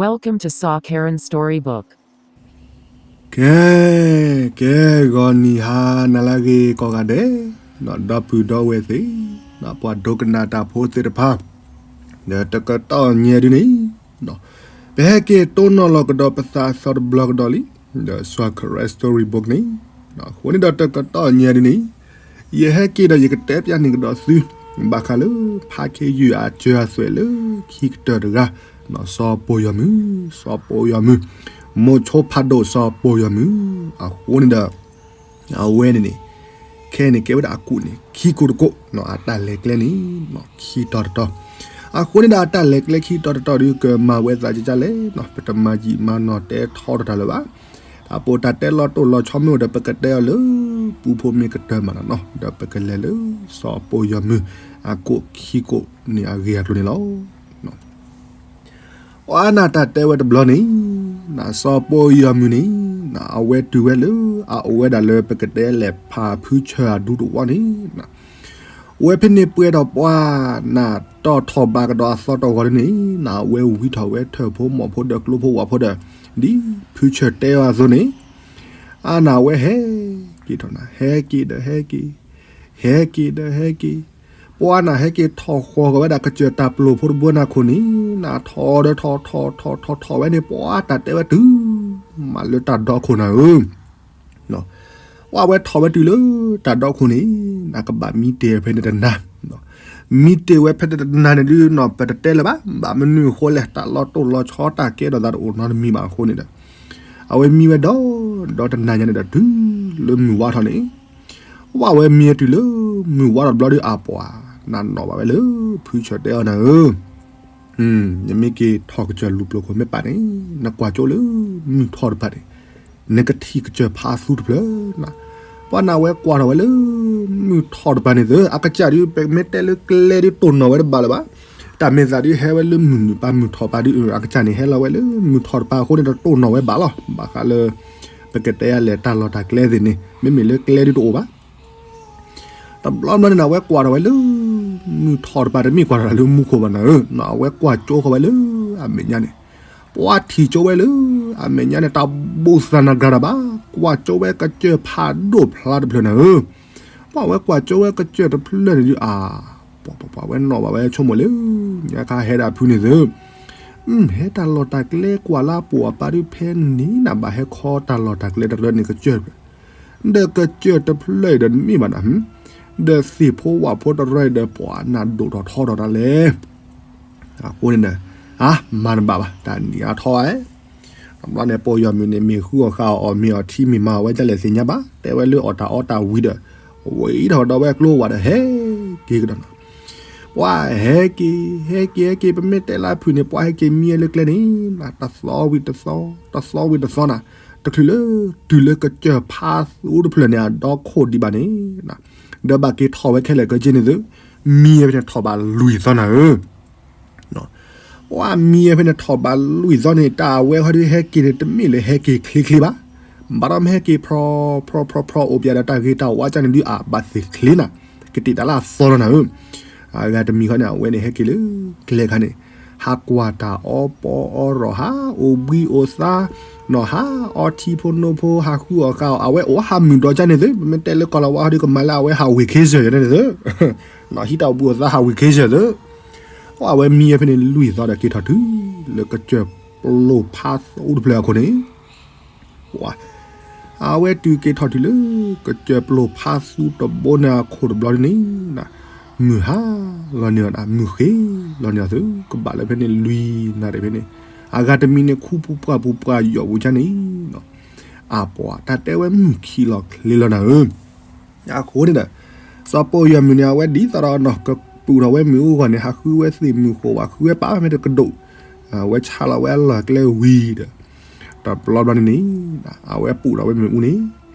Welcome to Saw Karen Storybook. ကဲ, ကဲ, ဂီၤနံၤဟါနၤလၢအဂ့ၤကိးဂၤဒဲး, ဒီပုၢ်ဒီဝဲၢ်သ့ၣ်, ပှၤဒိကနၣ်တၢ်ဖိသ့ၣ်တဖၣ်, ဒီးတကတီၢ်ညါဒ်န့ၣ်, ပဟဲက့ၤတိၢ်နီၣ်လီၤကဒီးပသးအသီတဘျီကဒီးလံ, ဒီး Saw Karen Storybook န့ၣ်, အဃိန့ၣ်ဒီးတကတီၢ်ညါဒ်န့ၣ်, ယဟဲက့ၤဒီးယကတဲပျးန့ၢ်ကဒီးသု, ဘၣ်ဃးလၢ ဖးခ့ယုၢ်အစၢၤအသွဲၣ်လၢခံကတၢၢ်တဂၤ, စီၤပိာ်ယီၤမုၢ်, စီၤပိာ်ယီၤမုၢ်, မိၤဆိဖးဒိၣ်စီၤပိာ်ယီၤမုၢ်, အဃိန့ၣ်ဒီး အဝဲန့ၣ်န့ၣ်, ခဲအံၤန့ၣ်ကဲဝဲဒၣ်အကူၣ်န့ၣ် ခံကူၣ်တကူၣ်, အတၢ်လဲၤကျဲန့ၣ်, ခံတီၤတတီၤ, အဃိန့ၣ်ဒီးအတၢ်လဲၤကျဲခံတီၤတတီၤဒုးကမၤဝဲသးကကလဲၣ်, ပတမၤယံာ်မၤနီၢ်တဲထီတၢ်လၢၤဘၣ်, တၢ်ပိာ်တၢ်တဲလီၤတိၢ်လီၤဆီမ့ၢ်အိၣ်ဒီး ပကတဲအီၤလၢ ပူဖိမ့ၢ်ကတၢၢ်မးနီၤ, ဒီးပကလဲၤလၢ စီၤပိာ်ယီၤမုၢ်, အကူၣ်ခံကူၣ်န့ၣ်အဂ့ၢ်အကျိၤန့ၣ်လီၤ. ပှၤနၢ်တၢ်တဲဝဲတဘျီန့ၣ်, စီၤပိာ်ယီၤမုၢ်န့ၣ်, အဝဲတုၤဝဲလၢ အအိၣ်ဝဲဒၣ်လၢပကတဲလဲၤဖးဖုဆၢၣ်အဒူတဝီန့ၣ်, ဝဲဖဲန့ၣ်ပှဲၤဒီးပှၤနၢ်တီၢ်ထီၣ်ဘးကဒီးအသီတဂီၤန့ၣ်, အဝဲဝံထီၣ်ဝဲထၢၣ်ဖိမီၢ်ဖိဒီးကျိဖိဝၣ်ဖိဒီး, ဒ်ဖုဆၢၣ်တဲအီၤအသိးန့ၣ်, အနၢ်ဝဲဟဲက့ၤထီၣ်နၤ, ဟဲက့ၤဒီးဟဲက့ၤ, ဟဲက့ၤဒီးဟဲက့ၤ, ပှၤနၢ်ဟဲက့ၤထီၣ်ဃီၤကဝဲဒၣ်ကစၢၢ်တၢ်ပျိာ်ဖိတဘိနၢ်ခိၣ်န့ၣ်, နၢ်ထီၣ်ဒီးထီၣ်ထီၣ်ထီၣ်ထီၣ်ထီၣ်ထီၣ်ဝဲန့ၣ် ပှၤတၢ်တဲဝဲတုၤမးလၢတၢ်ဒီခိၣ်နၤဧၢ ပှၤဝဲထီၣ်ဝဲတုၤလၢတၢ်ဒီခိၣ်န့ၣ်, နကဘၣ်မံတ့ၢ်ဖဲန့ၣ်တနၤ, မံတ့ၢ်ဝဲဖဲတနၤန့ၣ်ဒုး ပတတဲလၢၤဘၣ်, ဘၣ်မနုၤအဃိလဲၣ်, တၢ်လီၤတိၢ်လီၤဆီတၢ်ကဲထီၣ်သးတအိၣ်နီတမံၤဘၣ်အဃိန့ၣ်ဒီး, အဝဲမံဝဲဒီး, ဒီးတနၤညါန့ၣ်ဒီး တုၤလၢမုၢ်ဝါထီၣ်န့ၣ်, ပှၤဝဲမံဝဲတုၤလၢမုၢ်ဝါထီၣ်တဘျီဒီး အပှၤနၢ်နီၣ်ဘၣ်ဝဲလၢ ဖုဆၢၣ်တဲအီၤနၤဧၢ နမ့ၢ်က့ၤထီၣ်ကစၢၢ်လူၤပျိာ်ခိၣ်မ့ၢ်ပာ်န့ၣ်, နကွၢ်ကၠိလၢမုၢ်ထီၣ်တပၤန့ၣ်, နကထံၣ်ကစၢၢ်ဖးသူတဖျၢၣ်နၤ. ပှၤနၢ်ဝဲကွၢ်ထီၣ်ဝဲလၢ မုၢ်ထီၣ်တပၤန့ၣ်သ့, အကစၢ်ဒုး ပမ့ၢ်တဲလၢကျဲဒုးတိၢ်နီၣ်ဝဲတဘၣ်လၢၤဘၣ်. တၢ်မ့ၢ်သးဒုးဟဲဝဲလၢမုၢ်နုာ်ပၤမုၢ်ထီၣ်ပၤဒုး, အကစၢ်န့ၣ်ဟဲလီၤဝဲလၢမုၢ်ထီၣ်တပၤအဃိန့ၣ်ဒီးတိၢ်နီၣ်ဝဲဘၣ်လီၤ. ဘၣ်ဃးလၢ ပကတဲယၤလဲၣ်တၢ်လီၢ်တၢ်ကျဲသ့ၣ်န့ၣ် မ့မ့ၢ်လၢကျဲဒုးတအိၣ်ဘၣ် တဘျီဘျီန့ၣ် အဝဲကွၢ်ထီၣ်ဝဲလၢ မုၢ်ထီၣ်တပၤတမ့ၢ်ကွၢ်ထီၣ်လၢမူခိၣ်ဘၣ်နၤဧၢ, အဝဲကွၢ်ကၠိဃီဝဲလၢအမဲာ်ညါန့ၣ်, ပှၤထံၣ်ကၠိဝဲလၢအမဲာ်ညါန့ၣ် တၢ်ဘိၣ်သးနၤကြၤတၢ်ဘၣ်, ကွၢ်ကၠိဝဲကစၢၢ်ဖးဒိၣ်ဖျါတဖျၢၣ်နၤဧၢ, ပှၤဝဲကွၢ်ကၠိဝဲကစၢၢ်တဖျၢၣ်န့ၣ်ဒုးအါ, ပှၤဝဲနီၣ်ဘၣ်ဝဲဆိကမိၣ်လၢ ညါခါဟဲဒၣ်ဖုန့ၣ်သ့ ဟဲတၢ်လီၢ်တၢ်ကျဲကွၢ်လၢအပိာ်အပၢ်ဒုးဖဲန့ၣ် နဘၣ်ဟဲခီတၢ်လီၢ်တၢ်ကျဲတရၢန့ၣ်ကစၢၢ်တဖျၢၣ်, ဒီးကစၢၢ်တဖျၢၣ်အံၤဒီးတမ့ၢ်ဘၣ်နၤ, ဒီးသ့ၣ်ဖိဝၣ်ဖိတရၢအံၤဒီးပှၤနၢ်ဒိၣ်ထီၣ်ထီထီၣ်တၢ်လဲၣ်. အဃိန့ၣ်ဒီး အါ မၤတဘၣ်ဘၣ် တၢ်နံၤအါထီၣ်ဝဲ တဘျီန့ၣ် ပိာ်ယီၤမုၢ်န့ၣ် မ့ၢ်ဃုအီၣ်ဃာ်အီၣ် မ့ၢ်အီၣ်ထံမ့ၢ်မၤအီၣ်ဝဲဒ်လဲၣ်သ့ၣ်ညါဘၣ်, တဲဝဲလၢအီၣ်တၢ်အီတၢ်ဝံၤဒီး ဝံၤထီၣ်ဒီးဝဲကျိဝဲဒီးဟဲက့ၤကဒီးနီၤ, ပှၤဟဲက့ၤ ဟဲက့ၤ ဟဲက့ၤ ပမ့ၢ်တဲလၢဖုၣ်န့ၣ် ပှၤဟဲက့ၤမံဝဲလၢကျဲန့ၣ် တသီဝံၤတသီ တသီဝံၤတသီနၤ, တချုးလၢ တုၤလၢကစၢၢ်ဖးသူတဖျၢၣ်န့ၣ် အဒီခိၣ်ဒံးဘၣ်န့ၣ် ဒီးဘၣ်က့ၤထီၣ်ဝဲခဲလၢာ်ခဲဆ့န့ၣ်သ့, မံဝဲဖဲန့ၣ်ထီၣ်ဘးလွံၢ်သီနၤဧၢ ပှၤမံဝဲဖဲန့ၣ်ထီၣ်ဘးလွံၢ်သီန့ၣ် တၢ်အဝဲဟီဒုးဟဲက့ၤန့ၣ် တမ့ၢ်လၢဟဲက့ၤချ့ချ့ဘၣ်, ဘၣ်ဒီးမ့ၢ်ဟဲက့ၤဖြီ ဖြီ ဖြီ ဖြီ အိၣ်ပၠးဒီးတၢ်ဂ့ၤတၢ်ဝါကၢ်န့ၣ်ဒုးအါဘၣ်သ့ၣ်ချ့နၤ, ကတ့ၢ်တၢ်လၢအသီလီၤနၤဧၢ, အဂၤတမံၤဃီန့ၣ် အဝဲန့ၣ်ဟဲက့ၤလၢ ကျဲခါန့ၣ် ဟးကွၢ်တၢ်အီပီအီရီၣ် ဟးအိၣ်ဘှံးအိၣ်သါ နီၤ ဟးအီထံဖိနိဖိ ဟးဃုအီၣ်ဃာ်အီၣ် အဝဲအိၣ်ဟးမုာ်ဒီးကၢ်န့ၣ်သ့, ပမ့ၢ်တဲလၢကီၢ်လီၤဝါဟီဒုးကမၤလၢအဝဲဟးဝ့ၢ်ခ့စၢၢ်ယၤန့ၣ်သ့ နီၤ ဟံးတၢ်အိၣ်ဘှံးအိၣ်သါဟးဝ့ၢ်ခ့စၢၢ်သ့, အဝဲမံဝဲဖဲန့ၣ်လွံၢ်သီဒီးက့ၤထီၣ်တုၤ လၢကစၢၢ်ပျိၢ်ဖးသူတဖျၢၣ်အခိၣ်န့ၣ် အဝဲတုၤက့ၤထီၣ်တုၤလၢ ကစၢၢ်ပျိၢ်ဖးသူတဘိန့ၣ်အခိၣ်တဘျီန့ၣ် မုၢ်ဟါလီၤန့ၢ်အီၤ မုၢ်ဃ့လီၤန့ၢ်အီၤသ့ ကဘၣ်လၢဖဲန့ၣ်လွံၢ်နၣ်ရံၣ်ဖဲန့ၣ်, အဂၤတမံၤန့ၣ် ခူပူၤပှၢ်ပူၤပှၢ်ယီၣ်ပူၤကၢ်န့ၣ် အပှၤတၢ်တဲဝဲမုၢ်ခံးလီၤချ့လီၤနၤဧၢ, အဃိန့ၣ်ဒီး စီၤပိာ်ယီၤမုၢ်န့ၣ် အဝဲဒ်သိးဒီးနီၤ ကပူၤထီၣ်ဝဲမုၢ်အူဂီၢ်န့ၣ် ဟးဃုဝဲသ့ၣ်မုၢ်ဃိးဝဲ ဃုဝဲပာ်ဖဲတကဒိၣ်, ဝဲဆါလီၤဝဲအလီၢ်ကျဲဝံၤဒီး တဘျီဘျီန့ၣ်န့ၣ် အဝဲပူၤထီၣ်ဝဲမုၢ်အူန့ၣ်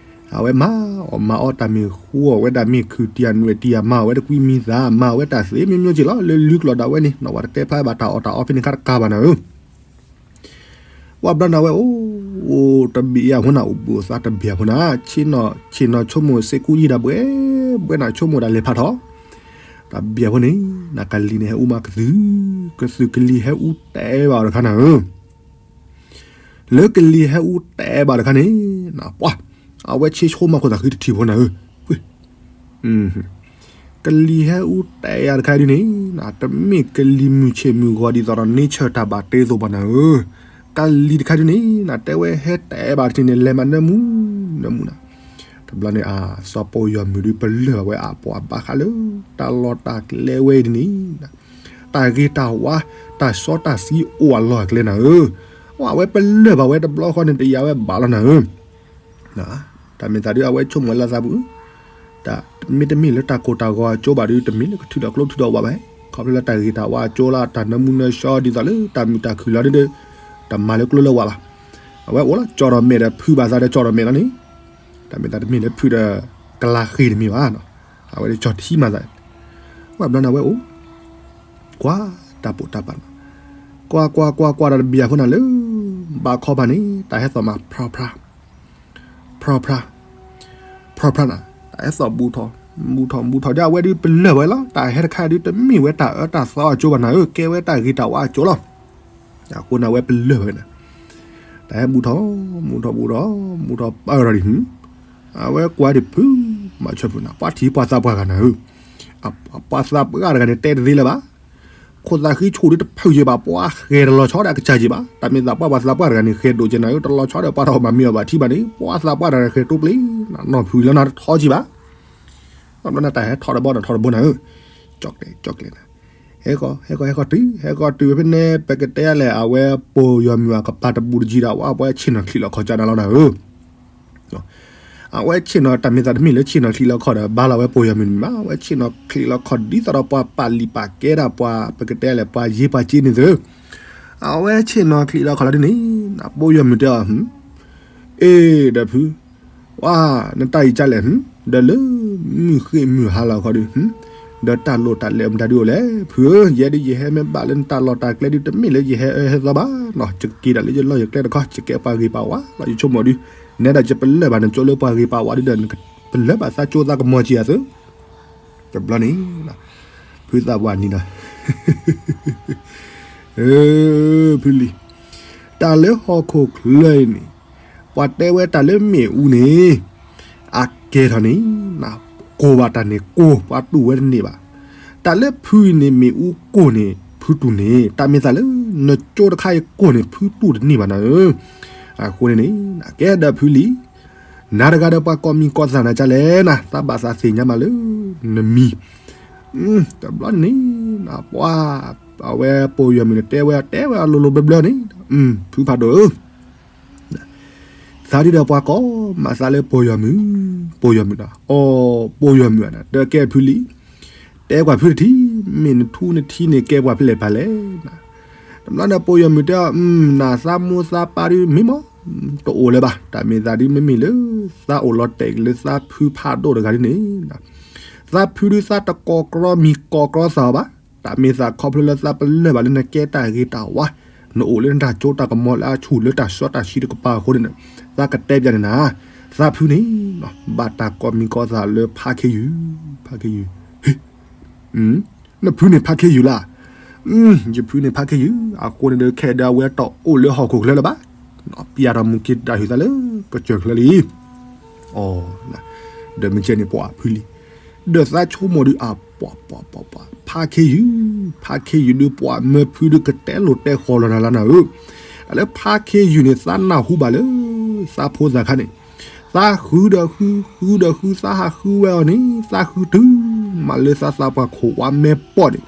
အဝဲမၤအီၣ်မၤအီတၢ်မ့ၢ်ဃူအီၣ်ဝဲဒၣ်မ့ၢ်ခုၣ်တံၢ်အနွဲၣ်တံၢ်အမၤအီၣ်ဝဲတကွံမံသး မၤအီၣ်ဝဲတၢ်သ့မ့ၢ်မ့ၢ်က့ၤလီၤ လၢလုၢ်ကျိာ်ဒၣ်ဝဲန့ၣ် နီၢ်ဝဲတတဲဖျါဘၣ်တၢ်အီၣ်တၢ်အီဖဲန့ၣ်ခါတကးဘၣ်နၤဧၢ ပှၤဘျီန့ၣ်ဝဲအိၣ် အိၣ်တဘ့ၣ်အဖိနၤ အိၣ်ဘှံးအိၣ်သါတဘ့ၣ်အဖိနၤ ဆ့ၣ်နီၤဆိကမိၣ်စ့ကူယံၤဒၣ်ဘှဲ ဘှဲနၤဆိကမိၣ်ဒၣ်လဲၤဖးထီၣ် တဘ့ၣ်အဖိန့ၣ် နကလံၤန့ၣ်ဟဲအူမးကသုၣ် ကသုၣ်ကလံၤဟဲအူတဲဘၣ်အီၤတခါနၤဧၢ လၢကလံၤဟဲအူတဲဘၣ်တခါန့ၣ်, ပှၤ, အဝဲဆ့ဆိမၤခိၣ်သးဃံတထံၣ်ဖိနၤဧၢ, ကလံၤဟဲအူတဲယၤတခါဒ်န့ၣ်, တမ့ၢ်ကလံၤမုၢ်ဆ့ၣ်မုၢ်ဂီၤဒ်သိးဒီး nature တၢ်ဘၣ်တ့အသိးဘၣ်နၤဧၢ, ကလံၤတခါဒ်န့ၣ်, တဲဝဲဟဲတဲဘၣ်တထံၣ်န့ၣ် လဲၤမးနၢမူ, နၢမူနၤ, တဘျီန့ၣ် အစီၤပီၢ်ယီၤမုၣ်ဒုးပလၢၢ်ဘၣ်ဝဲအပှၤဘၣ်ဃးလၢ တၢ်လီၢ်တၢ်ကျဲဝဲအံၤဒ်န့ၣ် တၢ်ဂ့ၤတၢ်ဝါ, တၢ်စီတၢ်ဆှံအိၣ်အလီၢ်အကျဲနၤဧၢ, အဝဲပလၢၢ်ဘၣ်ဝဲတဘျီဃီန့ၣ် တယာ်ဝဲဘၣ်လီၤနၤဧၢ, တၢ်မ့ၢ်သးဒုးအဝဲဆိကမိၣ်လၢသးပူၤ, တၢ်မ့တမ့ၢ်လၢတၢ်ကိၢ်တၢ်ဂီၤအကၠိဘၣ်ဒုး တမ့ၢ်လၢကထုးထီၣ်ကျိထုးထီၣ်ဝးဘၣ်, ခီဖျိလၢတၢ်ဂ့ၤတၢ်ဝါအကၠိလီၤ, တၢ်နၢမူနၢဆှီဒ်သိးလၢတၢ်မုာ်တၢ်ခုၣ်လီၤဒုး, တမၤလၢကျိလၢဝးဘၣ်, အဝဲအိၣ်လီၤ ကၠီၣ်ထီၣ်မဲာ်ဒီးဖုးဘၣ်သးဒီးကၠီၣ်ထီၣ်မဲာ်လီၤန့ၣ်, တၢ်မ့ၢ်သးတမ့ၢ်လၢဖုးဒီး ကလၤဃ့ၢ်တမ့ၢ်ဘၣ်, အဝဲဒၣ်ကၠီၣ်ထံမၤသး, ဝဲဘျီန့ၣ်အဝဲအိၣ်, ကွၢ်တၢ်ပိာ်တၢ်ပာ်, ကွၢ်ကွၢ်ကွၢ်ကွၢ်ဒီးတဘျီအဃိန့ၣ်လၢ ဘၣ်ခီဘၣ်န့ၣ် တၢ်ဟဲသီၣ်မး ဖြါဖြါ, ဖြါဖြါ, ဖြါဖြါနၤ, တၢ်ဟဲသီၣ်ဘူးထီၣ်, ဘူးထီၣ်ဘူးထီၣ်ဒီး အဝဲဒုးပလၢၢ်ဝဲလီၤ, တၢ်ဟဲတခါဒုးတမ့ၢ်ဝဲတၢ်အၢတၢ်သီအကၠိဘၣ်နၤဧၢ, ကဲဝဲတၢ်ဂ့ၤတၢ်ဝါအကၠိလီၤ, အဃိန့ၣ် အဝဲပလၢၢ်ဝဲန့ၣ်, တၢ်ဟဲဘူးထီၣ်, ဘူးထီၣ်ဘူးထီၣ်, ဘူးထီၣ်ပၢၢ်ထီၣ်ဒံး, အဝဲကွၢ်ဒံးဖုး, မၤဆၢဖုးနၤ, ပှၤထံၣ်ပှၤသးပှၢ်ဂၤနၤဧၢ, ပှၤသးပှၢ်တဂၤန့ၣ် တဲတသ့လၢၤဘၣ် ခိၣ်သးဃံဆူၣ်ဒုးတဖုးယံာ်ဘၣ်, ပှၤဃဲၤတလီၤဆီဒီးအကစၢ်ယံာ်ဘၣ်, တၢ်မ့ၢ်သးပှၢ်ပှၤသးပှၢ်တဂၤန့ၣ် ဃဲၤဒိၣ်ကဲနၤဧၢ, တလီၤဆီဒီးပှၤတအီၣ်ဘၣ်မ့ၤအီၣ်ဘၣ်ထံဘၣ်န့ၣ်, ပှၤသးပှၢ်တဂၤန့ၣ်ဃဲၤတိပျ့ၤ, နီၢ်ဖုးလၢနၤတထီကံဘၣ်, ဘျီန့ၣ်တၢ်ဟဲထီၣ်တဘီန့ၣ်ထီၣ်တဘိနၤဧၢ, ကၠီၣ်ကျဲး ကၠီၣ်ကျဲးနၤ, ဟဲကီၢ် ဟဲကီၢ် ဟဲကီၢ်တုၤ ဟဲကီၢ်တုၤဝဲဖဲန့ၣ် ပကတဲလဲၣ် အဝဲပီၢ်ယီၤမုၣ်အကပၤတဘူးတကံဒီး အဝဲဆ့ၣ်နီၤချံးလီၤခီၣ်ကၢနၤလီၤနၤဧၢ အဝဲဆ့ၣ်နီၤတၢ်မ့ၢ်သးတမ့ၢ်လၢဆ့ၣ်နီၤချံးလီၤခီၣ်ဒီး ဘၣ်လီၤဝဲပီၢ်ယီၤမုၣ်န့ၣ်မး, အဝဲဆ့ၣ်နီၤချံးလီၤခီၣ်ဒ်သိးဒီးပှၤပာ်လံာ်ပာ်ကဲဒၣ်ပှၤ ပကတဲလဲၣ် ပှၤယ့ပှၤက့န့ၣ်သု, အဝဲဆ့ၣ်နီၤချံးလီၤခီၣ်လီၤဒ်န့ၣ်, ပီၢ်ယီၤမုၣ်တဲအီၤ, အ့ ဒီးဖု, ဝါ, နတၢ်အံၤကလဲၣ်, ဒီးလၢမုၢ်ဃ့ၢ်မုၢ်ဟါလီၤခီဒုး, ဒီးတၢ်လိၣ်တၢ်လဲၤမတၤဒုးအိၣ်လဲၣ်, ဖုဧၢ, ယဲဒုးယဟဲမ့ၢ်ဘၣ်လၢနတၢ်လီၢ်တၢ်ကျဲဒုး တမ့ၢ်လၢယဟဲအၢဟဲသီဘၣ်နီၤ, ယက့ၤဒၣ်လၢယလီၢ်ယကျဲတခီ ယကဲပှၤဂ့ၤပှၤဝါလီၤ ယဆိကမိၣ်ဒုး, နဲဒၣ်ယပလၢၢ်ဘၣ်နကၠိလၢပှၤဂ့ၤပှၤဝါဒုးဒီး နကပလၢၢ်ဘၣ်သးကၠိသးကမီၤကံအသု, တဘျီန့ၣ်, ဖုသးပှၢ်နံၤဒီး ဖုလံၤ, တၢ်လၢဟီၣ်ခိၣ်ချၢအံၤန့ၣ်, ပှၤတဲဝဲတၢ်လၢမ့ၣ်အူန့ၣ်, အကဲထီၣ်န့ၣ်, ကိၢ်ဘၣ်တၢ်န့ၣ်ကိၢ် ပှၤတူၢ်ဝဲတန့ၢ်ဘၣ်, တၢ်လၢဖုအံၤန့ၣ် မ့ၣ်အူကိၢ်န့ၣ် ဖုတူၢ်န့ၢ်, တၢ်မ့ၢ်သးလၢ နကၠိတခါအံၤကိၢ်န့ၣ် ဖုတူၢ်တန့ၢ်ဘၣ်နၤဧၢ, အဃိန့ၣ်န့ၣ်, ကဲဒီးဖုလံၤ နၤတဂၤဒီးပှၤကိးမံၤကိးသးနၤကလဲၣ်နၤ, သးဘၣ်သးသ့ၣ်ညါမးလၢ နမံၤ, တဘျီန့ၣ်, ပှၤ, အဝဲပီၢ်ယီၤမုၣ်န့ၣ် တဲဝဲတဲဝဲအလိၤလိၤဘျၢဘျၢန့ၣ်, ဖုဖးဒိၣ်ဧၢ, သးဒုဒီးပှၤကိးမးသးလၢပီၢ်ယီၤမုၣ်, ပီၢ်ယီၤမုၣ်ဒီး အီၤ, ပီၢ်ယီၤမုၣ်ဧါ, ဒီးကဲဖုလံၤ, တဲကွၢ်ဖုတထံၣ်, မ့ၢ်နထူနထံၣ်န့ၣ် ကဲပှၤဖဲလဲၣ်ဖဲလဲၣ်, တဘျီန့ၣ်ပီၢ်ယီၤမုၣ်တဲအီၤ, နၤသးမိၢ်သးပၢ်ဒုးမ့ၢ်မး, တအိၣ်လၢၤဘၣ်, တၢ်မ့ၢ်သးဒုးမ့မ့ၢ်လၢ သးအိၣ်လီၤတဲာ်လၢသးဖုဖးဒိၣ်တဂၤဒ်န့ၣ်, သးဖုဒုးသးတကိးကြီမံၤကိးကြီသးအီၤဘၣ်, တၢ်မ့ၢ်သးခီဖျိလၢသးပလၢၢ်ဘၣ်လၢနကဲတၢ်ဂ့ၤတၢ်ဝါ, နအိၣ်လၢနတၢ်ကၠိတၢ်ကမီၤလၢအဆူၣ်လၢတၢ်စီတၢ်ဆှံတကပၤအဃိန့ၣ်, သးကတဲပျးန့ၣ်နၤ, သးဖုန့ၣ်, ဘၣ်တၢ်ကိးမံၤကိးသးလၢဖါခ့ယုၢ်, ဖါခ့ယုၢ်, နဖုန့ၣ်ဖါခ့ယုၢ်လၢ်, ယဖုန့ၣ်ဖါခ့ယုၢ်, အဃိန့ၣ်ဒီးခဲအံၤဒီးအဝဲတအိၣ်လၢဟီၣ်ခိၣ်ချၢလၢၤဘၣ်, ပျးထီၣ်မူက့ၤတၢ်ဟုၣ်သးလၢကစၢၢ်ချၢလံ, အီ, ဒီးမ့ၢ်ကဲန့ၣ်ပှၤဖုလံၤ, ဒီးသးဆိကမိၣ်ဒုးအပှၤပှၤပှၤပှၤ ဖါခ့ယုၢ်, ဖါခ့ယုၢ်ဒုးပှၤမၢဖုဒုးကတဲလိာ်တဲဃီၤလီၤနၤလၢနၤဧၢ, တၢ်လၢဖါခ့ယုၢ်န့ၣ် သးနၢ်ဟူဘၣ်လၢ သးဖိသၣ်ခါန့ၣ် သးဃုဒီးဃု, ဃုဒီးဃု, သးဟးဃုဝဲအီၤန့ၣ်, သးဃုတုၤမးလၢသးသးပှၢ်ခိၣ်ဝါမဲပီၢ်န့ၣ်,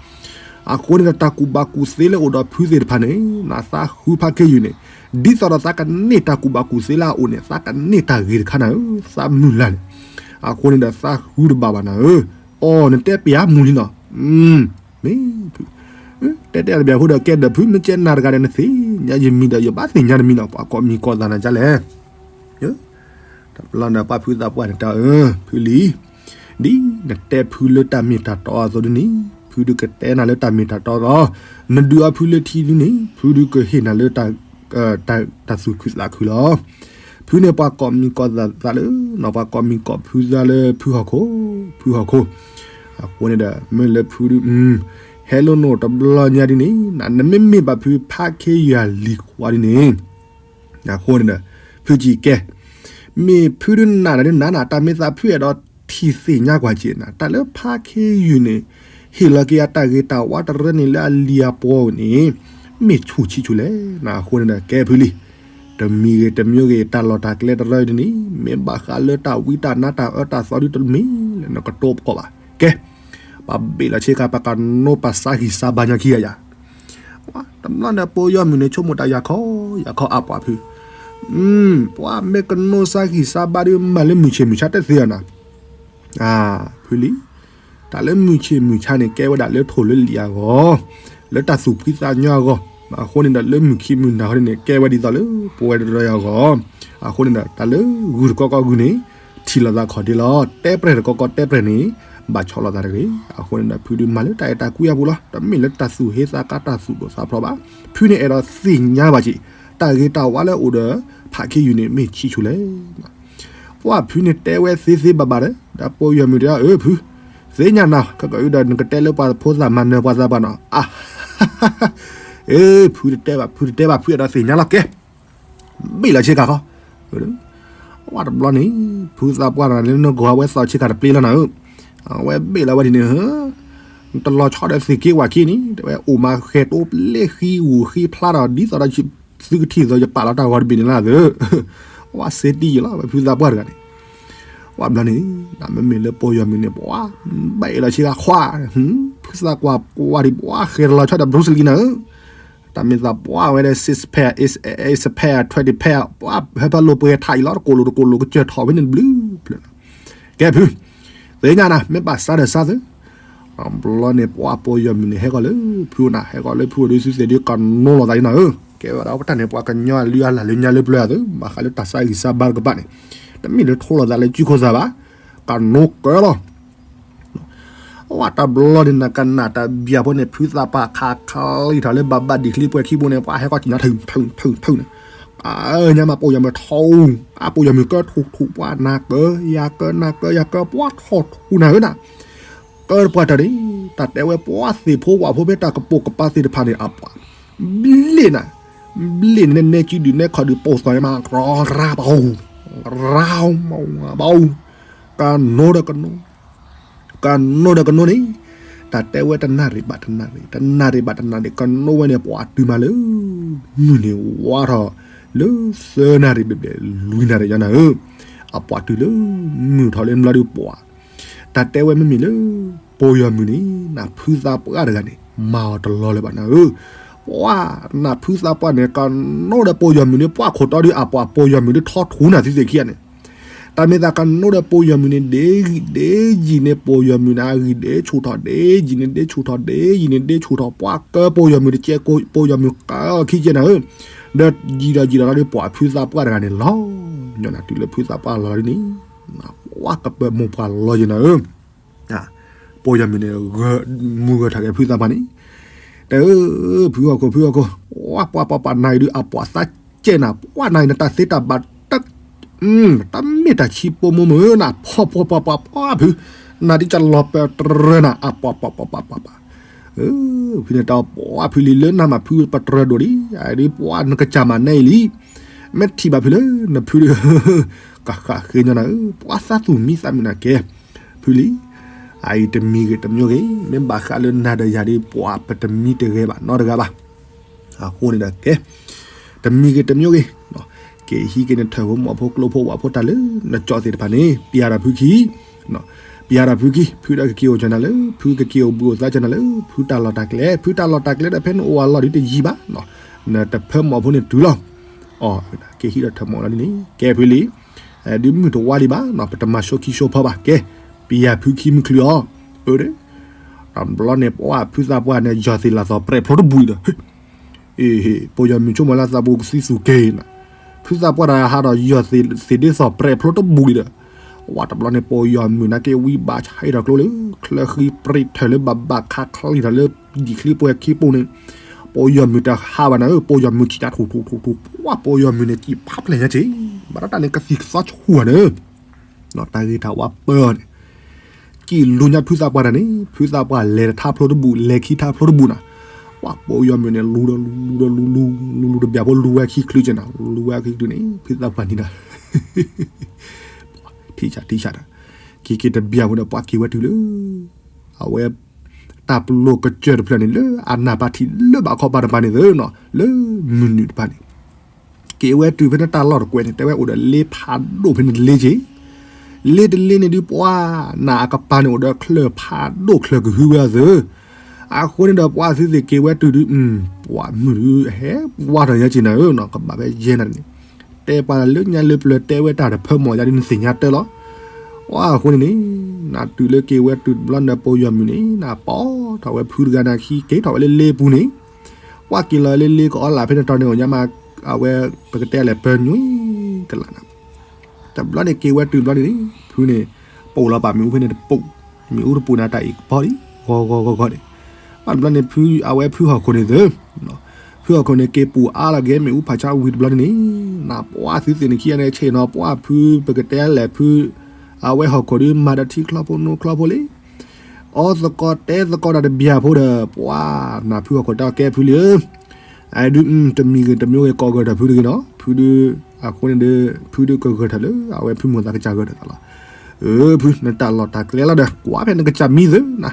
အဃိန့ၣ်ဒီးတၢ်ကူၣ်ဘၣ်ကူၣ်သ့လၢအိၣ်ဒီးဖုသ့ၣ်တဖၣ်န့ၣ်, နသးဃုဖါခ့ယုၢ်န့ၣ်, ဒ်သိးဒီးသးကန့ၢ်တၢ်ကူၣ်ဘၣ်ကူၣ်သ့လၢအအိၣ်န့ၣ်, သးကန့ၢ်တၢ်ဂ့ၤတခါနၤဧၢ, သးမုၢ်လၢ်န့ၣ်, အဃိန့ၣ်ဒီးသးဃုတဘၣ်ဘၣ်နၤဧၢ, အီ, နတဲပျးမူလံနီၤ, မ့ၢ် တဲတဲတဘၣ်အဃိဒီးကဲဒီးဖုမ့ၢ်ကဲနၤတဂၤဒီးနသ့ၣ်ညါယမံၤဒီး ယဘၣ်သ့ၣ်ညါတမံၤနီၤ ပှၤကိးမံၤကိးသးနၤဒ်လဲၣ်, တဘျီန့ၣ်ပှၤဖုသးပှၢ်န့ၣ်တဲအီၤ, ဖုလံၤ, ဒ်နတဲဖုလၢတၢ်မ့ၢ်တၢ်တီအသိးဒ်န့ၣ်, ဖုဒုးကတဲနၤလၢတၢ်မ့ၢ်တၢ်တီအသိး, နဒုးအီဖုလၢထံဒ်န့ၣ် ဖုဒုးကဟ့ၣ်နၤလၢ တၢ်သူၣ်ခုသးခုလီၤ, ဖုန့ၣ်ပှၤကိးမံၤကိးသးလၢ, ပှၤကိးမံၤကိးဖုသးလၢဖုဟီၣ်ခိၣ်, ဖုဟီၣ်ခိၣ်, အဃိန့ၣ်ဒီး မ့ၢ်လၢဖုဒုး, ဟဲလိၣ်နအိၣ်တဘျီညါဒ်န့ၣ်, နမ့မ့ၢ်ဘၣ်ဖုဖါခ့ယုၢ်အလံၤခွါဒ်န့ၣ်, အဃိန့ၣ်ဒီး ဖုကံကဲ မ့ၢ်ဖုဒုးနးဒီးဒုးနးနး တၢ်မ့ၢ်သးဖုအဲၣ်ဒိးထံၣ်သ့ၣ်ညါကွၢ်က့ၤနၤ တၢ်လၢဖးခ့ယုၢ်န့ၣ် ဟ့ၣ်လီၤက့ၤအတၢ်ဂ့ၤတၢ်ဝါတရၢန့ၣ်လၢအလံၤအပူၤန့ၣ် မ့ၢ်ဆူၣ်ဆံးဆူၣ်လဲၣ်နၤ အဃိန့ၣ်ဒီး ကဲဖုလံ တမံၤဂ့ၤတမံၤဂ့ၤ တၢ်လီၢ်တၢ်ကျဲတရၢအံၤန့ၣ် မ့ၢ်ဘၣ်ဃးလၢတၢ်ဝံတၢ်နါတၢ်အၢတၢ်သီဒုးတမ့ၢ်လၢနကတိၤပကီၢ်ဘၣ်. ကဲ ပဘ့ၣ်လီၤဆ့ကၤ ပကနိပစါဟံၣ်စါဘါညီခံဂၤယၤ တဘျီန့ၣ် ပိယီၤမုၣ်န့ၣ် ဆိကမိၣ်တၢ်ယၤခီ ယၤခီအပှၤဖု, ပှၤမ့ၢ်ကနိစါဟံၣ်စါဘါဒီး မၤလၢမုၢ်ဆ့ၣ်မုၢ်ဆါတသ့အီၤနၤ, ဖုလံ, တၢ်လၢမုၢ်ဆ့ၣ်မုၢ်ဆါန့ၣ် ကဲဝဲဒၣ်လၢထိၣ်လၢလံၤအဂီၢ်, လၢတၢ်သူၣ်ဖှံသးညီအဂီၢ်, အဃိန့ၣ်ဒီး လၢမုၢ်ခံမုၢ်နၤဃီန့ၣ် ကဲဝဲဒ်သိးလၢပဝဲတရၢအဂီၢ်, အဃိန့ၣ်ဒီး တၢ်လၢဂုၢ်တကီကီဂုၢ်န့ၣ် ထံၣ်လိာ်သးခီၣ်ဒ့လီၤ, တဲပြဲၢ်တကီကီတဲပြဲၢ်န့ၣ် ဘၣ်ဆီၣ်လိာ်သးတဂ့ၤ, အဃိန့ၣ်ဒီး ဖုဒုးမၤလၢတၢ်အဲၣ်တၢ်ကွံအပူၤလီၤ, တမ့ၢ်လၢတၢ်သူၣ်ဟ့သးကါတၢ်သူၣ်ဒိၣ်သးဖျိးဘၣ်, ဖုန့ၣ်အဲၣ်ဒိးသ့ၣ်ညါဘၣ်က့ၤ တၢ်ဂ့ၤတၢ်ဝါလၢအိၣ်ဒီး ဖးခ့ယုၢ်န့ၣ် မ့ၢ်ဆံးဆူၣ်လဲၣ် ပှၤဖုန့ၣ်တဲဝဲသ့သ့ဘၣ်ဘၣ်ဒီး ဒီးပိယီၤမုၣ်တဲအီၤ အၢ ဖု, သ့ၣ်ညါနၤ ခဲကနံၣ်အံၤဒီးနကတဲလၢပှၤဖိသၣ်မၤနၢၤပှၤသးပှၢ်နီၤ, အ့ ဖုတတဲဘၣ် ဖုတတဲဘၣ် ဖုအဲၣ်ဒိးသ့ၣ်ညါလီၤကဲ, ဘ့ၣ်လီၤဆ့ကၤခီ, ဝဲတဘျီန့ၣ် ဖုသးပှၢ်တဂၤန့ၣ်လၢနဂီၤအဝဲသီဆ့ကၤတပျ့လီၤနၤဧၢ, အဝဲဘ့ၣ်လီၤဝဲဒ်န့ၣ် တလီၤဆီဒီးသ့ၣ်က့ဝၣ်က့န့ၣ် တဲဝဲအိၣ်မးဃဲၤတိပျ့ဃံဂူာ်ဃံဖျါဒီး ဒ်သိးဒီး သုကထံၣ်သိး ယပာ်လီၤတၢ်ဂီၤတဘ့ၣ်န့ၣ်လၢသု, ဝဲစ့တံယလီၤ ဝဲဖုသးပှၢ်တဂၤန့ၣ်, ဝဲဘျီန့ၣ် မ့မ့ၢ်လၢပိယီၤမုၣ်န့ၣ် ပှၤ ဘၣ်အ့ၣ်လီၤဆ့ကၤခွါ, ဖုသးကွၢ်ပှၤဒံး ပှၤဃဲၤတလီၤဆီဒီး Bruce Lee နၤဧၢ, တၢ်မ့ၢ်သးပှၢ်ဝဲဒၣ် six pack, eight pack, twenty pack ပှၤဟဲဖဲလိာ်ပှဲၤထးအံၤလီၤ တကိးလိာ်တကိးလိာ်ကစၢၢ်ထီၣ်ဝဲန့ၣ်တဘျုးဖျၢၣ်, ကဲဖု, သ့ၣ်ညါနၤ မ့ၢ်ဘၣ်စါဒီးစါသု, ဘျီန့ၣ် ပှၤပိယီၤမုၣ်န့ၣ် ဟဲဃီၤလၢဖုအိၣ်နၤ ဟဲဃီၤလၢဖုအိၣ်ဒီး သုသ့ၣ်ဒုးကနိလိာ်သးဒ်နၤဧၢ, ကဲဝဲဒၣ်တၢ်န့ၣ် ပှၤကညီလုၢ်အါလၢ်လၢညါလၢပျၢၤသု ဘၣ်ဃးလၢတၢ်ဆါဂံၢ်ဆါဘါတကပၤန့ၣ်, တမ့ၢ်လၢထိလိာ်သးလၢကုခိၣ်သးဘၣ်, ကနိကၢလီၤ ဝဲတဘျီန့ၣ် နကနၣ်တၢ်ဘၣ်ဖိန့ၣ် ဖုသးပှၢ်ခးချံထီၣ်လၢဘၣ်ဘၣ်ဒံးချံပှဲၤခံပူၤန့ၣ် ပှၤဟဲဃီၤက့ၤညါထုထုထုန့ၣ်, အညါမးပိယီၤမုၣ်ထီ, အပိယီၤမုၣ်ကၢထူထူ ပှၤနၤကၢ ယၤကၢ နၤကၢယၤကၢ ပှၤထီၣ်ထူနၤဧၢနၤ, ကၢတပှၢ်တၢၢ်န့ၣ် တၢ်တဲဝဲပှၤသ့ၣ်ဖိဝၣ်ဖိဖဲတၢ်ကပိာ်ကပၤသ့ၣ်တဖၣ်န့ၣ် အပှၤ ဘျ့ၣ်နၤ, ဘျ့ၣ်န့ၣ် နဲကံဒုး နဲခီၣ်ဒုး ပိာ်သီၣ်န့ၣ်မး ရၤရၤဘၣ်အူ, ရၤမးဘၣ်အူ, ကနိဒီးကနိ ကနိဒီးကနိန့ၣ်, တၢ်တဲဝဲတနၣ်ရံၣ်ဘၣ်တနၣ်ရံၣ် တနၣ်ရံၣ်ဘၣ်တနၣ်ရံၣ် ကနိဝဲန့ၣ် ပှၤတုၤမးလၢ မုၢ်န့ၣ်ဝါထီၣ် လၢသၢနၣ်ရံၣ်ဘျဲၣ်ဘျဲၣ်လွံၢ်နၣ်ရံၣ်ညါနၤဧၢ, အပှၤတုၤလၢမုၢ်ထီၣ်လၢမျီဒုးပှၤ တၢ်တဲဝဲမ့မ့ၢ်လၢ ပိယီၤမုၣ်န့ၣ် နၢ်ဖုသးပှၢ်တဂၤန့ၣ် မၤအီၤတလီၤလၢၤဘၣ်နၤဧၢ, ပှၤ နၢ်ဖုသးပှၢ်န့ၣ် ကနိဒီးပိယီၤမုၣ်န့ၣ် ပှၤခိၣ်တီဒုးအပှၤပိယီၤမုၣ်ဒုးထီထူနၤသံသ့ၣ်ခံဂၤန့ၣ်, တၢ်မ့ၢ်သးကနိဒီးပိယီၤမုၣ်န့ၣ် ဒ့ဂံၢ်ဒ့ယံာ်န့ၣ် ပိယီၤမုၣ်န့ၣ် အဂံၢ်ဒ့ဆူၣ်ထီၣ် ဒ့ယံာ်န့ၣ် ဒ့ဆူၣ်ထီၣ် ဒ့ယံာ်န့ၣ် ဒ့ဆူၣ်ထီၣ် ပှၤကၢပိယီၤမုၣ်တကဲ ပိယီၤမုၣ်ကၢအီၤခံကဲနၤဧၢ, ဒီးယံာ်ဒီးယံာ်ဒီးဒီးပှၤဖုသးပှၢ်တဂၤန့ၣ်လီၤ, ညီနုၢ်တုၤလၢဖုသးပှၢ်လီၤဒ်န့ၣ် ပှၤကပၢၤမိၢ်ပှၢ်လီၤယံၤနၤဧၢ ပိယီၤမုၣ်န့ၣ် မူဂဲၤထီၣ်က့ၤဖုသးပှၢ်န့ၣ်, တဲ ဖုဟီၣ်ခိၣ် ဖုဟီၣ်ခိၣ်, ပှၤပှၤပှၤပှၤနၤအံၤဒုး အပှၤသးကဲနၤ ပှၤနၤအံၤ နတၢ်သ့တၢ်ဘၣ်တၢ် တၢ်မ့ၢ်တၢ်ဆံးပိာ်မိၢ်မုၢ်ဧၢ နၤ ပှၤပှၤပှၤပှၤပှၤဖု, နၤဒ်ကလီၤပတြၢၤနၤ အပှၤပှၤပှၤပှၤပှၤပှၤ, ဖုန့ၣ်တၢ်ပှၤဖုလံၤလၢနၤမးဖုပတြၢၤဒိၣ်လံ, အဒုးပှၤနကစၢ်မၤနဲအံၤလံ, မ့ၢ်ထံၣ်ဘၣ်ဖုလၢနဖု ကဃၣ်ဃ့ညီနၤဧၢ, ပှၤသးသူၣ်မံသးမုာ်နၤကဲ, ဖုလံ, အအံၤတမံၤဂ့ၤတမံၤဂ့ၤ မ့ၢ်ဘၣ်ဃးလၢနၤဒီးယၤဒ်ပှၤပတမံတဂဲၤဘၣ်နီတဂၤဘၣ်, အဃိန့ၣ်ဒီးကဲ, တမံၤဂ့ၤတမံၤဂ့ၤ, က့ၤဟံးက့ၤနထၢၣ်ဖိမီၤဖိကျိဖိဝၣ်ဖိတၢ်လၢနကၠီသ့ၣ်တဖၣ်န့ၣ် ပျၤဒီးဖုခံ ပျၤဒီးဖုခံ ဖုဒီးကက့ၤအိၣ်ကၢနၤလၢ ဖုကက့ၤအိၣ်ဘှံးအိၣ်သါကၢနၤလၢ ဖုတၢ်လီၢ်တၢ်ကျဲ, ဖုတၢ်လီၢ်တၢ်ကျဲဒီးဖဲနအိၣ်အလီၢ်ဒ်တယံာ်ဘၣ်, နတဖၢမီၤဖိန့ၣ်တုၤလီၤ, အက့ၤဟံးဒီးထၢၣ်မီၤလီၤဒ်န့ၣ် ကဲဖုလံ, ဒုးမုၢ်တဝါဒံးဘၣ် ပတမၤဆိခံဆိဖီဘၣ် ကဲ, ပျၤဖုခံမုၢ်ချုးအီၤ, အၢ, တဘျီန့ၣ်ပှၤဖုသးပှၢ်န့ၣ် ယီၢ်သ့ၣ်လၢ်သီၣ်ပြဲးဖျိတဘူးအံၤဒီး အ့ၣ်, ပိယီၤမုၣ်ဆိကမိၣ်လၢသးပူၤကသံသူၣ်က့ၤနၤ, ဖုသးပှၢ်တဂၤဟးဒီးယီၢ်သ့ၣ်ဒ်သိးပြဲးဖျိတဘူးလံဒီး, ဝဲတဘျီန့ၣ် ပိယီၤမုၣ်နာ်က့ဝံဘၣ်ဆံးဒီးကျိလၢ ချၢဃံပြံထၢၣ်လၢဘၣ်ဘၣ်ခးချံထီၣ်လၢ ဒံၣ်ချံပှဲၤခံပူၤန့ၣ်, ပိယီၤမုၣ်တဟးဘၣ်နၤဧၢ, ပိယီၤမုၣ်စံၣ်တၢ်ထူၣ်ထူၣ်ထူၣ်ထူၣ်, ပှၤပိယီၤမုၣ်န့ၣ် စံၣ်ဖးဖျဲၣ်ညါက့ၤ, ဘၣ်တၢ်န့ၣ်ကသံၣ်ကသီဆူၣ်နၤဧၢ တၢ်ဂ့ၤထၢၣ်ဝါပၢအီၤန့ၣ်, ကံၣ်လူညါဖုသးပှၢ်တၢ်န့ၣ် ဖုသးပှၢ်လဲၤထါဖျိတဘူး လဲၤခံထါဖျိတဘူးနၤ, ပှၤပိယီၤမုၣ်န့ၣ် လူၤဒီးလူၤ လူၤဒီးလူၤ လူၤ လူၤ လူၤတဘျီဖိ လူၤဝဲခံချုးက့နၤ, လူၤဝဲခံချုးန့ၣ် ဖုသးပှၢ်နံၤဒီး ထံဆး ထံဆးဒီး က့ၤက့ၤတဘျီဖိဒီး ပှၤက့ၤဝဲတုၤလၢ အဝဲ တၢ်ပလီၢ်ကစၢၢ်တဖျၢၣ်န့ၣ် လၢအနၢ်ပၢၢ်ထံလၢဘၣ်ခီပၤတပၤန့ၣ်သ့နီၤ လၢမုၢ်နုာ်တဖၣ်န့ၣ် က့ၤဝဲတုၤဖဲန့ၣ်တၢ်လီၢ်တကွဲးန့ၣ် တဲဝဲအိၣ်ဒီးလ့ဖးဒိၣ်ဖဲန့ၣ်တလ့က့ၤ, လ့တလ့န့ၣ်ဒုးပှၤ နၤအကပၤန့ၣ်အိၣ်ဒီးချၢၣ်ဖးဒိၣ်ချၢၣ်ကဟုဝဲအသိး, အဃိန့ၣ်ဒီးပှၤသုသ့ၣ်က့ၤဝဲတုၤဒုး ပှၤမုၢ်ဒုးဟဲဝါထီၣ်ညါက့ၤနၤဧၢနီၤ ကဘၣ်ဖဲယဲနၤန့ၣ်, တဲပှၤလၢညါလၢပျၢၤတဲဝဲတၢ်တဖၢမီၢ်ယါဒုးနသ့ၣ်ညါတၢ်လီၤ. အဃိန့ၣ်န့ၣ် နၤတုၤလၢက့ၤဝဲတုၤတဘျီန့ၣ်ဒီး ပိယီၤမုၣ်န့ၣ် နၤပိာ်ထီၣ်ဝဲဖုတဂၤန့ၣ်ခံက့ၤထီၣ်ဝဲလၢလ့ပူၤန့ၣ် ပှၤက့ၤလီၤလၢလ့ကအီလၢ်ဖဲန့ၣ်တီၤန့ၣ် အိၣ်ညါမး အဝဲ ပကတဲလဲၣ်ပၢနွံကလးနၤ, တဘျီန့ၣ်က့ၤဝဲတုၤတဘျီန့ၣ်န့ၣ် ဖုန့ၣ် ပိာ်လီၤပာ်မ့ၣ်အူဖဲန့ၣ်တပိာ်, မ့ၣ်အူတပိာ်န့ၣ်တၢ်အံၤကပီၤလံ ဂီၤဂီၤဂီၤဂီၤန့ၣ်, ဘၣ်တဘျီန့ၣ် အဝဲဖုဟီၣ်ခိၣ်န့ၣ်သ့ ဖုဟီၣ်ခိၣ်န့ၣ်က့ၤပိာ်အါလီၤက့ၤမ့ၣ်အူဖးဆါဝံၤတဘျီန့ၣ်န့ၣ် နၤပှၤသုသ့ၣ်န့ၣ်ခံဂၤန့ၣ် ဆ့ၣ်နီၤပှၤဖု ပကတဲလဲၣ်ဖု အဝဲဟီၣ်ခိၣ်ဒုးမၤဒီးထံချီဖိနိချီဖိလံ အီသကိးတဲသကိးတၢ်တဘျီဖိဒီး ပှၤနၤဖုဟီၣ်ခိၣ်တဲအီၤကဲဖုလံဧၢ, အဒုး တမံၤဂ့ၤတမံၤဂ့ၤကိးဂၢၢ်ထၢၣ်ဖုတဂ့ၤနီၤ, ဖုဒုး အဃိန့ၣ်ဒီး ဖုဒုးကဂၢၢ်ထၢၣ်လၢ အဝဲဖုမိၢ်သးကစၢ်ဂၢၢ်ထၢၣ်သးလီၤ. အၢ ဖု နတၢ်လီၢ်တၢ်ကျဲလီၤဒီး ကွၢ်ဖဲနကစၢ်မံသ့နၤ,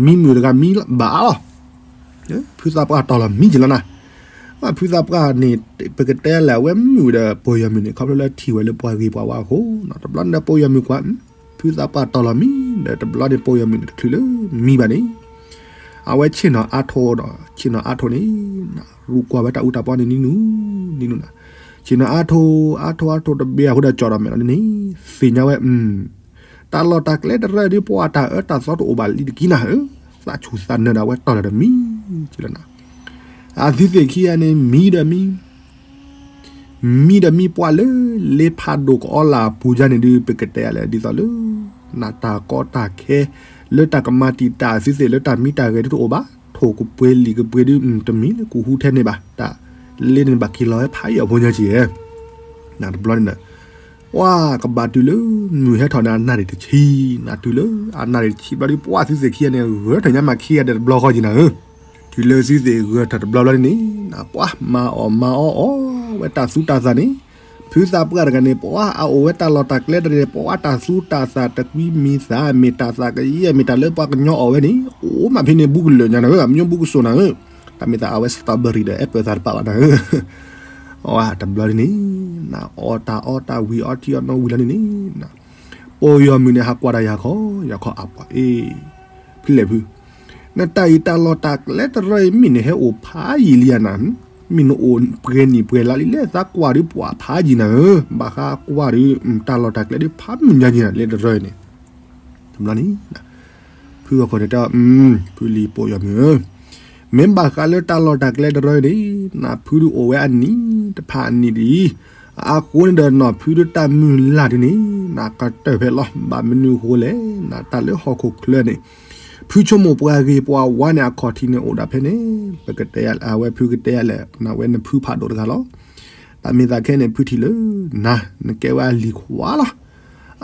မံမုာ်တဂၤမံဘၣ်အါလီၤ. ဖုသးပှၢ်တီၢ်လီၤမံက့ၤလီၤနၤ, ဖုသးပှၢ်န့ၣ် ပကတဲလဲၣ် အဝဲမုာ်ဒီးပိယီၤမုၣ်န့ၣ် ခီဖျိလၢထံၣ်ဝဲလၢပှၤဂ့ၤပှၤဝါအဃိ, တဘျီန့ၣ်ဒီးပိယီၤမုၣ်ကွၢ် ဖုသးပှၢ်တီၢ်လီၤမံဒီး တဘျီန့ၣ်ပိယီၤမုၣ်န့ၣ်တချုးလၢမံဘၣ်န့ၣ်, အဝဲဆ့ၣ်နီၤအါထိဒီး ဆ့ၣ်နီၤအါထိန့ၣ် ရူကွၢ်ဝဲတၢ်အူတၢ်ပီန့ၣ်နံၤနူၤ နံၤနူၤနၤ, ဆ့ၣ်နီၤအါထိ အါထိအါထိတဘ့ၣ်အဃိဒီးကၠီဒီးမဲာ်လီၤန့ၣ်န့ၣ် သ့ၣ်ညါဝဲ တၢ်လီၢ်တၢ်ကျဲတရၢဒ်ပှၤတၢ်အၢတၢ်သီတအိၣ်ဘၣ်လံတက့ၢ်နၤဧၢ, သးဆူၣ်သးနၢၤဒီးအဝဲတီၢ်လီၤဒီးမံက့ၤလီၤနၤ, အသုသ့ၣ်ခံဂၤန့ၣ် မံဒီးမံ မံဒီးမံပှၤလၢ လ့ဖးဒိၣ်ကအီလၢ်အပူၤယါန့ၣ်ဒုး ပကတဲလဲၣ် ဒ်သိးလၢ နတၢ်ကီတၢ်ခဲ လၢတၢ်ကမၤတံာ်တာ်သုသ့ၣ်လၢတၢ်မံတၢ်ဂဲၤဒုးတအိၣ်ဘၣ်, ထိၣ်ကပှ့ၤလံာ်ကပှ့ၤဒုး တမံၤလၢကဟူထဲန့ၣ်ဘၣ်, တၢ်လ့န့ၣ်ဘၣ်က့ၤလီၤဝဲဖးယံာ်အဖိညါက့ၤ, နတဘျီန့ၣ်ဒီး ပှၤကဘၣ်တုၤလၢ မုၢ်ဟဲထီၣ်န့ၣ် အနၣ်ရံၣ်တဆံ, နတုၤလၢ အနၣ်ရံၣ်တဆံဘျီဒုး ပှၤသုသ့ၣ်ခံဂၤန့ၣ် ဂဲၤထၢၣ်ညါမးခံဂၤဒီးတဘျီဃီက့ၤနၤဧၢ, တုၤလၢသုသ့ၣ်ဂဲၤထၢၣ်တဘျီဘျီန့ၣ်န့ၣ် ပှၤမၤအီၣ်မၤအီအီၣ်ဝဲတၢ်သူတၢ်သးန့ၣ်, ဖုသးပှၢ်တဂၤန့ၣ် ပှၤအအိၣ်ဝဲတၢ်လီၢ်တၢ်ကျဲတရၢန့ၣ် ပှၤတၢ်သူတၢ်သးတကွံမံၤသး မ့ၢ်တၢ်သးကယဲၢ် မ့ၢ်တၢ်လၢပှၤကညီအီၣ်ဝဲန့ၣ် အိၣ်မးဖဲန့ၣ်ဘူးကလၢာ်ညါနၤဧၢ, မ့ၢ်ဘူးကစိာ်နၤဧၢ, တၢ်မ့ၢ်သးအဝဲ strawberry ဒီး apple သးတပာ်ဘၣ်နၤဧၢ အဝဲတဘျီန့ၣ်န့ၣ် နအီၣ်တၢ်အီတၢ်ဝံၤအီထံအီနိဝံၤလီၤန့ၣ်န့ၣ်, ပိယီၤမုၣ်န့ၣ် ဟးကွၢ်ဒီးယၤခီ ယၤခီအပှၤအ့ၣ်, ဖဲလဲၣ်ဖု, နတၢ်အံၤတၢ်လီၢ်တၢ်ကျဲတရၢအံၤ မ့ၢ်နဟဲအိၣ်ဖးယံာ်လံဧါနၤ, မ့ၢ်နအိၣ်ပှဲၤနံၣ်ပှဲၤလါလံလဲၣ် သးကွၢ်ဒုးပှၤဖးယံာ်နၤဧၢ, ဘၣ်ဃးကွၢ်ဒုး တၢ်လီၢ်တၢ်ကျဲဒုးဖးမုၢ်ညါယံာ်နၤလၢတရၢန့ၣ်, တဘျီန့ၣ် ဖုဂီၢ်ခိၣ်န့ၣ်တဲအီၤ, ဖုလံၤပိယီၤမုၣ်ဧၢ, မ့ၢ်ဘၣ်ဃးလၢတၢ်လီၢ်တၢ်ကျဲတရၢန့ၣ် နဖုဒုးအိၣ်ဝဲအနံၣ်တဖၣ်အနံၣ်ဒ်အံၤ, အဃိန့ၣ်ဒီးနီၢ်ဖုဒုးတၢ်မုၢ်လၢ်ဒုးန့ၣ် နကတၢၢ်ဖဲလီၤ, ဘၣ်မနုၤဃိလဲၣ် နတၢ်လၢဟီၣ်ခိၣ်ချၢန့ၣ် ဖုဆိကမိၣ်ပှၤဂ့ၤပှၤဝါန့ၣ် အခီၣ်ထံးန့ၣ်အိၣ်ဒၣ်ဖဲန့ၣ်, ပကတဲအဝဲဖုကတဲလဲၣ် နဝဲနဖုဖးဒိၣ်တဂၤလီၤ, တၢ်မ့ၢ်သးခဲန့ၣ် ဖုထံၣ်လၢ နၤ နကဲဝဲအလံၤခွါလီၤ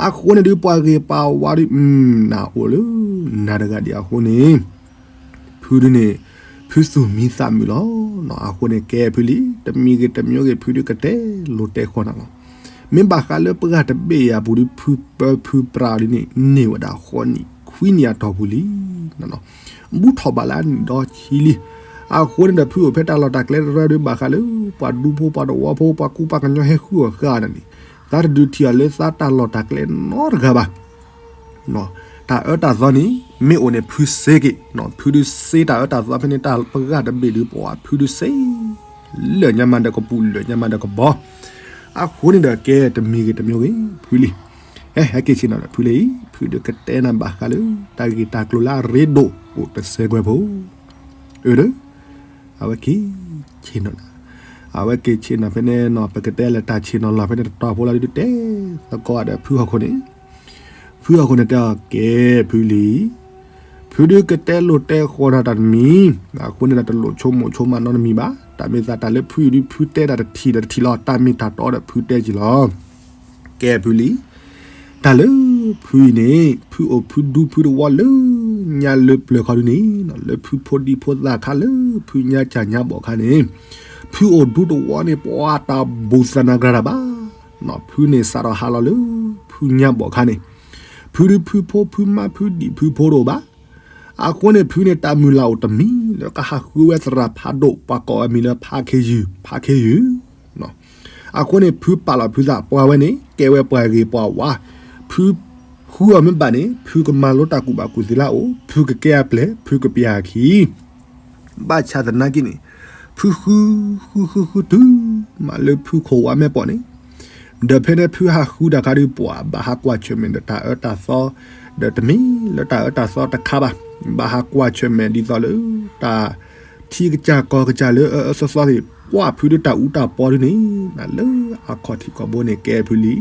အဃိန့ၣ်ဒုး ပှၤဂ့ၤပှၤဝါဒုး နအိၣ်လၢ နၤတဂၤဒံးအဃိန့ၣ်, ဖုဒုးန့ၣ် ဖုသူၣ်မံသးမုာ်လီၤ. အဃိန့ၣ် ကဲဖုလံ, တမံၤဂ့ၤတမံၤဂ့ၤ ဖုဒုးကတဲလိၤတဲဃီနၤလီၤ. မ့ၢ်ဘၣ်ဃးလၢပှၤတဘ့ၣ်အံၤအပူၤဒုး ဖုပၢဖုပြးဒုးန့ၣ် န့ၢ်ဝဲဒၣ်ဃိးနံၣ်ခွံနံၣ်အတီၢ်ပူၤလံ. ဘူၣ်ထီၣ်ဘၣ်လၢအနံၣ်ဒီဆံလံ. အဃိန့ၣ်ဒီး ဖုအိၣ်ဖဲတၢ်လီၢ်တၢ်ကျဲတရၢဒုး ဘၣ်ဃးလၢ ပှၤဒူဖိပှၤသဝီဖိ ပှၤကူပှၤကညီဟဲဃုအီၤဃာ်နၤန့ၣ်, သးတဒုးထံၣ်အီၤလၢသးတၢ်လီၢ်တၢ်ကျဲနီတဂၤဘၣ်. တၢ်အၢတၢ်သီန့ၣ် မ့ၢ်အိၣ်န့ၣ် ဖုစ့က့ၤ, ဖုဒုးစ့တၢ်အၢတၢ်သီဖဲန့ၣ် တၢ်ပှၤတဘ့ၣ်ဒုး ပှၤဖုဒုးစ့ လၢာ်ညါမးဒီးကပူၤ လၢာ်ညါမးဒီးကဘီ. အဃိန့ၣ်ဒီး ကဲတမံၤဂ့ၤတမံၤဂ့ၤ ဖုလံ, ဟဲဟဲက့ၤဆ့ၣ်နီၤဒီးဖုလံ, ဖုဒုးကတဲနၤဘၣ်ဃးလၢ တၢ်ဂ့ၢ်တၢ်ကျိၤလၢအရ့ဒိၣ်အိၣ်တစဲးကွဲးဖိ အၢ ဒီး အဝဲက့ၤဆ့ၣ်နီၤ, အဝဲက့ၤဆ့ၣ်နီၤဖဲန့ၣ်နီၤ ပကတဲလၢတၢ်ဆ့ၣ်နီၤလီၤဖဲန့ၣ်တတီၤဖိလီၤဒုး တဲသကိးဒီးဖုဟီၣ်ခိၣ်န့ၣ်, ဖုဟီၣ်ခိၣ်န့ၣ်တဲအီၤ ကဲဖုလံ, ဖုဒုးကတဲလိၤတဲဃီနၤတၢ်တမံၤ, အဃိန့ၣ်ဒီးတလိၣ်ဆိကမိၣ်ဆိကမးနီတမံၤဘၣ်. တၢ်မ့ၢ်သးတၢ်လၢဖုဒုး ဖုတဲတၢ်တထံၣ်ဒီးတထံၣ်လီၤ. တၢ်မ့ၢ်တၢ်တီဒီးဖုတဲက့ၤလီၤ. ကဲဖုလံ, တၢ်လၢဖုအံၤန့ၣ် ဖုအိၣ်ဖုဒူဖုသဝီလၢ ညါလၢပျၢၤခီဒုန့ၣ်, လၢဖုဖိဒံဖိသၣ်ခါလၢဖုညါကၢ်ညါဘီၣ်ခါန့ၣ်, ဖုအိၣ်ဒူသဝီန့ၣ် ပှၤတၢ်ဘူၣ်သးနၤကြၤတၢ်ဘၣ်. ဖုန့ၣ်စးထီၣ်ဟးလီၤလၢ ဖုညါဘီၣ်ခါန့ၣ်, ဖုဒုဖုဖိဖုမါဖုဒံၣ်ဖုဖိတအိၣ်ဘၣ်. အဃိန့ၣ် ဖုန့ၣ်တၢ်မုၢ်လၢ်အိၣ်တမံၤ လၢကဟးဃုဝဲသရၣ်ဖးဒိၣ် ပှၤကိးအမံၤလၢဖးခ့ယုၢ်, ဖးခ့ယုၢ်. အဃိန့ၣ် ဖုပာ်လီၤဖုသး ပှၤဝဲန့ၣ် ကဲဝဲပှၤဂ့ၤပှၤဝါ, ဖုဃုအီၤမ့ၢ်ဘၣ်န့ၣ် ဖုကမၤလိတၢ်ကူၣ်ဘၣ်ကူၣ်သ့လၢအအိၣ်, ဖုကကဲအပျဲၢ်, ဖုကပျဲအခံ ဘၣ်ဆၣ်သနာ်က့န့ၣ်, ဖုဃု, ဃုဃုဃုတုၤမးလၢဖုခိၣ်ဝါမဲာ်ပီၣ်န့ၣ်, ဒီးဖဲန့ၣ်ဖုဟးဃုတၢ်ခါဒုး ပှၤဘၣ်ဟးကွၢ်ဆၢၣ်မဲာ်ဒီးတၢ်အၢတၢ်သီ, ဒီးတမ့ၢ်လၢတၢ်အၢတၢ်သီတခါဘၣ်, ဘၣ်ဟးကွၢ်ဆၢၣ်မဲာ်ဒ်သိးလၢ တၢ်ထံကစၢ်ကီၢ်ကစၢ်လၢအအၢအၢသီသီသ့ၣ် ကွၢ်ဖုဒုးတၢ်အူတၢ်ပီဒုန့ၣ်, လၢအခီၣ်ထံးခီၣ်ဘိန့ၣ်ကဲဖုလံ.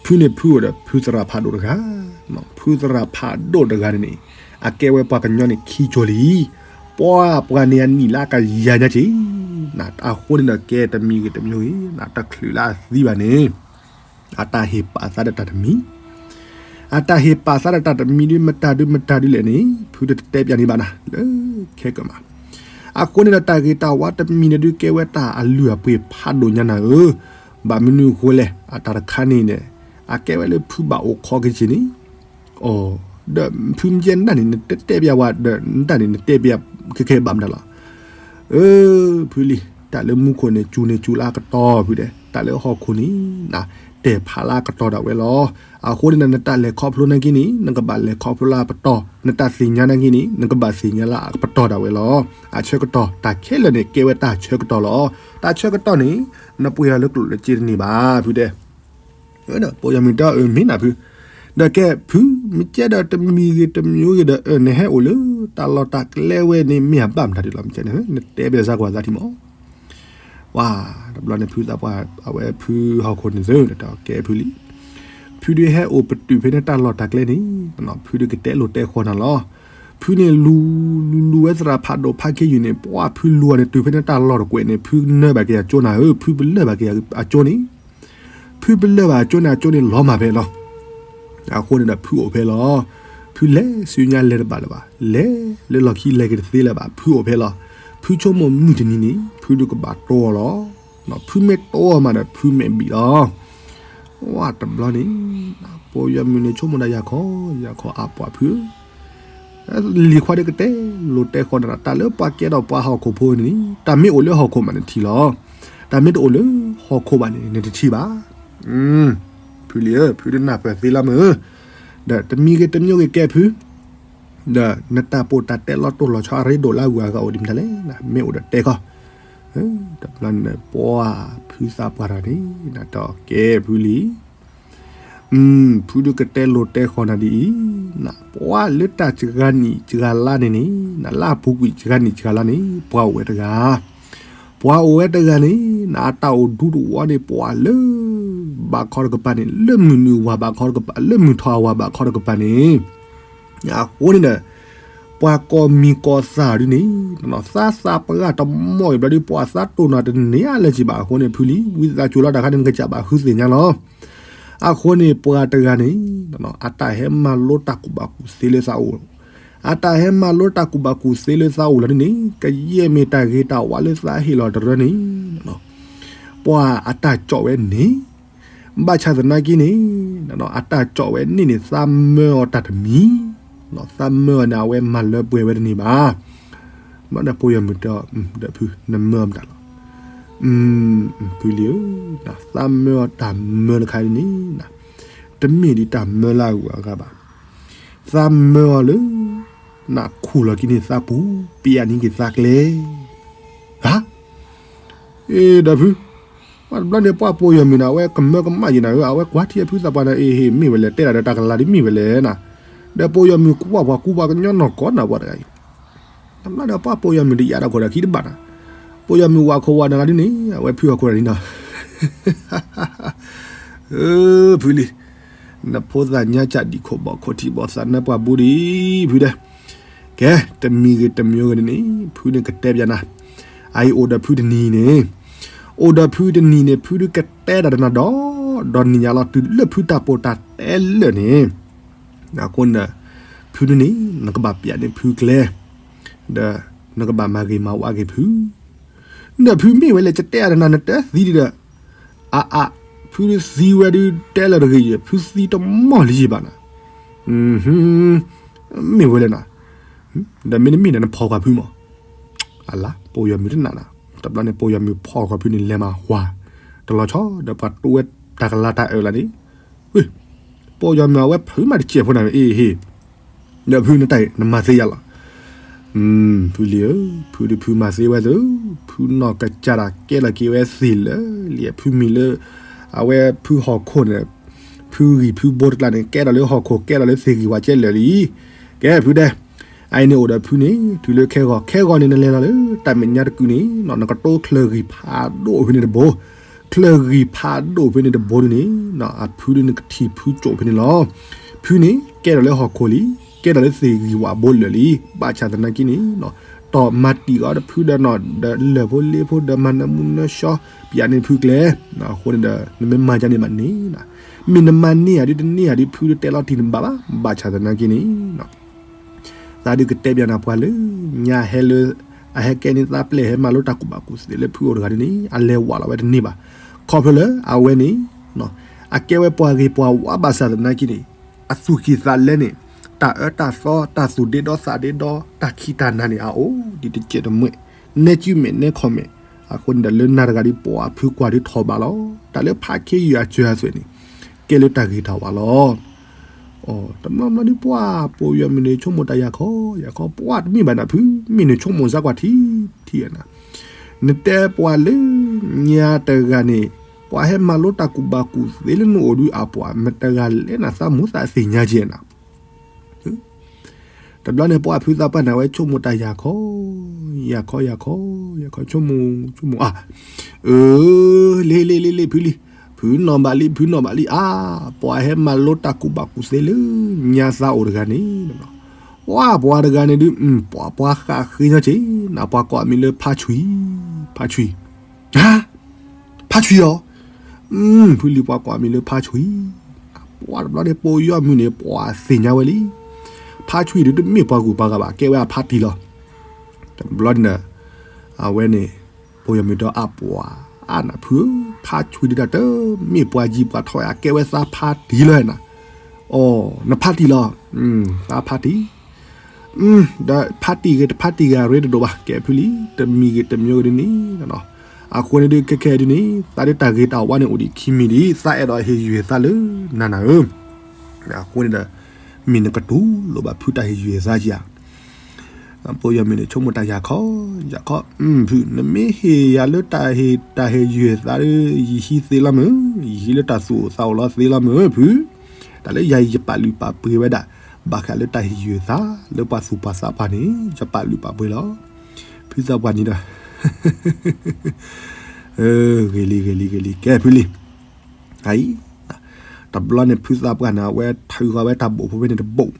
ဖုန့ၣ်ဖုအိၣ်ဒီးဖုသရၣ်ဖးဒိၣ်တဂၤ, ဖုသရၣ်ဖးဒိၣ်တဂၤန့ၣ်န့ၣ်, အကဲဝဲပှၤကညီန့ၣ်ခံကၠိလံ. ပှၤပှၤန့ၣ်အနံၣ်လၢအကယၤညါက့ၤ, အဃိန့ၣ်ဒီးကဲတမံၤဂ့ၤတမံၤဂ့ၤ တချုးလၢအသံဘၣ်န့ၣ်, အတၢ်ဟ့ၣ်ပာ်သးဒီးတၢ်တမံၤ အတၢ်ဟ့ၣ်ပာ်သးဒီးတၢ်တမံၤဒုး မတၤဒုးမတၤဒုးလဲၣ်န့ၣ် ဖုတတဲပျးန့ၢ်ဘၣ်နၤ လၢခဲကမး. အဃိန့ၣ်ဒီးတၢ်ဂ့ၤတၢ်ဝါတမံၤန့ၣ်ဒုးကဲဝဲတၢ်အလုၢ်အပှ့ၤဖးဒိၣ်ညါနၤဧၢ, ဘၣ်မနုၤအဃိလဲၣ် အတၢ်တခါန့ၣ်ဒီး အကဲဝဲလၢဖုဘၣ်အိၣ်ခိးက့ၤက့ၤန့ၣ်, အိ, ဒီးဖုမ့ၢ်ကဲနတၢ်န့ၣ် နတတဲပျးဝဲဒီး နတၢ်န့ၣ် နတဲပျးခဲခဲဘၣ်မတၤလီၤ. အၢ, ဖုလံ, တၢ်လၢမူခိၣ်န့ၣ် စူၤန့ၣ်စူၤလၢအကတီၢ်ဖုဒဲး, တၢ်လၢဟီၣ်ခိၣ်န့ၣ် တဲာ်ဖးလၢအကတီၢ်ဒၣ်ဝဲလီၤ. အဃိန့ၣ်ဒီး နတၢ်လဲၤခီဖျိနာ်က့န့ၣ် နကဘၣ်လဲၤခီဖျိလၢအပတီၢ်, နတၢ်သ့ၣ်ညါနာ်က့န့ၣ် နကဘၣ်သ့ၣ်ညါလၢအပတီၢ်ဒၣ်ဝဲလီၤ. အဆၢကတီၢ် တၢ်ခဲလၢာ်န့ၣ် ကဲဝဲတၢ်ဆၢကတီၢ်လီၤ. တၢ်ဆၢကတီၢ်န့ၣ် နပှ့ၤအီၤလၢကျိၣ်လၢစ့တန့ၢ်ဘၣ် ဖုတဲ ဒီးပိာ်ယီၤမုၣ်တဲအီၤ အၢ မ့ၢ်နၤဖု, ဒီးကဲဖု မ့ၢ်ကဲဒီးတမံၤဂ့ၤတမံၤဂ့ၤဒီး နဟဲအိၣ်လၢတၢ်လီၢ်တၢ်ကျဲဝဲန့ၣ် မ့ၢ်အဘၣ်မတၤဒ်လီၤ မ့ၢ်ကဲန့ၣ် နတဲဘၣ်စၢ်ကွၢ်သးထံမး. ဝါ, တဘျီန့ၣ်ဖုသးပှၢ် အဝဲဖုဟီၣ်ခိၣ်န့ၣ်သု ဒီးကဲဖုလံ. ဖုဒုးဟဲအိၣ်ပတုာ်ဖဲန့ၣ်တၢ်လီၢ်တၢ်ကျဲန့ၣ်, ဖုဒုးကတဲလိာ်တဲဃီၤနၤလီၤ. ဖုန့ၣ်လူၤလူၤလူၤဝဲသရၣ်ဖးဒိၣ်ဖးခ့ယုၢ်န့ၣ် ပှၤဖုလူၤအီၤန့ၣ် တုၤဖဲန့ၣ်တၢ်လီၢ်တကွဲးန့ၣ် ဖုနၢဘၣ်က့ၤအကၠိနၤဧၢ, ဖုပလၢၢ်ဘၣ်က့ၤအကၠိန့ၣ် ဖုပလၢၢ်ဘၣ်အကၠိန့ၣ် အကၠိန့ၣ်လီၤမၢ်ဖဲလီၤ. အဃိန့ၣ်ဒီးဖုအိၣ်ဖဲလီၤ. ဖုလဲၤဆူညါလဲၤတဘၣ်လၢၤဘၣ်, လဲၤလၢလီၢ်ခံလဲၤက့ၤတသ့လၢၤဘၣ်, ဖုအိၣ်ဖဲလီၤ. ဖုဆိကမိၣ်မုၢ်တနံၤန့ၣ် ဖုဒုးကဘၣ်တိအီၤလီၤ. ဖုမ့ၢ်တိအီၤမးဒီး ဖုမဲာ်ဘံၣ်လီၤ. ဝါတဘျီန့ၣ် ပိာ်ယီၤမုၣ်န့ၣ်ဆိကမိၣ်ဒၣ် ယၤခီ ယၤခီအါပှၤဖုဧၢ, လံၤခွါဒုးကတဲလိာ်တဲဃီၤနၤ တၢ်လၢပှၤကဲဒီးပှၤဟီၣ်ခိၣ်ဖိန့ၣ် တၢ်မ့ၢ်အိၣ်လၢဟီၣ်ခိၣ်မးနထံၣ်လီၤ. တၢ်မ့ၢ်တအိၣ်လၢဟီၣ်ခိၣ်ဘၣ်န့ၣ် နတထံၣ်ဘၣ်. ဖုလံဧၢ, ဖုတနၢ်ပၢၢ်သ့လီၤမ့ၢ်ဧၢ, ဒီးတမံၤဂ့ၤတမံၤဂ့ၤကဲဖု, ဒီးနတၢ်ပိာ်တၢ်တဲလီၤတိၢ်လီၤဆီအရ့ဒိၣ်လၢအဂုၤအဂၤအိၣ်ဒံးမတၤလဲၣ်, မ့ၢ်အိၣ်ဒီးတဲခီ, တဘျီန့ၣ်ပှၤဖုသးပှၢ်တဂၤန့ၣ် ဒီးကဲဖုလံ. ဖုဒုးကတဲလိာ်တဲဃီၤနၤဒ်အံၤ, ပှၤလၢတၢ်စှၤနံၣ်စှၤလါန့ၣ်န့ၣ်, လၢအပူၤကွံာ်စှၤနံၣ်စှၤလါန့ၣ် ပှၤအိၣ်ဝဲတဂၤ, ပှၤအိၣ်ဝဲတဂၤန့ၣ် အတၢ်အိၣ်ဒူသဝီန့ၣ် ပှၤလၢ ဘၣ်ခီတကပၤန့ၣ် လၢမုၢ်နုာ်ဝၤဘၣ်ခီတကပၤ လၢမုၢ်ထီၣ်အဝၤဘၣ်ခီတကပၤန့ၣ်, အဃိန့ၣ်ဒီး ပှၤကိးမံၤကိးသၣ်ဒ်န့ၣ် သးသးပှၢ်တမီၢ်အံၤဘျီဒ် ပှၤသးတိၢ်နီၣ်တန့ၢ်အါလၢၤဘၣ်အဃိန့ၣ် ဖုလံ ဝံသးစူၤလီၤတၢ်ခါန့ၣ် နကစၢ်ဘၣ်ဃုသ့ၣ်ညါလီၤ. အဃိန့ၣ် ပှၤတဂၤန့ၣ် အတၢ်ဟဲမၤလိတၢ်ကူၣ်ဘၣ်ကူၣ်သ့လၢသးအိၣ်, အတၢ်ဟဲမၤလိတၢ်ကူၣ်ဘၣ်ကူၣ်သ့လၢသးအိၣ်လီၤဒ်န့ၣ် ကယဲၢ်မ့ၢ်တၢ်ဂ့ၤတၢ်ဝါလၢသးဟ့ၣ်လီၤတရၢန့ၣ် ပှၤအတၢ်ကၠီၣ်ဝဲန့ၣ် ဘၣ်ဆၣ်သနာ်က့န့ၣ် အတၢ်ကၠီၣ်ဝဲန့ၣ်န့ၣ် သးမၢအီၤတၢ်တမံၤ, သးမၢအီၤန့ၣ် အဝဲမၤလၢပှဲၤဝဲတန့ၢ်ဘၣ်. ဘျီဒီးပိာ်ယီၤမုၣ်တဲအီၤ ဒီးဖု နမၢအီၤမတၤလီၤ. ဖုလံဧၢ, သးမၢအီၤတၢ်မၢတခါဒ်န့ၣ် တမ့ၢ်ဒ်တၢ်မၢလၢအဂုၤအဂၤဘၣ်. သးမၢအီၤလၢ နခူၣ်လီၤက့ၤန့ၢ်သးပူၤ ပျဲန့ၢ်က့ၤသးကျဲ ဧါ. အ့ ဒီးဖု, တဘျီန့ၣ်ပှၤပိာ်ယီၤမုၣ်န့ၣ် အဝဲကမၢကမၣ်ယံၤနၤဧၢ, အဝဲကွၢ်ထံဖုသးပှၢ်န့ၣ် အ့ဟ့ၣ်မ့ၢ်ဝဲလဲၣ်, တဲဒၣ်ဒီးတၢ်ကလၤဒ်မ့ၢ်ဝဲလဲၣ်နၤ. ဒီးပိာ်ယီၤမုၣ်ကွၢ်ပှၤကူပှၤကညီနီၢ်ကီၢ်နၤပှၤတဂၤအံၤ, တဘျီဒီးပှၤပိာ်ယီၤမုၣ်တယာ်ဒီးခိၣ်ဒီးခံတဘၣ်နၤ, ပိာ်ယီၤမုၣ်ဝၤခိၣ်ဝၤနၤလၢဒ်န့ၣ် အဝဲဖုဟီၣ်ခိၣ်ဒီးန့ၣ်နီၤ. အၢ ဖုလံ, နဖိသၣ်ညါစၢ်ဒံးခိၣ်ဘီၣ်ခိၣ်ထံးဘီၣ်သးနၢပှၢ်ဘူးဒံး ဖုဒီး ကဲ, တမံၤဂ့ၤတမံၤဂ့ၤန့ၣ်န့ၣ် ဖုန့ၣ်ကတဲပျးနၤ, အအံၤအိၣ်ဒီးဖုတနံၤန့ၣ်, အိၣ်ဒီးဖုတနံၤန့ၣ် ဖုဒုးကတဲတၢ်ဒီးနၤဒီး, ဒီးနံၤညါလီၤတုၤလၢဖုတၢ်ပိာ်တၢ်တဲလၢာ်န့ၣ်, အဃိန့ၣ်, ဖုဒုန့ၣ် နကဘၣ်ပျဲန့ၢ်ဖုကျဲ, ဒီးနကဘၣ်မၤဂ့ၤမၤဝါက့ၤဖု, ဒီးဖုမ့ၢ်ဝဲလဲၣ် ကတဲအါတနၤ နတသံဒံးဒီး, အါအါ, ဖုဒုသံဝဲဒုတဲလၢတဂ့ၤယဲၢ်, ဖုသံတမီၢ်လံယံၤဘၣ်နၤ, မ့ၢ်ဝဲလဲၣ်နၤ, ဒီးမ့တမ့ၢ်ဒီးနဖီၣ်ကွၢ်ဖုမး, အလါ ပိာ်ယီၤမုၢ်တနးနၤ, တဘျီန့ၣ် ပိာ်ယီၤမုၢ်ဖီၣ်ကွၢ်ဖုန့ၣ် လဲၤမၤဝါ, တလီၤဆီဒီးပှၤတိဝဲတၢ်ကလၤတၢ်အၢၣ်လီၤန့ၣ်, ပိာ်ယီၤမုၢ်အဝဲဖုမးတစဲးဖိနၤ အ့ၣ်ဟ့ၣ်, ဒီးဖုနတၢ်အံၤ နမၤသ့ယၤလီၤ, ဖုလံဧၢ, ဖုဒုဖုမၤသ့ဝဲသု, ဖုနီၢ်ကစၢ်ဒၣ်ကဲလီၤက့ၤဝဲသ့ၣ်လၢလံ ဖုမံၤလၢ အဝဲဖုဟီၣ်ခိၣ်န့ၣ်, ဖုဂံၢ်ဖုဘိတကျါန့ၣ် ကဲထီၣ်လၢဟီၣ်ခိၣ် ကဲထီၣ်လၢသ့ၣ်ဂံၢ်ဝးကဲလၢာ်လံ, ကဲဖုဒဲ, အအံၤန့ၣ်အိၣ်ဒီးဖုန့ၣ် တုၤလၢခဲဂီၤ, ခဲဂီၤန့ၣ် နလဲၤလီၤလၢတၢ်မဲာ်ညါတကုာ်န့ၣ် နကတိၤချၢၣ်ဂံၢ်ဖးဒိၣ်ဖဲန့ၣ်တဘိ, ချၢၣ်ဂံၢ်ဖးဒိၣ်ဖဲန့ၣ်တဘိဒုန့ၣ်, အဖုဒုန့ၣ်ကထံၣ်ဖုကၠိဖဲန့ၣ်လီၤ, ဖုန့ၣ် ကဲထီၣ်လၢဟီၣ်ခိၣ်လံ, ကဲထီၣ်လၢသ့ၣ်ဂံၢ်ဝးဘိလၢာ်လံ, ဘၣ်ဆၣ်သနာ်က့န့ၣ် တီၢ်မၤတံာ်အီၤဒီးဖုဒီးနီၢ်ဒီးလၢၢ်ဖိလ့ဖိဒီးမၤနၢမူနၢဆှီ, ပျဲန့ၢ်ဖုကျဲ, အဃိန့ၣ်ဒီး နမ့ၢ်မၤဒ်န့ၣ်ဘၣ်န့ၣ်, မ့ၢ်နမၤန့ၢ်ဧါဒုတန့ၢ်ဧါဒု ဖုဒုတဲလီၤတံၢ်နဘၣ်ဘၣ်, ဘၣ်ဆၣ်သနာ်က့န့ၣ် သးဒုကတဲပျးနၤပှၤလၢညါဟဲလၢ အဟဲကဲန့ၢ်သးပျဲၢ် ဟဲမၤလိတၢ်ကူၣ်ဘၣ်ကူၣ်သ့လၢဖုအိၣ်တဂၤဒုန့ၣ် အလဲၤဝးလီၤဝဲတန့ၢ်ဘၣ်, ခီဖျိလၢအဝဲန့ၣ် အကဲဝဲပှၤဂ့ၤပှၤဝါဘၣ်ဆၣ်သနာ်က့န့ၣ် အသူၣ်ကံၢ်သးလဲန့ၣ် တၢ်အၢတၢ်သီ တၢ်သူၣ်ဒ့ဒီသးဒ့ဒီ တၢ်ခံးတၢ်နၤန့ၣ် အအိၣ်ဒ်တစဲးတမှဲး, နဲကုမဲာ်နဲခီၣ်မဲာ်, အဃိန့ၣ်ဒီးလၢနၤတဂၤဒု ပှၤဖုကွၢ်ဒုထီၣ်ဘးလီၤ, တၢ်လၢဖးခ့ယုၢ်အစၢၤအသွဲၣ်န့ၣ် ကဲလၢတၢ်ဂ့ၤတၢ်ဝါလီၤ. တဘျီဘျီဒု ပှၤပိာ်ယီၤမုၢ်န့ၣ် ဆိကမိၣ်တၢ်ယၤခီယၤခီ, ပှၤတမ့ၢ်ဘၣ်နၤဖု, မ့ၢ်နဆိကမိၣ်စၢ်ကွၢ်ထံထံနၤ, နတဲပှၤလၢညါတဂၤန့ၣ် ပှၤဟဲမၤလိတၢ်ကူၣ်ဘၣ်ကူၣ်သ့လၢနအိၣ်ဒု အပှၤမတဂၤလဲၣ်နၤ သးမူသးသ့ၣ်ညါကဲနၤ တဘျီန့ၣ် ပှၤဖုသးပှၢ်န့ၣ် အဝဲဆိကမိၣ်တၢ်ယၤခီ, ယၤခီယၤခီ, ယၤခီဆိကမိၣ်ဆိကမိၣ်အါ, အၢ, လ့လ့လ့လ့ဖုလံ, ဖုနီၢ်ဘၣ်လံ ဖုနီၢ်ဘၣ်လံအါ, ပှၤဟဲမၤလိတၢ်ကူၣ်ဘၣ်ကူၣ်သ့လၢညါသးအိၣ်တဂၤန့ၣ်, ပှၤပှၤတဂၤန့ၣ်ဒု ပှၤပှၤဃးဃ့ညီက့ၤနၤ ပှၤကိးအမံၤလၢဖါဆွံ, ဖါဆွံ, ဖါဆွံအီၤ, ဖုလံပှၤကိးအမံၤလၢဖါဆွံ, ပှၤတဘျီန့ၣ် ပိာ်ယီၤမုၢ်န့ၣ် ပှၤသ့ၣ်ညါဝဲလံ ဖါဆွံဒုတမ့ၢ်ပှၤဂုၤပှၤဂၤဘၣ် ကဲဝဲအဖါတံၢ်လီၤ. တဘျီန့ၣ်ဒီး အဝဲန့ၣ် ပိာ်ယီၤမုၢ်ဒီးအပှၤအါနၤဖုဧၢ, ဖါဆွံဒုတၢ်တမ့ၢ်ပှၤယံၤပှၤထီၣ်ဧါ ကဲဝဲသးဖါတံၢ်လီၤနၤ, အီၤ နဖါတံၢ်လီၤ, သးဖါတံၢ် ဒီးဖါတံၢ်ဂ့ၤတဖါတံၢ်ဂ့ၤအရ့တဒိၣ်ဘၣ် ကဲဖုလံ, တမံၤဂ့ၤတမံၤဂ့ၤဒ်န့ၣ်, အဃိန့ၣ်ဒု ခဲခဲဒ်န့ၣ် သးဒုတၢ်ဂ့ၤတၢ်ဝါန့ၣ်အိၣ်ဒံးခံမံၤဒံး သးအဲၣ်ဒိးဟ့ၣ်ယုၢ်သးလၢနၤနၤဧၢ, အဃိန့ၣ်ဒီး မ့ၢ်နကတူၢ်လိာ်ဘၣ်ဖုတၢ်ဟ့ၣ်ယုၢ်သးဧါ ပိာ်ယီၤမုၢ်န့ၣ် ဆိကမိၣ်တၢ်ယၤခီ, ယၤခီ, ဖု နမ့ၢ်ဟ့ၣ်ယၤလၢတၢ်ဟ့ၣ်တၢ်ဟ့ၣ်ယုၢ်သးဒီး ယဟံးသ့လီၤမုၢ်, ယဟံးလၢတၢ်သူၣ်အိၣ်သးအိၣ်လီၤသ့လီၤမုၢ်ဖု, တၢ်လၢယၤယပာ်လုၢ်ပာ်ပှ့ၤဝဲဒၣ်, ဘၣ်ဃးလၢတၢ်ဟ့ၣ်ယုၢ်သး လၢပှၤသူၣ်ပှၤသးပှၢ်န့ၣ် ယပာ်လုၢ်ပာ်ပှ့ၤလီၤ. ဖုသးပှၢ်န့ၣ်ဒီး ဂ့ၤလံ ဂ့ၤလံ ဂ့ၤလံ ကဲဖုလံ အံၤ, တဘျီန့ၣ် ဖုသးပှၢ်န့ၣ် အဝဲထုးဃီၤဝဲတၢ်ဘိၣ်ဖိဖဲန့ၣ်တဘိၣ်,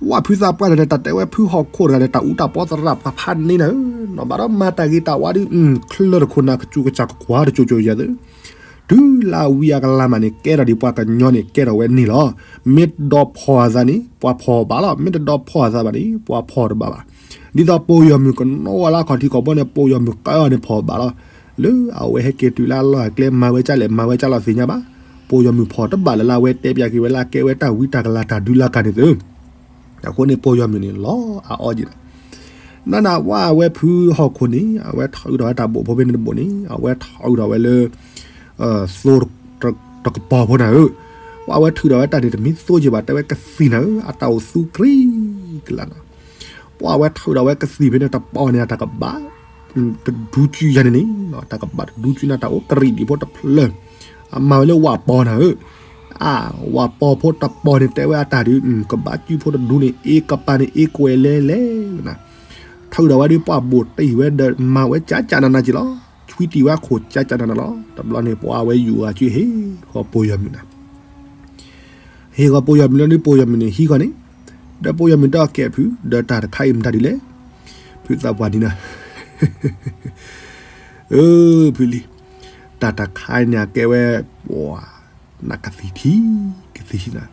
ဝဲဖုသးပှၢ်န့ၣ် တၢ်တဲဝဲဖုဟီၣ်ခိၣ်တဂၤန့ၣ် တၢ်အူတၢ်ပီသရၣ်ပှၤဖးန့ၢ်နၤဧၢ, နီၢ်ဘၣ်ဒီးမၤတၢ်ဂ့ၤတၢ်ဝါဒု ချၢတခိၣ်နၤကစူၤကစၢ်ကကွၢ်တကၠိကၠိယၤသု, တုၤလၢအဝံအကလၤမးန့ၣ် ကဲထီၣ်ဒံးပှၤကညီန့ၣ် ကဲထီၣ်ဝဲန့ၣ်လီၤ. မ့ၢ်တဒီးဖီၣ်အသးန့ၣ် ပှၤဖီၣ်ဘၣ်လီၤ, မ့ၢ်တဒီးဖီၣ်အသးဘၣ်န့ၣ် ပှၤဖီၣ်တဘၣ်ဘၣ်. ဒ်သိးပိာ်ယီၤမုၢ်ကနီၣ်ဝဲလၢအခီၣ်ထံးခီၣ်ဘိန့ၣ် ပိာ်ယီၤမုၢ်ကၢအီၤန့ၣ်ဖီၣ်ဘၣ်လီၤ. လၢအဝဲဟဲက့ၤတုၤလၢအလီၢ်အကျဲ မၤဝဲကၢလဲၣ် မၤဝဲကၢလီၤသ့ၣ်ညါဘၣ်. ပိာ်ယီၤမုၢ်ဖီၣ်တဘၣ်လၢ်လၢ် အဝဲတဲပျးက့ၤဝဲလၢအကဲဝဲတၢ်ဝံတၢ်ကလၤတၢ်ဒုးလၢ်ကၤန့ၣ်သု. အဃိန့ၣ် ပိာ်ယီၤမုၢ်န့ၣ် လီၤအအီက့ၤဒီး နနဝဲအဝဲဖုဟီၣ်ခိၣ်န့ၣ် အဝဲထုးထီၣ်ဝဲတၢ်ဘိၣ်ဖိဖဲန့ၣ်တဘိၣ်န့ၣ် အဝဲထုးထီၣ်ဝဲလၢ သိ တကပီၤဖိနၤဧၢ, ပှၤအဝဲထုးထီၣ်ဝဲတၢ်န့ၣ် တမ့ၢ်သိက့ၤဘၣ် တဲဝဲကသံၣ်နၤဧၢ, အတၢ်အိၣ်သူကရံကလးနၤ. ပှၤအဝဲထုးထီၣ်ဝဲကသံၣ်ဖဲန့ၣ် တပီၤန့ၣ် အတၢ်ကဘၣ် တဒူကၠူယၤန့ၣ်န့ၣ် တၢ်ကဘၣ်တဒူကၠူနၤ တၢ်အိၣ်ကရံၣ်ဒံးဖိတဖျၢၣ်, အမၤဝဲလၢဝၣ်ပီၤနၤဧၢ. အါ ဝၣ်ပီၤဖိတပီၤန့ၣ် တဲဝဲအတၢ်ဒုး ကဘၣ်ကၠူဖိတဒူန့ၣ် အ့ကပၤန့ၣ် အ့ကွဲးလဲလဲလီၤနၤ. ထုးထီၣ်ဝဲဒုး ပှၤဘိၣ်တ့ၢ်ဝဲဒီး မၤဝဲကၠးကၠးနးနးက့ၤလီၤ. ဆွံတံၢ်ဝဲအခိၣ်ကၠးကၠးနးနးလီၤ. တဘျီန့ၣ် ပှၤဝဲယူၤဂၤကၠူဟ့ၣ်ဃီၤပိာ်ယီၤမုၢ်နၤ ဟ့ၣ်ဃီၤပိာ်ယီၤမုၢ်လီၤဒုး ပိာ်ယီၤမုၢ်န့ၣ်ဟံးဃီၤန့ၣ်, ဒီးပိာ်ယီၤမုၢ်တဲအီၤ ကဲဖု ဒီးတၢ်တခါအံၤမတၤဒ်လဲၣ်. ဖုသးပှၢ်န့ၣ်ဒီး အၢ ဖုလံ, တၢ်တခါအံၤန့ၣ် အကဲဝဲ ပှၤ နကသံၣ်ထံ, ကသံၣ်ထံနၤ,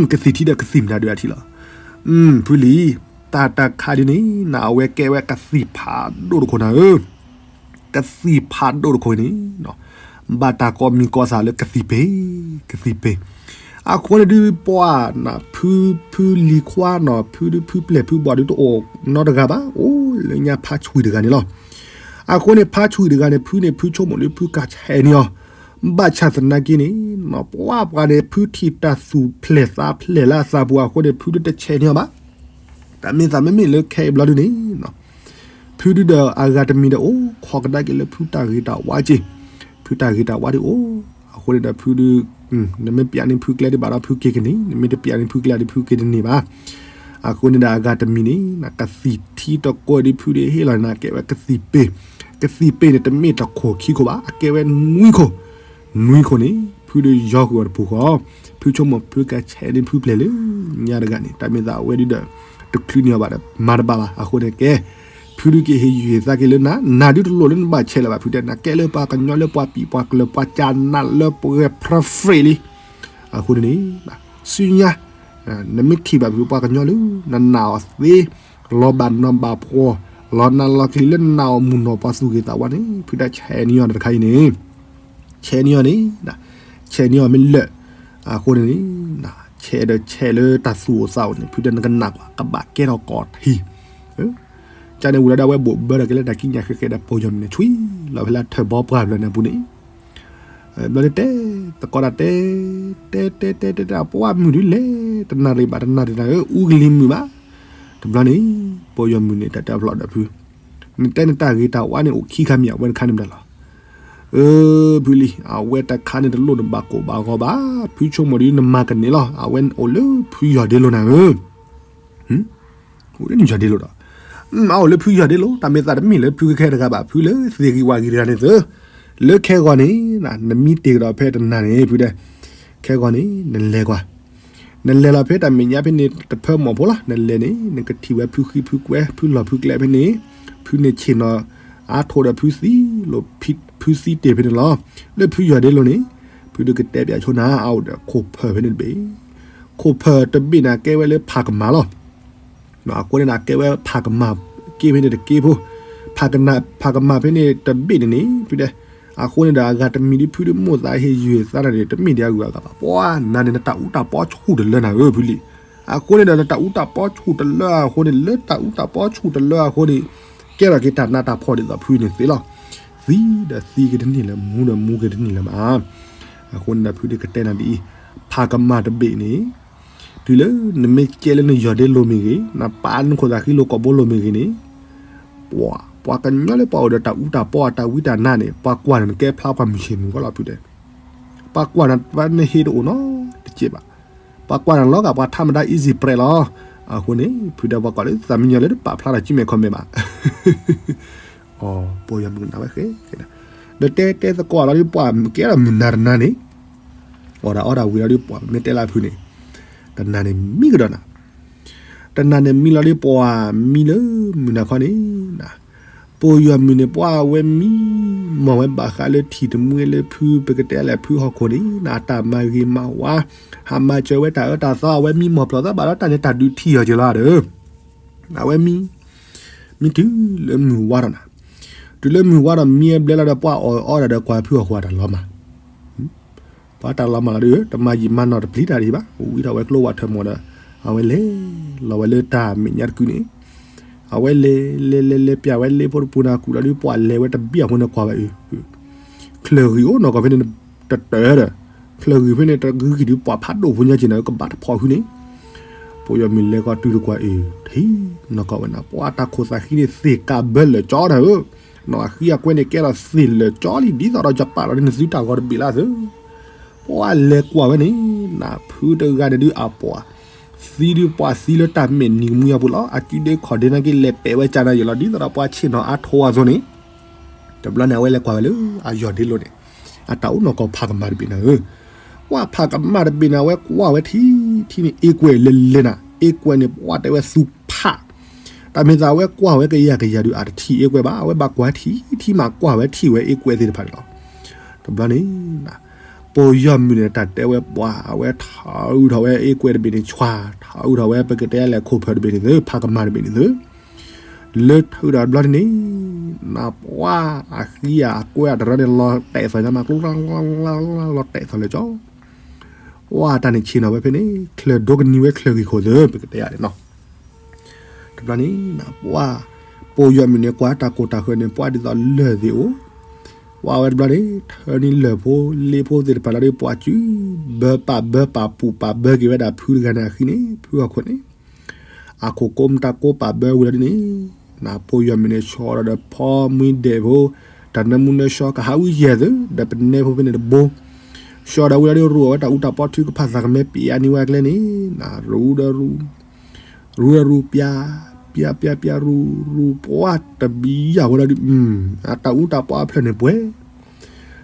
ကသံၣ်ထံဒီးကသံၣ်မတၤဒုးအထံလီၤ. ဖုလံၤ, တၢ်တခါဒ်န့ၣ် နအဝဲကဲဝဲကသံၣ်ဖးဒိၣ်တခိၣ်နၤဧၢ, ကသံၣ်ဖးဒိၣ်တခိၣ်န့ၣ် ဘၣ်တၢ်ကိးမံၤကိးသးလၢကသံၣ်ပ့ၤ, ကသံၣ်ပ့ၤ, အဃိန့ၣ်ဒုးပှၤနၤ ဖု ဖုလံၤခွါနီၤ ဖုဒုးဖုပျဲၢ်ဖုဘီၣ်ဒုးတအိၣ်နီတဂၤဘၣ်, အိၣ်လၢညါဖါဆွံတဂၤန့ၣ်လီၤ. အဃိန့ၣ် ဖါဆွံတဂၤန့ၣ် ဖုန့ၣ် ဖုဆိကမိၣ်လၢဖုကဆဲးန့ၢ်အီၤ, ဘၣ်ဆၣ်သနာ်က့န့ၣ် ပှၤပှၤန့ၣ် ဖုထံၣ်တၢ်သူၣ်ဖျဲၣ်သးဖျဲၣ်လၢအသးပူၤအဃိန့ၣ် ဖုဒုးတဆဲးန့ၢ်အီၤဘၣ်. တၢ်မ့ၢ်သးမ့မ့ၢ်လၢခဲအံၤဘျီဒုန့ၣ် ဖုဒုဒီးအဂၤတမံၤဒီးအိၣ်ခိးကဒါက့ၤလၢဖုတၢ်ဂ့ၤတၢ်ဝါက့ၤ, ဖုတၢ်ဂ့ၤတၢ်ဝါဒုအိၣ်, အဃိန့ၣ်ဒီးဖုဒု နမ့ၢ်ပျးန့ၢ်ဖုကျဲဒုဘၣ်ဒီးဖုက့ၤကန့ၢ်, နမ့ၢ်တပျးန့ၢ်ဖုကျဲဒုဖုက့ၤတန့ၢ်ဘၣ်. အဃိန့ၣ်ဒီးအဂၤတမံၤန့ၣ် ကသံၣ်ထံတကိးဒုဖုဒုဟ့ၣ်လီၤနၤ ကဲဝဲကသံၣ်ပ့ၤ, ကသံၣ်ပ့ၤန့ၣ် တမ့ၢ်တခိၣ်ခံခိၣ်ဘၣ် အကဲဝဲနွံခိၣ်, နွံခိၣ်န့ၣ် ဖုဒုယီဃုာ်အီၤတပူၤဃီ, ဖုဆိကမိၣ်ဖုကဆဲးန့ၢ်ဖုပျဲၢ်လၢညါတဂၤန့ၣ် တၢ်မ့ၢ်သးအဝဲဒုဒီး တချုးန့ၢ်အီၤဘၣ်ဒီး မၤတဘၣ်ဘၣ်. အဃိန့ၣ်ကဲ ဖုဒုက့ၤဟ့ၣ်ယုၢ်သးက့ၤလၢနၤ, နၤဒုတလိၣ်လၢနဘၣ်ဆဲးလၢၤဘၣ်ဖုတဲ, နကဲလၢပှၤကညီလၢပှၤပံာ်ပှၤကျၢၤ ပှၤကနးလၢပှဲၤဖြၢဖြ့လံ. အဃိန့ၣ်န့ၣ် ဆူညါ နမ့ၢ်ထံၣ်ဘၣ်ဖုပှၤကညီလၢ နနာ်အီၤသ့ လီၤဘၣ်နီၤဘၣ်ဖှီၣ်, လီၤနးလီၤကျံၤလၢနနာ်အီၤမုၢ်နီၢ်ပှၤသူၣ်ဂ့ၤသးဝါန့ၣ် ဖုဒုဆဲးန့ၢ်အီၤတခါအံၤန့ၣ်, ဆဲးန့ၢ်အီၤန့ၣ်, ဆဲးန့ၢ်အီၤမ့ၢ်လၢာ်, အဃိန့ၣ်န့ၣ် ဆဲးဒီးဆဲးလၢတၢ်သူၣ်အိၣ်သးအိၣ်န့ၣ် ဖုဒုနကနၣ်ကွၢ် ကဘၣ်ကဲထီၣ်ကီၢ်ထံ ကန့ၣ်ဝံၤလီၤဒီးအဝဲဘိးဘၢထီၣ်က့ၤလၢတၢ်ကံးညာ်ဃဲးဃဲးဒီးပယီၤမုၢ်န့ၣ် ဆွံလီၤဖဲလၢထၢၣ်ဘီပှၢ်ဖျၢၣ်န့ၣ်အပူၤန့ၣ်, ဘျီန့ၣ်တဲ, သကိးတၢ်တဲ, တဲတဲတဲတဲတဲ ပှၢ်မုၢ်ဒုလဲၤ, တနၣ်ရံၣ်ဘၣ်တနၣ်ရံၣ်နၤဧၢ အူကလံၤမုၢ်ဘၣ်, တဘျီန့ၣ် ပယီၤမုၢ်န့ၣ် တၢ်တဲဖျီဒီးဖု, နတဲနတၢ်ဂ့ၤတၢ်ဝါန့ၣ်အိၣ်ခံခါမံၤ အဝဲတခါန့ၣ်မတၤလီၤ. အၢ ဖုလံၤ အဝဲတခါန့ၣ်တလိၣ်နဘၣ်ကိၢ်ဘၣ်ဂီၤဘၣ်, ဖုဆိကမိၣ်ဒီးနမၤကန့ၢ်လီၤ, အဝဲအိၣ်လၢဖုယီၢ်ဒ့လိၤနၤဧၢ အိၣ်လၢနယီၢ်ဒ့လိၤဒီး, အအိၣ်လၢဖုယီၢ်ဒ့လိၤ တၢ်မ့ၢ်သးတမ့ၢ်လၢဖုခဲခဲတဂၤဘၣ်, ဖုလၢသ့ၣ်ဂံၢ်ဝၣ်ဂံၢ်တဂၤန့ၣ်သၢ, လၢခဲဂီၤန့ၣ် နမံတ့ၢ်ကဒီးဖဲတနၤန့ၣ် ဖုတဲ, ခဲဂီၤန့ၣ် နလဲၤကွၢ်, နလဲၤလီၤဖဲတၢ်မဲာ်ညါဖဲန့ၣ် တဖၢမီၢ်ဖိလီၤ, နလဲၤန့ၣ် နကထံၣ်ဝဲဖုဃံဖုကွဲ ဖုလီၢ်ဖုကျဲဖဲန့ၣ်, ဖုန့ၣ်ဆ့ၣ်နီၤ အါထိးဒီးဖုသံ, ဖုသံတ့ၢ်ဖဲန့ၣ်လီၤ. လၢဖုယီၢ်ဒ့လိၤန့ၣ် ဖုဒုကတဲပၠးဆိနၤ အအိၣ်ဒီးခိၣ်ဖၢၣ်ဖဲန့ၣ်တဘ့ၣ်, ခိၣ်ဖၢၣ်တဘ့ၣ်န့ၣ်ကဲဝဲလၢဖးကမၢ်လီၤ. အဃိန့ၣ်ဒီးကဲဝဲဖးကမၢ်က့ဖဲန့ၣ်တက့ဖိ, ဖးကမၢ်ဖဲန့ၣ်တဘ့ၣ်န့ၣ်န့ၣ် ဖုတဲ, အဃိန့ၣ်ဒီးအဂၤတမံၤဒ်ဖုဒု မိၢ်သးဟ့ၣ်ယုၢ်သးနၤန့ၣ် တမ့ၢ်ဒံးအဂုၤအဂၤဘၣ်, ပှၤနၤန့ၣ် နတၢ်အူတၢ်ပီဆူၣ်တလၢနၤဧၢ ဖုလံၤ. အဃိန့ၣ်ဒီးနတၢ်အူတၢ်ပီဆူၣ်တလၢအဃိန့ၣ် လၢတၢ်အူတၢ်ပီဆူၣ်တလၢအဃိန့ၣ် ကဲထီၣ်က့ၤတၢ်နးတၢ်ဖှီၣ်ဒ်သိးဖုန့ၣ်သ့လီၤ. သံဒီးသံက့ၤတန့ၢ်လၢၤ မူဒီးမူက့ၤတန့ၢ်လၢၤဘၣ်. အဃိန့ၣ်ဒီးဖုဒုကတဲနၤဒ်အံၤ, ဖးကမၢ်တဘ့ၣ်န့ၣ် တုၤလၢနမ့ၢ်ကဲလၢနယီၢ်ဒ့လိၤမ့ၢ်ဂ့ၤ, နပာ်နခိၣ်သးဃံလိၤကိာ်ဘိလိၤမ့ၢ်ဂ့ၤန့ၣ်, ပှၤကညီလၢပှၤအိၣ်ဒီးတၢ်အူတၢ်ပီအတၢ်ဝံတၢ်နါန့ၣ် ပှၤကွၢ်န့ၣ် နကဲဖျါပှၤမုၢ်ဆ့ၣ်မုၢ်ဂီၤလီၤဖုတဲ, ပှၤကွၢ်နၤပှၤနဟ့တအိၣ်နီတစဲးဘၣ်, ပှၤကွၢ်နၤလီၤဂာ်ပှၤထါမတၤ easy press လီၤ. အဃိန့ၣ် ဖုဒီးပှၤကွၢ်လၢသးမံညီၤလၢတပာ်ဖျါထီၣ် Gmail comment ဘၣ် ပယီၤမုၢ်ကနၣ်ဝဲဃဲ, ဒီးတဲတဲသကိးလီၤဒ်ပှၤကဲထီၣ်မုၢ်နၤတနၤန့ၣ်, အီၣ်ဒၣ်အီဒၣ်ဝံၤလီၤဒ်ပှၤမ့ၢ်တဲလၢဖုန့ၣ်, တနၤန့ၣ်မံကဒီးနၤ, တနၤန့ၣ်မံလီၤဒ်ပှၤမံလၢမုၢ်နၤခီန့ၣ်, ပယီၤမုၢ်န့ၣ် ပှၤဝဲမံ, မီၢ်ဝဲဘၣ်ဃးလၢထံၣ်တမှံလၢဖုပကတဲလဲၣ်ဖုဟီၣ်ခိၣ်န့ၣ် အတၢ်မၤဂ့ၤမၤဝါ, ဟးမၤစၢၤဝဲတၢ်အၢတၢ်သီ အဝဲမံမီၢ်ပျီၢ်သးဘၣ်ဒီးတၢ်န့ၣ်တၢ်ဒုးထံၣ်အီၤက့ၤလီၤဒီး အဝဲမံ, မံတုၤလၢမုၢ်ဝါဒီးနၤ, တုၤလၢမုၢ်ဝါဒီးမံအဘျဲလီၤဒီး ပှၤအီၣ်အီဒၣ်ဒီးကွၢ်ဖုဟီၣ်ခိၣ်အတၢ်လီၤမၢ်, ပှၤတၢ်လီၤမၢ်လီၤဒီး တမၤယံာ်မၤနီၢ်တပျံၤတၢ်ဒံးဘၣ်, ဝံထီၣ်ဝဲကျိဝဲထၢမီၢ်ဒီး အဝဲလဲၤလီၤဝဲလၢတၢ်မဲာ်ညါတကုန့ၣ်, အဝဲလဲၤလဲၤလဲၤလဲၤပၠးဝဲလ့ဖိတပူၤန့ၣ် ကူၣ်လီၤဒ်ပှၤလဲၤဝဲတဘ့ၣ်အဃိန့ၣ်ကွၢ်ဝဲအုၣ် ချၢၣ်ဂံၢ်အိၣ်နီၢ်ကီၢ်ဖဲန့ၣ်တတၢၢ်ဒီး, ချၢၣ်ဂံၢ်ဖဲန့ၣ်တဂုၤက့ၤဒုးပှၤဖးဒိၣ်ဖိညါက့ၤနၤဧၢ ကဘၣ်တဖီၣ်ဃုန့ၣ်, ပယီၤမုၢ်လဲၤကီၢ်တုၤတကွၢ်အုၣ်ထံနီၢ်ကီၢ်ဝဲနၤ ပှၤတၢ်ခိၣ်သးဃံန့ၣ်သ့ၣ်ကးဘၢလၢာ်ကၠီနၤဧၢ, နီၢ်အဃံအကွဲန့ၣ်ကဲထီၣ်သ့ၣ်လၢာ်ကၠီလံ ဒ်သိးဒီးယပာ်လီၤန့ၣ်နသုတၢ်ဂီၤတဘ့ၣ်လၢသု ပှၤလဲၤကွၢ်ဝဲန့ၣ် နဖုတဂၤန့ၣ်ဒုးအပှၤ သံဒုးပှၤသံလၢတၢ်မဲာ်နံၤကမှံအပူၤလီၤ. အစုဒ့ခီၣ်ဒ့နာ်က့လဲၤပဲာ်ဝဲကၢ်နၤယဲၢ်လီၤ ဒ်သိးဒီးပှၤဆ့ၣ်နီၤအါထိအသိးန့ၣ်, တဘျီန့ၣ် အဝဲလဲၤကွၢ်ဝဲလၢအယီၢ်ဒ့လိၤန့ၣ် အတၢ်အိၣ်နီၢ်ကီၢ်ဖးကမၣ်တဘ့ၣ်နၤဧၢ, ပှၤဖးကမၣ်တဘ့ၣ်န့ၣ် အဝဲကွၢ်ဝဲထံထံန့ၣ် အ့ကွဲၢ်လဲၤလဲၤနၤ အ့ကွဲၢ်န့ၣ် ပှၤတဲဝဲသူဖး တၢ်မ့ၢ်သးအဝဲကွၢ်ဝဲကယၤကယၤဒုး အတထံၣ်အ့ကွဲၢ်ဘၣ် အဝဲဘၣ်ကွၢ်ထံထံမး ကွၢ်ဝဲထံၣ်ဝဲအ့ကွဲၢ်သ့ၣ်တဖၣ်န့ၣ်လီၤ. တဘျီန့ၣ် ပိာ်ယီၢ်မုၢ်န့ၣ် တၢ်တဲဝဲပှၤ အဝဲထီၣ်အုးထီၣ်ဝဲအ့ကွဲတဘ့ၣ်န့ၣ် ဆွၤထီၣ်အုးထီၣ်ဝဲ ပကတဲလဲၣ် ခိၣ်ဖၢၣ်တဘ့ၣ်န့ၣ်သု ဖးကမၤတဘ့ၣ်န့ၣ်သု လၢထီၣ်အုးထီၣ်တဘျီန့ၣ် နပှၤအဃံအကွဲအတရၢန့ၣ် လီၤတဲာ်သီၣ်ညါမး ကျိ လီၤတဲာ်သီၣ်လၢကၠီ ဝါတၢ်န့ၣ်ဆ့ၣ်နီၤဝဲဖဲန့ၣ် ချၢၣ်ဒိကနံၤဝဲချၢၣ်ဂံၢ်ခိၣ်သု ပကတဲယၤန့ၣ်နီၤ တဘျီန့ၣ် ပှၤ ပိာ်ယီၢ်မုၢ်န့ၣ် ကွၢ်တၢ်ကိၢ်တၢ်ဃၢၤန့ၣ် ပှၤဒ်သိးလၢၢ်သ့ၣ်အိၣ် ဝါဝဲတဘျီန့ၣ် ထၢန့ၢ်လၢၢ်ဖိ လ့ဖိသ့ၣ်တဖၣ်လီၤဒီး ပှၤစု ဘၢပာ်ဘၢပာ်ပူၤပာ်ဘၢက့ၤဝဲဒၣ်ဖုတဂၤန့ၣ်အဃံန့ၣ် ဖုဟီၣ်ခိၣ်န့ၣ် အခိၣ်ကိးမတၤကိးပာ်ဘၢဝံၤလီၤဒ်န့ၣ် နပိာ်ယီၢ်မုၢ်န့ၣ် ဆီဒီးဖီမှံဒဲးဖိ တၢ်နၢမူနၢဆှီကဟးဝံယဲၢ်သု ဒီးပနဲဖိဖဲန့ၣ်တဘိ ဆီဒီးဝံၤလီၤဒီး ရူးအီၣ်ဝဲတၢ်အူတၢ်ပီထုကဖၣ်သးကမဲာ် ပျံၤအါန့ၢ်ဝဲအကျဲန့ၣ် နရူးဒီးရူး ရူးဒီးရူး ပျံၤ ပျံၤ ပျံၤ ပျံၤ ရူး ရူး ပှၤတဘံယၢ်ဝဲလီၤဒီး အတၢ်အူတၢ်ပီအဖျၢၣ်န့ၣ်ပှဲၤ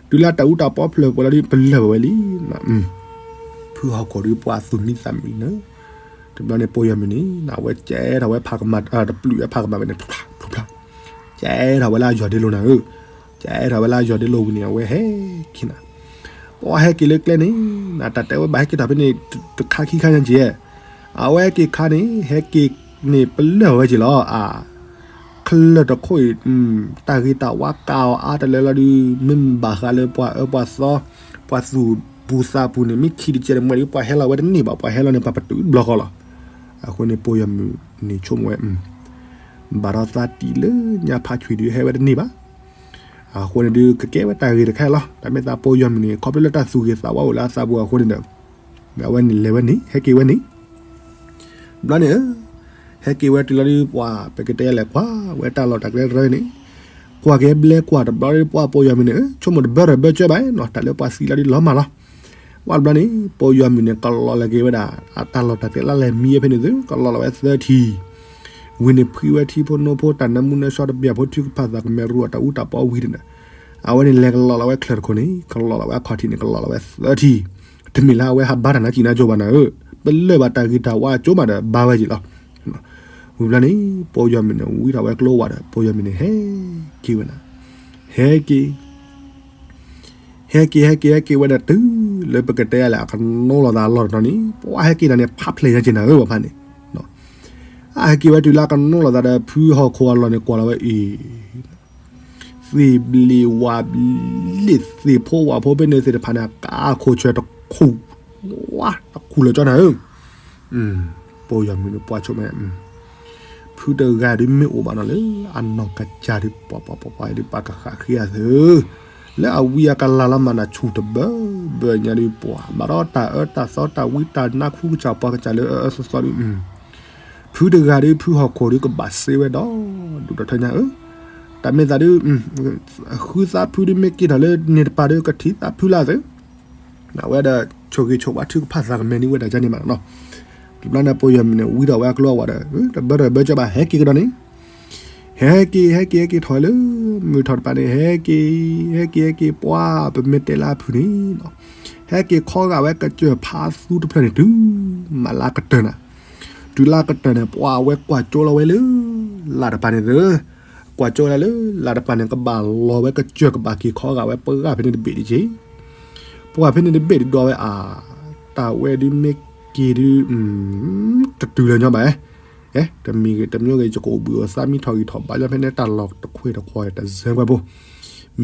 တုၤလၢတၢ်အူတၢ်ပီအဖျၢၣ်ပှဲၤလီၤဒီး ပလၢၢ်ဝဲလံ ဖုဟီၣ်ခိၣ်ဒီးပှၤသူၣ်မံသးမုာ်လံနၤ တဘျီန့ၣ် ပိာ်ယီၢ်မုၢ်န့ၣ် အဝဲကဲထီၣ်ဝဲဖးကမၤ တပျုာ်ဝဲဖးကမၤဝဲန့ၣ် ဖျိဖျိဖျိ ကဲထီၣ်ဝဲလၢအယီၢ်ဒ့လိၤနၤဧၢ ကဲထီၣ်ဝဲလၢအယီၢ်ဒ့လိၤဝံၤန့ၣ် အဝဲဟဲက့ၤနၤ ပှၤဟဲက့ၤလၢကျဲန့ၣ် နတၢ်တဲဝဲဘၣ်ဟဲက့ၤထီၣ်ဖဲန့ၣ် တခါခံခါညါက့ၤ အဝဲဟဲက့ၤခါန့ၣ် ဟဲက့ၤန့ၣ်ပလၢၢ်ဝဲက့ၤလီၤ အ ချၢၣ်တခိၣ်အံၤ တၢ်ဂ့ၤတၢ်ဝါကးအီၤအါတလၢလီၤဒုး မ့ၢ်ဘၣ်ဃးလၢပှၤအၢပှၤသီ ပှၤသူၣ်ပူၤသးပူၤန့ၣ် မ့ၢ်ခံတကဲတမှဲဒီး ပှၤဟဲလီၤဝဲတန့ၢ်ဘၣ် ပှၤဟဲလီၤန့ၣ် ပှၤပတုာ်တဘျီဃီလီၤ. အဃိန့ၣ် ပိာ်ယီၢ်မုၢ်န့ၣ်ဆိကမိၣ်ဝဲ ဘၣ်ဒီးသးတံၢ်လၢညါဖးဆွံးဒုးဟဲဝဲတန့ၢ်ဘၣ်. အဃိန့ၣ်ဒုး ကကဲဝဲတၢ်ဂ့ၤတခါလီၤ. တၢ်မ့ၢ်သးပိာ်ယီၢ်မုၢ်န့ၣ် ခီဖျိလၢတၢ်သူၣ်ဂ့ၤသးဝါအိၣ်လၢအသးပူၤအဃိန့ၣ်ဒီး အဝဲန့ၣ်လဲၤဝဲန့ၣ် ဟဲက့ၤဝဲန့ၣ် ဘျီန့ၣ် ဟဲက့ၤဝဲတုၤလီၤဒုး ပှၤပကတဲလဲၤကွၢ်ဝဲတၢ်လီၢ်တၢ်ကျဲတရၢန့ၣ် ကွၢ်က့ၤဘျဲကွၢ်တဘျီဒုး ပှၤပိာ်ယီၢ်မုၢ်န့ၣ် ဆိကမိၣ်တဘၢတဘၢကၢဘၣ်နီၤ တၢ်လၢပှၤသံလီၤဒုးလီၤမၢ်လီၤ. ဝံၤတဘျီန့ၣ် ပိာ်ယီၢ်မုၢ်န့ၣ် ကလီၤလၢက့ၤဝဲဒၣ် အတၢ်လီၢ်တၢ်ကျဲလၢလဲၤမံဝဲဖဲန့ၣ်သု ကလီၤလီၤဝဲသၢထံၣ် ဝံၤန့ၣ်ဖှံဝဲထံဖိနိဖိ တၢ်နၢမူနၢဆှီတဘျီဖိထုကဖၣ်သးကမဲာ်ရူအတၢ်အူတၢ်ပီဝံၤန့ၣ် အဝဲန့ၣ်လဲၤကလီၤလီၤဝဲချၢၣ်တခိၣ်န့ၣ် ကလီၤလီၤဝဲအခီၣ်ထံးန့ၣ် ကလီၤလီၤဝဲသၢထံၣ် တမ့ၢ်လၢအဝဲဟးဘါတၢ်နါစံးနါကိၤဘၣ်နၤဧၢ, ပလၢၢ်ဘၣ်တၢ်ဂ့ၤတၢ်ဝါကၠိမးဒီးဘါဝဲက့ၤလီၤ. ဝံၤဘျီန့ၣ် ပိာ်ယီၢ်မုၢ်န့ၣ် ဝံထီၣ်ဝဲကျိဝးဒီး ပိာ်ယီၢ်မုၢ်န့ၣ် ဟဲက့ၤဝဲနၤ, ဟဲက့ၤ ဟဲက့ၤ ဟဲက့ၤ ဟဲက့ၤဝဲဒၣ်တုၤလၢပကတဲလဲၣ် အကနိလိာ်သးအလီၢ်တတီၤန့ၣ် ပှၤဟဲက့ၤတၢ်န့ၣ် ဖးဖျဲၣ်ညါက့ၤနၤဧၢ ပှၤဖးန့ၣ်, အဟဲက့ၤဝဲတုၤလၢအကနိလိာ်သးဒီး ဖုဟီၣ်ခိၣ်အလီၢ်န့ၣ် ကွၢ်လီၤဝဲအံၤ သ့ၣ်ဘျ့ၣ်ဝၣ်ဘျ့ၣ် သ့ၣ်ဖိဝၣ်ဖိဖဲန့ၣ်သ့ၣ်တဖၣ်န့ၣ် အကါခိၣ်ဆၢတခူၣ်, ဝါတခူၣ်လၢာ်ကၠီနၤဧၢ, ပိာ်ယီၢ်မုၢ်န့ၣ်ပှၤဆိကမိၣ်, ဖုတဂၤဒုးမ့ၢ်အိၣ်ဘၣ်နီၤလၢ အနီၢ်ကစၢ်ဒုး ပှၤပှၤပှၤပှၤဒုး ပှၤကဃၣ်ဃ့အသး လၢအဝံအကလၤလီၤမးနၤ ဆူၣ်တဘၢဘၢညါဒုး ပှၤဘၣ်ဒီးတၢ်အၢတၢ်သီတၢ်ဝံတၢ်နါ ခူကစၢ်ပှၤကစၢ်လၢအအၢအၢသီသီဒုး ဖုတဂၤဒုး ဖုဟီၣ်ခိၣ်ဒုး ကဘၣ်စ့ဝဲဒီး ဒိၣ်ဒီးထၢညါဧၢ, တၢ်မ့ၢ်သးဒုး ဃုသးဖုဒုး မ့ၢ်က့ၤထီၣ်လၢန့ၣ်တပၤဒုး ကထံၣ်သးဖုလၢသ့, အဝဲဒီး ဆိၣ်ဂ့ၤဆိၣ်ဝါထုကဖၣ်သးကမဲာ်န့ၢ်ဝဲဒၣ်ကန့ၣ်မးနီၤ, တဘျီန့ၣ် ပိာ်ယီၢ်မုၢ်န့ၣ် ဝံထီၣ်ဝဲအကျိအဝဲဒီး တဘၢတဘၢကၢဘၣ် ဟဲက့ၤကဒီးန့ၣ် ဟဲက့ၤ ဟဲက့ၤ ဟဲက့ၤထီၣ်လၢ မုၢ်ထီၣ်တပၤန့ၣ် ဟဲက့ၤ ဟဲက့ၤ ဟဲက့ၤ ပှၤ ပမ့ၢ်တဲလၢအဖုၣ်န့ၣ် ဟဲက့ၤခီဂာ်ဝဲကစၢၢ်ဖးသူတဖျၢၣ်န့ၣ် တုၤမးလၢကတၢၢ်နၤ, တုၤလၢကတၢၢ်န့ၣ် ပှၤဝဲကွၢ်ကၠိလီၤဝဲလၢ လၢ်တပၤန့ၣ်သ့, ကွၢ်ကၠိလၢလၢ်တပၤန့ၣ် ကဘၣ်လီၤဝဲကစၢၢ် ကဘၣ်က့ၤခီဂာ်ဝဲပှၤဖဲန့ၣ်တဘ့ၣ်ဒံးက့, ပှၤဖဲန့ၣ်တဘ့ၣ်ဒံးဒီးဝဲအါ, တၢ်ဝဲဒုးမ့ၢ်က့ၤဒုး တတုၤလၢၤညီဘၣ်, တမံၤဂ့ၤတမံၤဂ့ၤ ယကအိၣ်ဘှံးအိၣ်သါ မံထီၣ်ဂံၢ်ထီၣ်ဘါယီဖဲန့ၣ် တၢ်လီၢ်တခွဲးတခွဲးတစၢၤဝဲဖိ,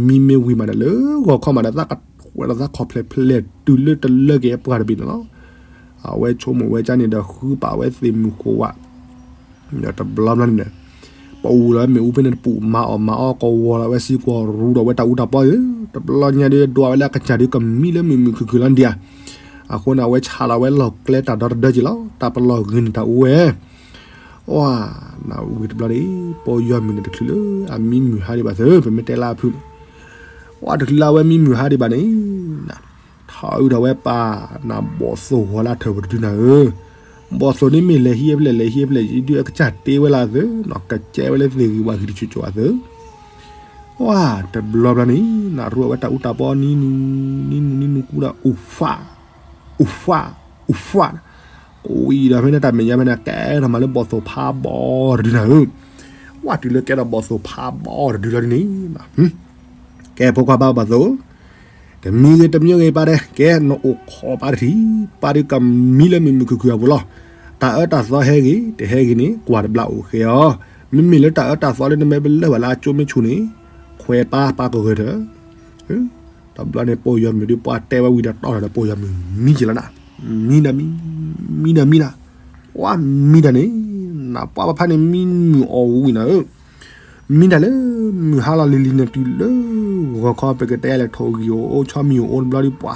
မံမ့ၢ်ဝံၤမးဒီးလၢဂီၤခီမးဒီး သးကဝဲဒီးသးခီၣ်ဖျဲးဖျဲးတုၤလၢတလၢက့ၤအပှၤတဘ့ၣ်န့ၣ်လီၤ. အဝဲဆိကမိၣ်ဝဲကန့ၣ်ဒီး ဃုပာ်ဝဲသ့ၣ်မုၢ်ဃိးဝး ဒီးတဘျီဘျီန့ၣ် ပအူလီၤဝဲမ့ၣ်အူဖဲန့ၣ်တပူၤ မၤအီၣ်မၤအီၣ်ကဝီၤလီၤဝဲစံကွီၤ ရူဒီးဝဲတၢ်အူတၢ်ပီဧၢ, တဘျီညါဒုး ဒွးဝဲလၢအကစၢ်ဒုးကမံလၢမုာ်မုာ်ခုၣ်ခုၣ်လီၤဒံးဧါ, အဃိန့ၣ် အဝဲဆးလီၤဝဲလီၢ်ကျဲတၢ်ဒီတဒၢက့ၤလီၤ. တၢ်ပလီၢ်ဂ့ၤန့ၣ်တၢ်အိၣ်ဝဲ, အဝဲ နဝံၤတဘျီဒံး ပိာ်ယီၢ်မုၢ်န့ၣ်တချုးလၢအမံမုၢ်ဟါဒံးဘၣ်သ့ ပမ့ၢ်တဲလၢအဖုၣ်န့ၣ်, အဝဲတချုးလၢအဝဲမံမုၢ်ဟါဒံးဘၣ်န့ၣ် ထီၣ်အုးထီၣ်ဝဲပာ် နဘီၣ်သိၣ်ဝီၤလၢထၢၣ်ပူၤတဒုနၤဧၢ, ဘီၣ်သိၣ်န့ၣ်မ့ၢ်လဲၤဟံးဖျဲၣ်လဲၤဟံးဖျဲၣ် ယဒုးအကစၢ်တ့ဝဲလၢသ့ နီၢ်ကစဲဝဲလၢသ့ၣ်ဂံၢ်ဝၣ်ဂံၢ်တစိၤစိၤအသ့, ဝါ တဘျီဘျီန့ၣ် နရူအဝဲတၢ်အူတၢ်ပီနံၤနံၤ နံၤနံၤနံၤနံၤကူဒီး အူဖး အူဖး အူဖး, ဝံၤဒီးဖဲန့ၣ်တၢ်မဲာ်ညါဖဲန့ၣ် ကဲထီၣ်မးလၢဘီၣ်သိၣ်ဖးဘီၣ်တဒုနၤဧၢ, ဝါ တုၤလၢကဲထီၣ်ဘီၣ်သိၣ်ဖးဘီၣ်တဒုလီၤဒ်န့ၣ် ကဲဖိခွါဘၣ်ဘၣ်သိၣ်, တမံၤဂ့ၤတမံၤဂ့ၤ ပၢ်ဒဲး ကဲ နအိၣ်ခိးပၢ်တထံၣ်, ပၢ်ဒုးကမံလၢမုာ်မုာ်ခုၣ်ခုၣ်အပူၤလီၤ. တၢ်အၢတၢ်သီဟဲဂ့ၤ တဟဲဂ့ၤန့ၣ် ကွၢ်တဘျီအိၣ်ဃဲအီၤ. မ့မ့ၢ်လၢတၢ်အၢတၢ်သီလၢနမ့ၢ်ပလၢၢ်ဘၣ်လၢအကၠိမ့ၢ်ဆူၣ်န့ၣ် ခွဲးပၢ် ပၢ်ကဂၢၢ်ထၢၣ်. တဘျီန့ၣ် ပိာ်ယီၤမုၣ်ဒုး ပှၤတဲဝဲဝံၤဒီးတီၢ်ထီၣ်ဒီး ပိာ်ယီၤမုၣ်မံက့ၤလီၤနၤ, မံဒီးမံ, မံဒီးမံနၤ, ပှၤမံတၢ်န့ၣ်, နပှၢ်ပဖါန့ၣ် မံမုၢ်အီၣ်ဝံၤနၤဧၢ မံတၢ်လၢမုၢ်ဟါလီၤလံၤလံၤန့ၣ် တုၤလၢဂီၤခီ ပကတဲလဲၤထိၣ်ဂံၢ်အိၣ်အိၣ် ဆီမံၤအိၣ်အိၣ်တဘျီဒုး ပှၤ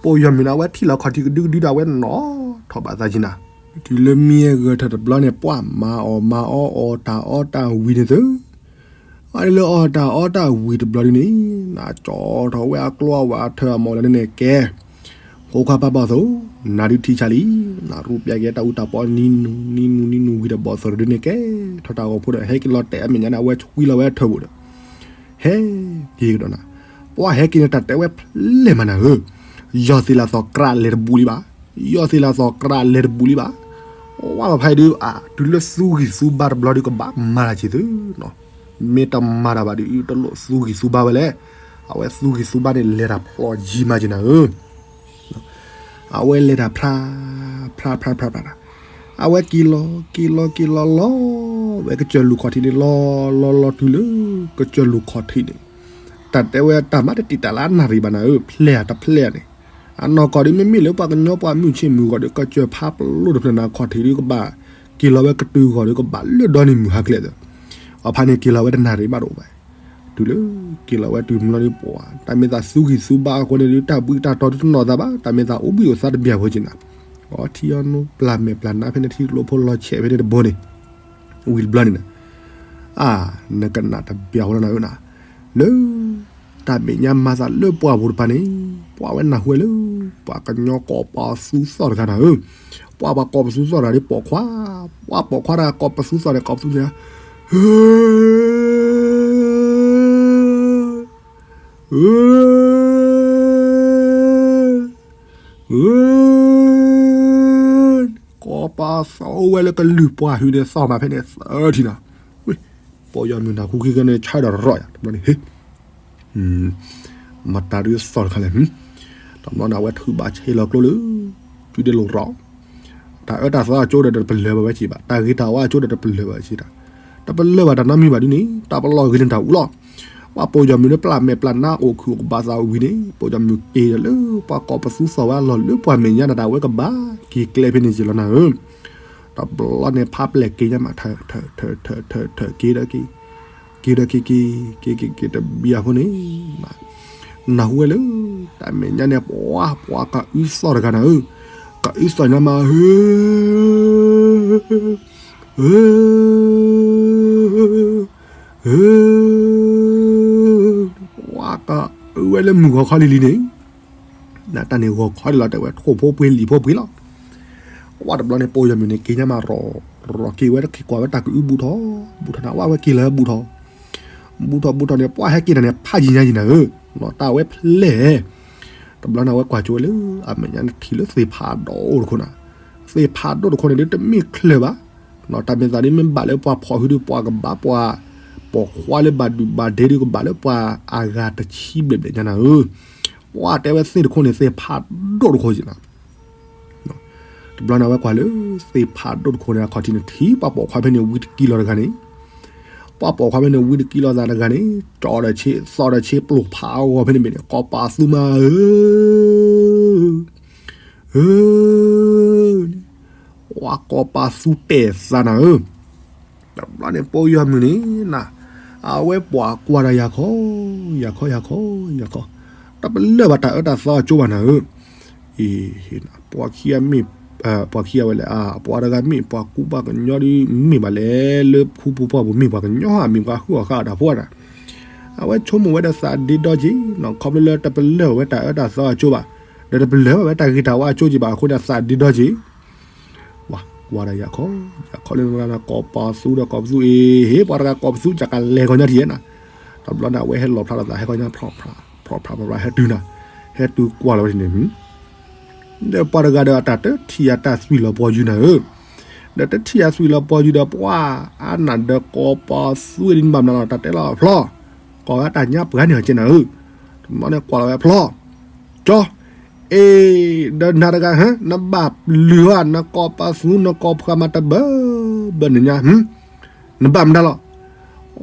ပိာ်ယီၤမုၣ်န့ၣ် အဝဲထံၣ်လီၤခီၣ်ထံးကဒုကဒုဒီး အဝဲနီၣ်ထီၣ်ဘၣ်သးက့ၤနၤ. တုၤလၢမံဂၢၢ်ထၢၣ်တဘျီန့ၣ် ပှၤမၤအီၣ်မၤအီအီၣ်တၢ်အီၣ်တၢ် ဝံၤန့ၣ်သု အဒုးလၢအီၣ်တၢ်အီၣ်တၢ်ဝံၤတဘျီဒုးန့ၣ် နကၠီထီၣ်ဝဲအကျိအဝဲအထၢၣ်အမီၢ်လၢန့ၣ်ကဲ ဖိခွါပၢ်ဘီၣ်သိၣ်, နၤဒုးထံဆးလံ, နရူးပျဲက့ၤတၢ်အူတၢ်ပီနံၤနူၤနံၤနူၤနံၤနူၤဝံၤဒီး ဘီၣ်သိၣ်တဒုန့ၣ်ကဲ ထီၣ်တၢ်ဂီၤဖိဒီး ဟဲက့ၤလီၤတဲာ်အမဲာ်ညါန့ၣ် အဝဲဆွံလီၤဝဲအထၢၣ်ပူၤဒီး ဟဲက့ၤကဒီးနၤ. ပှၤဟဲက့ၤန့ၣ် တၢ်တဲဝဲဖျဲၣ်မးနၤဧၢ, ယီၢ်သ့ၣ်လၢသီၣ်ကြၢးလဲၤတဘူးလံဘၣ်, ယီၢ်သ့ၣ်လၢသီၣ်ကြၢးလဲၤတဘူးလံဘၣ်. ပှၤဖါအံၤဒုး အတုၤလၢသူဂံၢ်သူဘါတဘျီဒုး ကဘၣ်မၤတၢ်ဆံးသု မ့ၢ်တမၤတၢ်ဘၣ်ဒုး တလိၣ်သူဂံၢ်သူဘါဝဲလဲၣ်. အဝဲသူဂံၢ်သူဘါန့ၣ် လဲၤတၢ်ဖျိးယံၤမးက့ၤနၤဧၢ. အဝဲလဲၤတၢ်ဖျါ ဖျါ ဖျါ ဖျါ ဖျါ အဝဲက့ၤလီၤ က့ၤလီၤ က့ၤလီၤ လီၤဝဲကစၢၢ်လူၢ်ခီၣ်ထံးန့ၣ် လီၤ လီၤ လီၤတုၤလၢ ကစၢၢ်လူၢ်ခီၣ်ထံးန့ၣ် တၢ်တဲဝဲတၢ်မၤတတံာ်တာ်လၢအနၣ်ရံၣ်ဘၣ်နၤဧၢ, ဖျဲၣ်တဖျဲၣ်န့ၣ်. အနီၢ်ကီၢ်ဒုး မ့မ့ၢ်လၢပှၤကညီပှၤမုၢ်ဆ့ၣ်မုၢ်ဂီၤဒီး ကစၢၢ်ဖးပလိၣ်တဖျၢၣ်နၤ ခီၣ်ထံးဒုးကဘၣ် က့ၤလီၤဝဲကတုၤဂီၤဒီး ကဘၣ်လၢဒီနံၤမုၢ်ဟါကျဲသၢ အဖါန့ၣ်က့ၤလီၤဝဲတနၣ်ရံၣ်ဘၣ်တအိၣ်ဘၣ်. တုၤလၢက့ၤလီၤဝဲတုၤမီၤဒုး ပှၤ တၢ်မ့ၢ်သးသူဂံၢ်သူဘါအဃိန့ၣ်ဒုး တၢ်ဘှံးတၢ်တီၤဒုးတနီၣ်သးဘၣ်, တၢ်မ့ၢ်သးအိၣ်ဘှံးအိၣ်သါတဘၣ်အဃိက့ၤနၤ. အထံအီနိပျၢ်မဲာ်ပျၢ်နါဖဲန့ၣ် ထံကျိဖိလီၤဆဲးဖဲန့ၣ်တဘိန့ၣ် ဝံၤတဘျီန့ၣ် အါ နကနၣ်တဘၣ်အဃိလီၤနၤဧၢနၤ, လၢ တၢ်မဲာ်ညါမၤသးလၢပှၢ်ပူၤတပၤန့ၣ် ပှၤဝဲနၢ်ဟူဝဲလၢ ပှၤကညီကိးပသူသီၣ်တဂၤနၤဧၢ, ပှၤပှၤကိးပသူသီၣ်တဂၤဒ်ပိာ်ခွါ, ပှၤပိာ်ခွါတဂၤကိးပသူသီၣ်န့ၣ် ကိးပသူသီၣ်န့ၣ် ဧၢ ဧၢ ကိးပသူဝဲလၢကလုၢ်ပှၢ်ဟုန့ၣ် သီၣ်မးဖဲန့ၣ်သၢထံၣ်နၤ, ပိာ်ယီၤမုၣ်နၢ်ဟူခံကန့ၣ် ဆါဒီးရီၣ်ယၤ တဘျီန့ၣ် ဟ့ မတၤဒုးသီၣ်တခါလဲၣ်, တဘျီန့ၣ် အဝဲထုးဘၣ်ဆဲးလီၤကျိလၢ တုၤဒဲးလိာ်ရီၣ်, တၢ်အၢတၢ်သီအကၠိဒီးတပလၢၢ်ဘၣ်ဝဲက့ၤဘၣ်, တၢ်ဂ့ၤတၢ်ဝါအကၠိဒီးတပလၢၢ်ဘၣ်ဝဲက့ၤတၢ်, တပလၢၢ်ဘၣ်တၢ်နီတမံၤဘၣ်ဒ်န့ၣ် တၢ်ပလီၢ်ဂ့ၤန့ၣ်တၢ်အူလီၤ. ပှၤပိာ်ယီၤမုၣ်လၢပျၢ်မဲာ်ပျၢ်နါအိၣ်ခုၣ်အိၣ်ကဘၣ်သးဝံၤန့ၣ် ပိာ်ယီၤမုၣ်က့ၤဒီးလၢပှၤကိးပသူသီၣ်ဝဲအလီၢ်လၢပှၤမဲာ်ညါနၤ တၢ်ဝဲကဘၣ်က့ၤကျဲဖဲန့ၣ်က့ၤလီၤနၤဧၢ. တဘျီန့ၣ် ဖးပျဲၢ်က့ၤညါမး ထၢၣ်ထၢၣ်ထၢၣ်ထၢၣ်ထၢၣ်က့ၤဒီးက့ၤ က့ၤဒီးက့ၤက့ၤ က့ၤက့ၤက့ၤတဘျီအဃိန့ၣ် နၢ်ဟူဝဲလၢ တၢ်မဲာ်ညါန့ၣ် ပှၤ ပှၤကအုသီၣ်တဂၤနၤဧၢ, ကအုသီၣ်ညါမး ဧၢ ဧၢ ဧၢ ပှၤကအုဝဲလၢမုၢ်ဂီၤခီလံၤလံၤန့ၣ် နတၢ်န့ၣ်ဂီၤခီဒံးလီၤ တဲဝဲ ထိၣ်ဖိပှ့ၤလံာ်ဖိပှ့ၤလီၤ. ဝဲတဘျီန့ၣ် ပိာ်ယီၤမုၣ်န့ၣ် က့ၤညါမးရီၣ်ရီၣ်က့ၤဝဲတခီ ကွၢ်ဝဲတၢ်ကအုဘူးထီၣ် ဘူးထီၣ်နၤ ဝဲက့ၤလီၤဝဲဘူးထီၣ် ဘူးထီၣ်ဘူးထီၣ်န့ၣ် ပှၤဟဲက့ၤတၢ်န့ၣ် ဖးယံၤညါယံၤနၤဧၢ, တၢ်ဝဲဖျဲၣ် တဘျီန့ၣ် အဝဲကွၢ်ကၠိဝဲလၢ အမဲာ်ညါန့ၣ်ထံၣ်လၢသ့ၣ်ဖးဒိၣ်တခိၣ်နၤ, သ့ၣ်ဖးဒိၣ်တခိၣ်န့ၣ်ဒုးတမ့ၢ်ချၢၣ်ဘၣ်, တၢ်မ့ၢ်သးဒ်မ့ၢ်ဘၣ်လၢပှၤဖီၣ်ဟုဒုး ပှၤကဘၣ်ပှၤ ပိာ်ခွါလၢဘၣ်ဒုၣ်ဘၣ်ဒဲဒုးကဘၣ်လၢပှၤအဂၤတဆံဘျဲၣ်ဘျဲၣ်ညါနၤဧၢ, ပှၤတဲဝဲသ့ၣ်တခိၣ်န့ၣ် သ့ၣ်ဖးဒိၣ်တခိၣ်က့ၤနၤ တဘျီန့ၣ် အဝဲကွၢ်လၢ သ့ၣ်ဖးဒိၣ်တခိၣ်န့ၣ် အခီၣ်ထံးန့ၣ် ထံၣ်ပှၤပိာ်ခွါဖဲန့ၣ် ဝံတကံလီၤတဂၤန့ၣ်, ပှၤပိာ်ခွါဖဲန့ၣ် ဝံတကံလီၤသးတဂၤန့ၣ် ကၠီဒီးဆ့ သီဒီးဆ့ ပျိၢ်ဖးအဂီၢ်ဖဲန့ၣ်မ့ၢ်န့ၣ် ကိးပသူမးဧၢ, ဧၢ ပှၤကိးပသူတဲာ်သးနၤဧၢ, တဘျီန့ၣ် ပိာ်ယီၤမုၣ်န့ၣ်နၤ, အဝဲပှၤကွၢ်ဒီးယၤခီ, ယၤခီ ယၤခီ ယၤခီ, တပလၢၢ်ဘၣ်တၢ်အၢတၢ်သီအကၠိဘၣ်နၤဧၢ, အ့ ပှၤခံဂၤမ့ၢ်, ပှၤခံဂၤဝဲလဲၣ်, ပှၤတဂၤမ့ၢ်ပှၤကူပှၤကညီဒ်မ့ၢ်ဘၣ်လဲၣ်, လၢခူပူၤပှၢ်ပူၤမ့ၢ်ပှၤကညီဧါ မ့ၢ်ပှၤဃုအီၣ်ဃုအီတၢ်ဖိဧါ, အဝဲဆိကမိၣ်ဝဲဒီးသးဒ့ဒီက့ၤ, ခီဖျိလၢတပလၢၢ်ဘၣ်ဝဲတၢ်အၢတၢ်သီအကၠိဘၣ်, ဒီးတပလၢၢ်ဘၣ်ဝဲတၢ်ဂ့ၤတၢ်ဝါအကၠိက့ၤဘၣ်အဃိန့ၣ် သးဒ့ဒီက့ၤ ဝၤ ကွၢ်ဒီးယၤခီ, ယၤခီလၢနကိးပသူဒီးကိးပသူအ့ၣ်, ပှၤတဂၤကိးပသူ ကလဲၤကီညီထံၣ်နၤ, တဘျီန့ၣ် အဝဲဟဲလီၤဖျါလီၤသး ဟဲကီညီ ဖျီၣ်ဖျါ ဖျီၣ်ဖျါ ဖျီၣ်ဖျါ ဟဲတုၤနၤ, ဟဲတုၤကွၢ်လီၤဝဲန့ၣ်, ဒီးပှၤတဂၤဒီးအတၢ်တထံၣ်အတၢ်သွံၣ်လီၤပှီၤယုၤနၤဧၢ, ဒီးတထံၣ်အသွံၣ်လီၤပှီၤယုၤဒီးပှၤအါနၢ်ဒီးကိးပသူဝဲဒ်န့ၣ်ဘၣ်မနုၤလီၤ တၢ်တဲလီၤဖျီၣ်, ကိးဝဲတၢ်ညါပှၤန့ၣ်အီၤကဲနၤဧၢ, တဘျီန့ၣ်ကွၢ်လီၤဝဲဖျီၣ် ကၠီ, အ့, ဒီးနၤတဂၤ ဟၢ နဘၣ်လုၢ်ဟီ နကိးပသူ နကိးဖှၤမၤတဘၢဘၢနညါ, နဘၣ်မတၤလီၤ.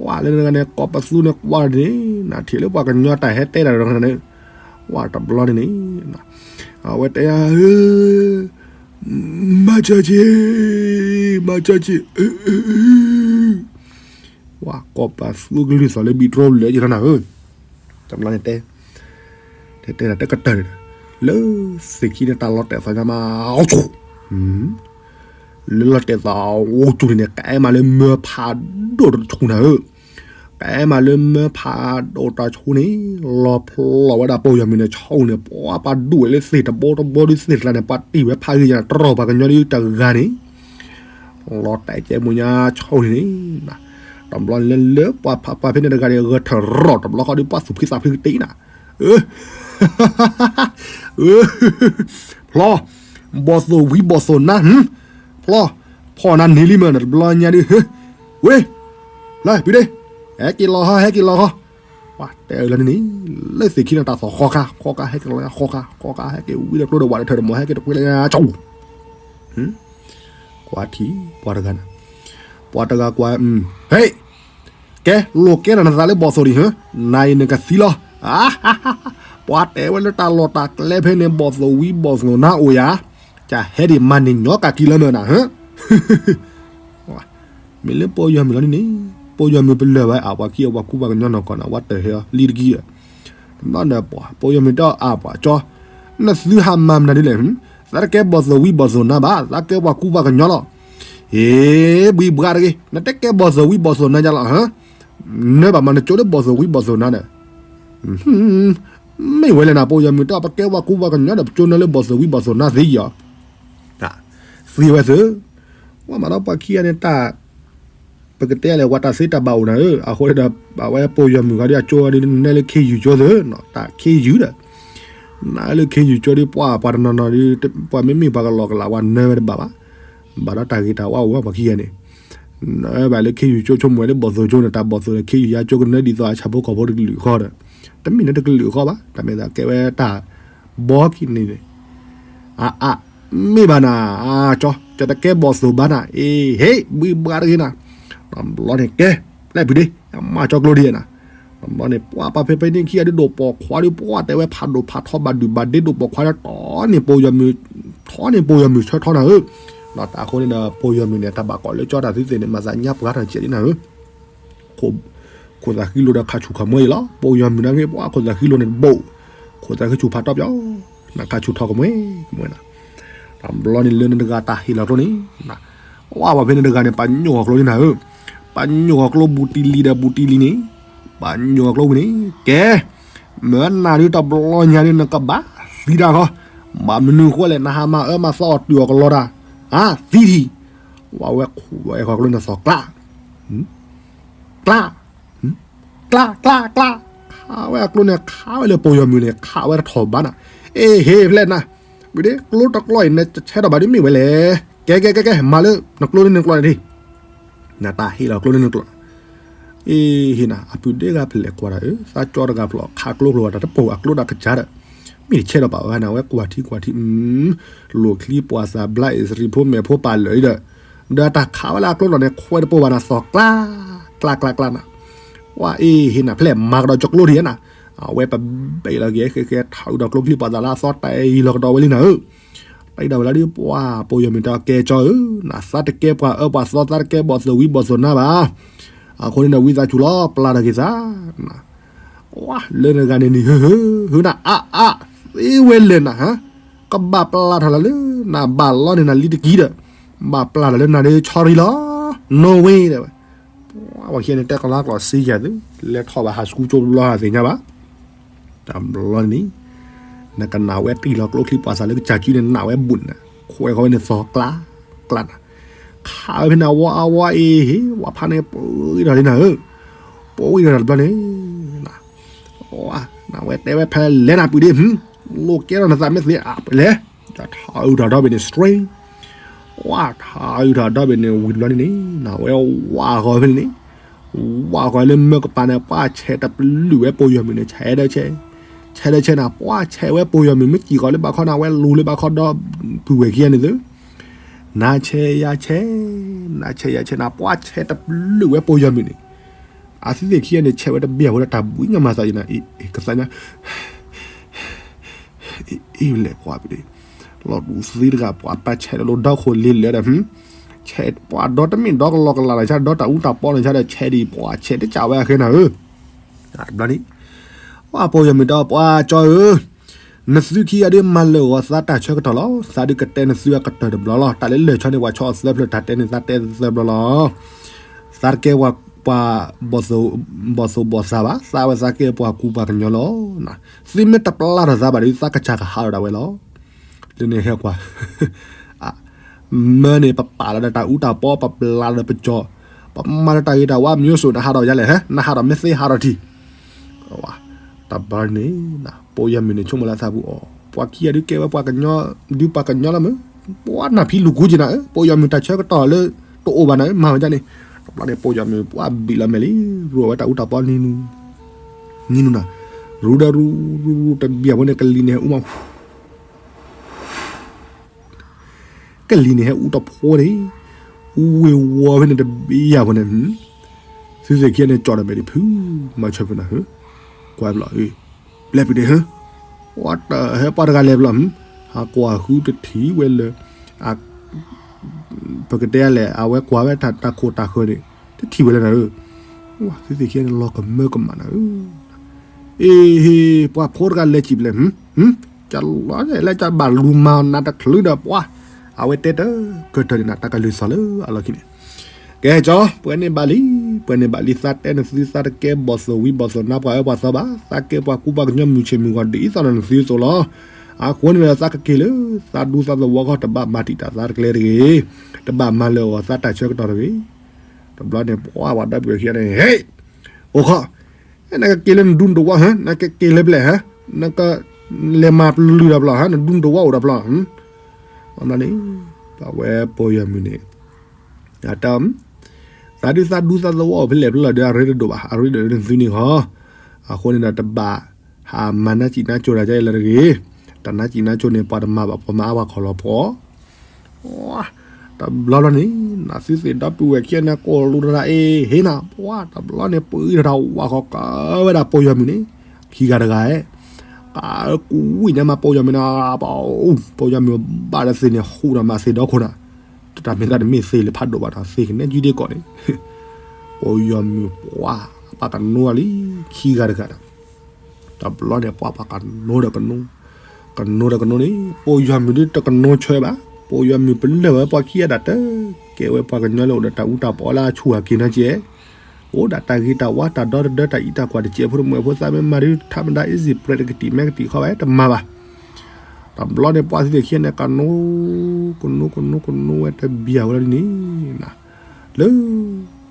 ဝဲလၢနဂၤန့ၣ် ကိးပသူန့ၣ်ကွၢ်န့ၣ် နထံၣ်လၢပှၤကညီတၢ်ဟဲတဲတၢ်ဒီးနၤန့ၣ်, ဝဲတဘျီန့ၣ်န့ၣ် အဝဲတဲယၤ မၤစၢၤက့ၤ, မၤစၢၤက့ၤ, ဝဲကိးပသူကလုၢ်သီၣ်လၢဘံၣ်တြီလၢယထီနၤဧၢ, တဘျီန့ၣ်တဲ, တဲတဲတၢ်တကတၢၢ်န့ၣ်ဒီး, လၢသ့ၣ်ခံန့ၣ်တၢ်လီၤတဲာ်သီညါမး, လၢလီၤတဲာ်သီအိၣ်ကၠူန့ၣ်န့ၣ် ကအဲၣ်မးလၢမၢဖးဒိၣ်တဆူနၤဧၢ, ကအဲၣ်မးလၢမၢဖးဒိၣ်တဆူန့ၣ် လီၤဖျိးဝဲဒၣ်ပိာ်ယီၤမုၢ်န့ၣ် ဆူန့ၣ် ပှၤပှၤဒူၣ်ဝဲလၢသ့ၣ်တဘိတဘိဒုးသ့ၣ်တလါန့ၣ် ပှၤတံၢ်ဝဲဖးဂ့ၤယၤ တရီၢ်ပှၤကညီဒုးတဂၤန့ၣ် လီၤတဲာ်ကဲမူညါဆူန့ၣ်န့ၣ်, တဘျီန့ၣ်လၢလၢပှၤဖးပှၤဖဲန့ၣ်တဂၤန့ၣ် ဂၢၢ်ထၢၣ်ရီၣ်တဘျီဃီဒီး ပှၤသူၣ်ဖှံသးဖှံကတ့ၢ်နၤ, ဖျီ, ဘီၣ်သိၣ်ဝံဘီၣ်သိၣ်နါ, ဖျီ, ဖီၣ်နၤန့ၢ်လံမ့ၢ်နတဘျီညါဒုး, ဝ့, လၢ ပုၢ်ဒ့, ဟဲက့ၤလီၤဟီ ဟဲက့ၤလီၤဟီ, ပှၤတဲအၢလီၤန့ၣ်န့ၣ်, လၢသ့ၣ်ခံန့ၣ်တၢ်သီၣ်ဃီခါ ဃီခါ ဟဲက့ၤလီၤဃီခါ ဃီခါ ဟဲက့ၤဝံဒီးကျိဒီးဝးဒီးထၢဒီးမီၤ ဟဲက့ၤတကွ့လၢညါ ကွၢ်ထံ ပှၤတဂၤန့ၣ်, ပှၤတဂၤကွၢ်, ဟဲ, ကဲ လိာ်ကဲထီၣ်နသးလၢဘီၣ်သိၣ်ဒံးဧါ, နၤအံၤနကသံလီၤ, ပှၤတဲဝဲလၢတၢ်လီၢ်တၢ်ကျဲဖဲန့ၣ် ဘီၣ်သိၣ်ဝံဘီၣ်သိၣ်နါအိၣ်ယၤ, ကဟဲဒံးမၤန့ၢ်ညီကကံလၢမ့ၢ်နၤဧၢ မ့ၢ်လၢပိာ်ယီၤမုၢ်လီၤန့ၣ်န့ၣ်, ပိာ်ယီၤမုၢ်ပလၢၢ်ဝဲအပှၤခံအပှၤကူပှၤကညီနီၢ်ကီၢ်န့ၣ် ဝဲတဟဲအီၤလံတကံၢ်, တဘျီန့ၣ် ပိာ်ယီၤမုၢ်တအါပှၤကၠီ, နသုဟးမၤမနုၤဒ်လဲၣ်, သးတကဲဘီၣ်သိၣ်ဝံဘီၣ်သိၣ်နါဘၣ်, သးကဲပှၤကူပှၤကညီလီၤ, ဟ့ ဘှံးဘှါတဂ့ၤ, နတကဲဘီၣ်သိၣ်ဝံဘီၣ်သိၣ်နါယါလီၤ, နဘၣ်မၤနကၠိလၢဘီၣ်သိၣ်ဝံဘီၣ်သိၣ်နါဒီး မ့ၢ်ဝဲလဲၣ်နၤ ပိာ်ယီၤမုၢ်တအါ ပကဲပှၤကူပှၤကညီဒီး ပကၠိနၢလၢဘီၣ်သိၣ်ဝံဘီၣ်သိၣ်နါသ့ယီၤ, သ့ဝဲသ့, ဝဲမးဒီးပှၤခံဂၤန့ၣ်တၢ်, ပကတဲလဲၣ် ပှၤတၢ်သ့တၢ်ဘၣ်အိၣ်နၤဧၢ, အဃိန့ၣ်ဒီး အဝဲပိာ်ယီၤမုၢ်ဂၤဒီးအကၠိဝဲဒီး နၢလၢခ့ယုၢ်ကၠိသ့, တၢ်ခ့ယုၢ်ဒီး, နၢလၢခ့ယုၢ်ကၠိဒီး ပှၤပှၤတနီၤနီၤဒီး ပှၤမ့မ့ၢ်ပှၤကလီကလး ပှၤနၢဝဲတဘၣ်ဘၣ်, ဘၣ်ဒီးတၢ်ဂ့ၤတၢ်ဝါအိၣ်ဝဲပှၤခံဂၤန့ၣ် နၢဘၣ်လၢခ့ယုၢ်ကၠိဆိကမိၣ်ဝဲလၢဘီၣ်သိၣ်ကၠိန့ၣ် တၢ်ဘီၣ်သိၣ်ဒီးခ့ယုၢ်ယါကၠိကနၢဒ်သိးအဆၣ်ဖိကီၢ်ဖိတကလုာ်ဃီဒီး, တမ့ၢ်လၢတကလုာ်ဃီဘၣ်, တၢ်မ့ၢ်သးကဲဝဲတၢ်, ဘီကံန့ၣ်, အအ, မ့ၢ်ဘၣ်နၤ, ကၠီ, ကတကဲဘီၣ်သိၣ်ဘၣ်နၤ, အ့ ဟ့ၣ် ဘှံးဘှါတဂ့ၤနၤ, တဘျီန့ၣ်ကဲ, ပျဲၢ်ဖုးဒ့, မၤကၠီကျိဒ်နၤ တဘျီန့ၣ် ပှၤပှၤဖဲဖဲန့ၣ်ခံဂၤဒုးဒိၣ်ပိာ်ခွါဒုး ပှၤတဲဝဲဖးဒိၣ်ဖးထီဘၣ်ဒုၣ်ဘၣ်ဒ့ဒိၣ်ပိာ်ခွါဒီး တီန့ၢ်ပိာ်ယီၤမုၢ်, ထီန့ၢ်ပိာ်ယီၤမုၢ်ဆၢထီနၤဧၢ, ဒီးတၢ်အဃိန့ၣ်ဒီး ပိာ်ယီၤမုၢ်န့ၣ် တၢ်ဘၣ်ကိးလၢကၠီတၢ်သံသ့ၣ်န့ၣ် မၤသးညါပှၤထီၣ်ကဲးလံနၤဧၢ, ခိၣ်သးဃံလိၤဒီးခးဆူၣ်ခးမွဲအံၤလီၤ, ပိာ်ယီၤမုၢ်နာ်က့ ပှၤခိၣ်သးဃံလိၤန့ၣ်တဘိး, ခိၣ်သးဃံဆူၣ်ဖးတီပၠီ, နခးဆူၣ်ထီၣ်ကမွဲကမွဲနၤ, တဘျီန့ၣ်လၢနတဂၤတၢ်ဟ့ၣ်လီၤကျိန့ၣ် ပှၤဖဲန့ၣ်တဂၤန့ၣ် ပညိၣ်အီၤကျိန့ၣ်နၤဧၢ, ပညိၣ်အီၤကျိဘူးတံၢ်လံဒီးဘူးတံၢ်လံန့ၣ်, ပညိၣ်အီၤကျိဝံၤန့ၣ် ကဲ, မၢနၤဒုးတဘျီညါဒုး နကဘၣ်သံတၢ်ဃီ, ဘၣ်မနုၤဃိလဲၣ် နဟးမၤအၢမၤသီအီၤတုၤအီၤကလီတၢ်, သံထံၣ်, ဝဲဝဲခိၣ်ဝဲအဲၣ်ဃီကျိန့ၣ်သီၣ်ကျါ ကျါ, ကျါ ကျါ ကျါ, ခးဝဲအကျိန့ၣ် ခးဝဲလၢပိာ်ယီၤမုၢ်န့ၣ် ခးဝဲတထီၣ်ဘၣ်နၤ, အ့ ဟ့ၣ်ဖျဲၣ်နၤ, ဝံၤဒ့ ကျိတကျီအံၤ နဆဲထီၣ်ဘၣ်ဒ်မ့ၢ်ဝဲလဲၣ်, ကဲကဲကဲကဲ မၤလၢနကျိန့ၣ်နကျိန့ၣ်ဒံး, နတၢ်ဟ့ၣ်လီၤကျိန့ၣ်နကျိ အ့ဟ့ၣ်နၤ အပုၢ်ဒ့ဂၤဖျဲၣ်ကွၢ်တၢ်ဧၢ, သးကၠီတဂၤဖျိး ခးကျိဖျိးတၢ်တပိာ်အကျိဒၣ်ကစၢ်ဒီး, မ့ၢ်တဆဲထီၣ်ဘၣ်ဝဲနၤ ဝဲကွၢ်ထံကွၢ်ထံ, လိၣ်ချံပှၤသးဘျါအံၤ သရံးဖိမဲာ်ဖိပာ်လၢာ်အံၤဒီး, ဒီးတၢ်ခးဝဲလၢအကျိဒီးန့ၣ် ခွဲးတပိာ်ဘၣ်နၤ သီၣ်ကျါ, ကျါကျါကျါနၤ, ဝဲအ့ဟ့ၣ်နၤ ဖျဲၣ်မၤကဒီးကၠီကျိဒံးနၤ, အဝဲပဘဲးလီၤက့ၤဃဲဃဲ ထီၣ်အုးဒီးကျိချံပှၤသးလၢအသီတၢ်အံၤလီၤကဒီးဝဲလံနၤဧၢ တၢ်အံၤဒၣ်ဝဲလၢဒ်ပှၤပိာ်ယီၤမုၢ်တၢ်ကဲကၠီဧၢ, နသးတကဲပှၤအၢပှၤသီ သးတကဲဘီၣ်သိၣ်ဝံဘီၣ်သိၣ်နါဘၣ်, အဃိန့ၣ်ဒီး ဝံသးစူၤလီၤ ပျၢ်ထီၣ်က့ၤသး, လၢနဂၤန့ၣ်န့ၣ် ဟၢဟၢဟၢနၤ အါအါ, သ့ဝဲလဲၣ်နၤ, ကဘၣ်ပျၢ်ထီၣ်လၢ်လၢ နဘၣ်လီန့ၢ်နၤလံတကံၢ်ဒီး, ဘၣ်ပျၢ်ထီၣ်လၢနၤဒ်ဆီရံလီၤ, နီၣ်ဝ့ဒဲးဝဲ, ပှၤခံဂၤန့ၣ် တဲကလါကျိာ်စ့ယၤသု, လဲၤထီၣ်ဘၣ်ဟးစကူကျိတဘျီဟးသ့ၣ်ညါဘၣ် တဘျီန့ၣ် နကနၣ်ဝဲတံၢ်လီၤကျိချံပှၤသးလၢကစၢ်စုန့ၣ် နၣ်ဝဲဘူးနၤ, ခွဲးဃီဝဲန့ၣ်သီၣ်ကျါ, ကျါနၤ, ခးဝဲဖဲန့ၣ် အဝီအဝီအ့ဟ့ၣ် ဝဲဖးန့ၣ် ပှံၤထီၣ်လံနၤဧၢ, ပှံၤထီၣ်တဘျီန့ၣ် နဝဲတဲဝဲဖဲလဲၣ်နၤပုၢ်ဒ့, လိၣ်ကဲထီၣ်နသးမ့ၢ်သ့အါပလဲၣ်, ထးအုးထီၣ်ဒီဘ့ၣ်န့ၣ် straight, ဝဲထးအုးထီၣ်ဒီဘ့ၣ်န့ၣ် ဝံၤတဘျီန့ၣ်န့ၣ် နဝဲဝးဃီၤဖဲန့ၣ်န့ၣ်, ဝးဃီၤလၢမၢကပၤန့ၣ် ပှၤဆဲးတပလုာ်ဝဲပိာ်ယီၤမုၢ်န့ၣ် ဆဲးဒၢဆဲး, ဆဲးလၢဆဲးနၤ ပှၤဆဲးဝဲပိာ်ယီၤမုၢ် မ့ၢ်စံၣ်ဃီၤလၢဘၣ်ခီနၤ ဝဲလူၤလၢဘၣ်ခီဒီပုၢ်ဝဲၢ်ခံဂၤန့ၣ်သု, နၤဆဲးယၤဆဲး, နၤဆဲးယၤဆဲးနၤ ပှၤဆဲးတပျုာ်ဝဲပိာ်ယီၤမုၢ်န့ၣ်, အသုသ့ၣ်ခံဂၤန့ၣ် ဆဲးဝဲတဘ့ၣ်အဃိဒီးတၢ်ဘှံးညါမၤသးယံၤနၤ အ့ၣ် ကသးညါ အ့ၣ် လဲၤပှၤပဒ့ လီၤတူာ်သ့တဂၤ ပှၤပာ်ဆဲးဒီးလိာ်ဒီခိၣ်လ့လၢာ်ဒီး, ဆဲးပှၤဒီတမ့ၢ်ဒီကလီကလးလီၤဆါ ဒီတၢ်အူတၢ်ပီလီၤဆါဒီး ဆဲးဒံးပှၤဆဲးတကးဝဲအဃဲနၤဧၢ, တဘျီန့ၣ်, ပှၤပိာ်ယီၤမုၢ်ဒီးပှၤကၠီဧၢ, နသုခံဂၤဒုးမၤလၢာ်ဂီၤသးတၢ်ဆၢကတီၢ်လီၤ. သးဒုးကတဲနသုအကတၢၢ်တဘျီလီၤ. တၢ်လၢလၢာ်ဆီန့ၣ် ပှၤဆီအသၢဖျၢၣ် တၢ်တဲန့ၣ်သးတဲသၢဘျီလီၤ. သးတကဲပှၤ ဘီၣ်သိၣ်ဘီၣ်သးဘၣ်, သးဝဲသးကဲပှၤကူပှၤကညီလီၤ. သုမ့ၢ်တပျၢ်ထီၣ်သးဘၣ်ဒီး သးကစၢ်ကဟးထီၣ်ဒၣ်ဝဲလီၤ. လၢန့ၣ်ဟဲကွၢ် မၢန့ၣ် ပပာ်လီၤဒီးတၢ်အူတၢ်ပီ ပပျၢ်လီၤဒီးပကၠီ, ပမၤလီၤတၢ်ဂ့ၤတၢ်ဝါ မျိုးစုံ နဟးထီၣ်ယါလဲၣ်, နဟးထီၣ်မ့ၢ်သ့ဟးထီၣ်ထံၣ်, တဘျီန့ၣ် ပိာ်ယီၤမုၢ်န့ၣ် ဆိကမိၣ်လၢသးပူၤအီၤ ပှၤခံဂၤဒုးကဲဝဲပှၤကညီ, ဒုးပှၤကညီလီၤမုၢ်, ပှၤနၢ်ဖံလူၤကူက့ၤနၤဧၢ, ပိာ်ယီၤမုၢ်တၢ်ဆၢကတီၢ်လၢ တအိၣ်ဘၣ်နၤဧၢ, မၤဝဲဒ်န့ၣ်, တဘျီန့ၣ် ပိာ်ယီၤမုၢ် ပှၤဘံၣ်လီၤမဲာ်လံ, ရူးဝဲတၢ်အူတၢ်ပီနံၤနူ, နံၤနူနၤ, ရူးဒီးရူးရူးရူး တဘံၣ်အဃိန့ၣ် ကလံၤန့ၣ်ဟဲအူမး ကလံၤန့ၣ်ဟဲအူတဖိန့ၣ်, အူဝ့ၤဝီၤဖဲန့ၣ်တဘံၣ်အဃိန့ၣ်, သုသ့ၣ်ခံဂၤန့ၣ် ကၠီၣ်ဒီးမဲာ်ဒံးဖု, မၤဆၢဖုနၤဧၢ, ကွၢ်ဘျီ, ပျဲပူၤန့ၣ်ဧၢ, ဝဲတဟဲပှၤတဂၤလဲၤဘျီ, ဟးကွၢ်ဃုတထံၣ်ဝဲလၢ ပကတဲလဲၣ် အဝဲကွၢ်ဝဲတၢ်ခိၣ်တၢ်ဃၢၤန့ၣ် တထံၣ်ဝဲလၢနၤဧၢ, သုသ့ၣ်ခံဂၤန့ၣ် လီၤကမၢကမၣ်နၤဧၢ, အ့ဟ့, ပှၤဖိတဂၤလဲၤစံးပလဲၣ်, ကလီလၢကဘၣ်လူၤမၤနၤတချုးဒီးပှၤ, အဝဲတဲတၢ်ကတၢၢ်န့ၣ်နၤ တၢ်ကလုၢ်သီၣ်လၢအလီၢ်ခံန့ၣ်, ကဲကၠီ, ပှဲၤန့ၢ်ဘၣ်လံ, ပှဲၤန့ၢ်ဘၣ်လံ, သးတဲနသု သးတကဲဘီၣ်သိၣ်ဝံၤဘီၣ်သိၣ်နါပှၤအၢပှၤသီဘၣ်, သးကဲပှၤကူပှၤကညီမုၢ်ဆ့ၣ်မုၢ်ဂီၤဒ်သိးနသုအသိးလီၤ, အဃိန့ၣ်ဒီးသးကက့ၤလၢ သးဒူသးသဝီခီ တဘၣ်မၤတံာ်တာ်သးတကျဲတဂ့ၤ, တဘၣ်မၤလၢာ်ဂီၤသးတၢ်ဆၢကတီၢ်တဂ့ၤ, တဘျီန့ၣ် ပှၤပှၤဒီပုၢ်ဝဲၢ်ခံဂၤန့ၣ် ဟ့ၣ်, အိၣ်ခီ, နကက့ၤလၢနဒူနတဝီဧါ, နကက့ၤလၢပျဲၢ်ဧါ, နကလဲၤမၤပျုၤဒီးပျီဧါ, နဒူနတဝီအိၣ်ဒီးပျီ, ဘျီန့ၣ်, ပဝဲပိာ်ယီၤမုၢ်န့ၣ်, အတၢ်, သးဒုးသးဒူသးသဝီအိၣ်ဖဲလဲၣ်ဖဲလဲၣ်ဒီး အရ့တဒိၣ်ဘၣ်, အရ့ဒိၣ်လၢနသုန့ၣ်ဃီ, အဃိန့ၣ်ဒီးတဘၣ် ဟးမၤနါစံၣ်နါကိၤတၢ်ကဲလၢတဂ့ၤ, တၢ်နါစံၣ်နါကိၤန့ၣ် ပှၤတမၤဘၣ် ပှၤမၤအါပှၤခီၣ်လီၤဖီ တဘျီဘျီန့ၣ် နသုသ့ၣ်ဒီပုၢ်ဝဲၢ်ခံဂၤန့ၣ် ကိးလူၤတရၣ်အ့ၣ် ဟ့ၣ်နၤ ပှၤတဘျီန့ၣ် ပှၤအံၤတၢ်ဝါဃီၤကဝဲဒၣ်ပိာ်ယီၤမုၢ်န့ၣ် ခံဂၤတဂၤဧၢ, ကကွံာ်န့ၣ်မးပိာ်ယီၤမုၢ်န့ၣ် ပှၤ ပိာ်ယီၤမုၢ်ဘၣ်တသ့ၣ်န့ၣ် ဟူးဒီးမၤသ့ၣ်ဒီခိၣ်နၤ, တၢ်မ့ၢ်သးတမ့ၢ်သ့ၣ်လၢဖးဒိၣ်ဘၣ်ဒီး သ့ၣ်ကနဲကံဒ့ကီးန့ၣ်, ပိာ်ယီၤမုၢ်ပှၤ ပှၤကနိလံ ခံဂၤတဂၤဒီး တဘျီန့ၣ် ပှၤပှၤကနိဒီးကနိ, ကနိဒီးကနိန့ၣ် ပိာ်ယီၤမုၢ်ဒုးတကနိဆၢဘၣ်, ပိာ်ယီၤမုၢ်ပလၢၢ်ဝဲပှၤခံဂၤဒၣ်တၢ်, ကဲဝဲပှၤကညီလၢအိၣ်ဒီးတၢ်အူတၢ်ပီလၢအဆူၣ်အက့ၤနီကဲ, အိၣ်ဒၣ်တၢ်ဂ့ၤတၢ်ဝါတၢ်ဒီတဒၢတၢ်အံးတၢ်ကွၢ်တစဲးဖိတမှဲးဖိသးမ့ၢ်မၤဒုးထးမဒါ easy bread တကတံာ်မဲကတံာ်ခီဘၣ် တမၤဘၣ်, တဘျီန့ၣ် ပှၤသုသ့ၣ်ခံဂၤန့ၣ် ကနိ, ကနိကနိကနိဝဲတဘျီဝဲလီၤဒ်န့ၣ် လၢ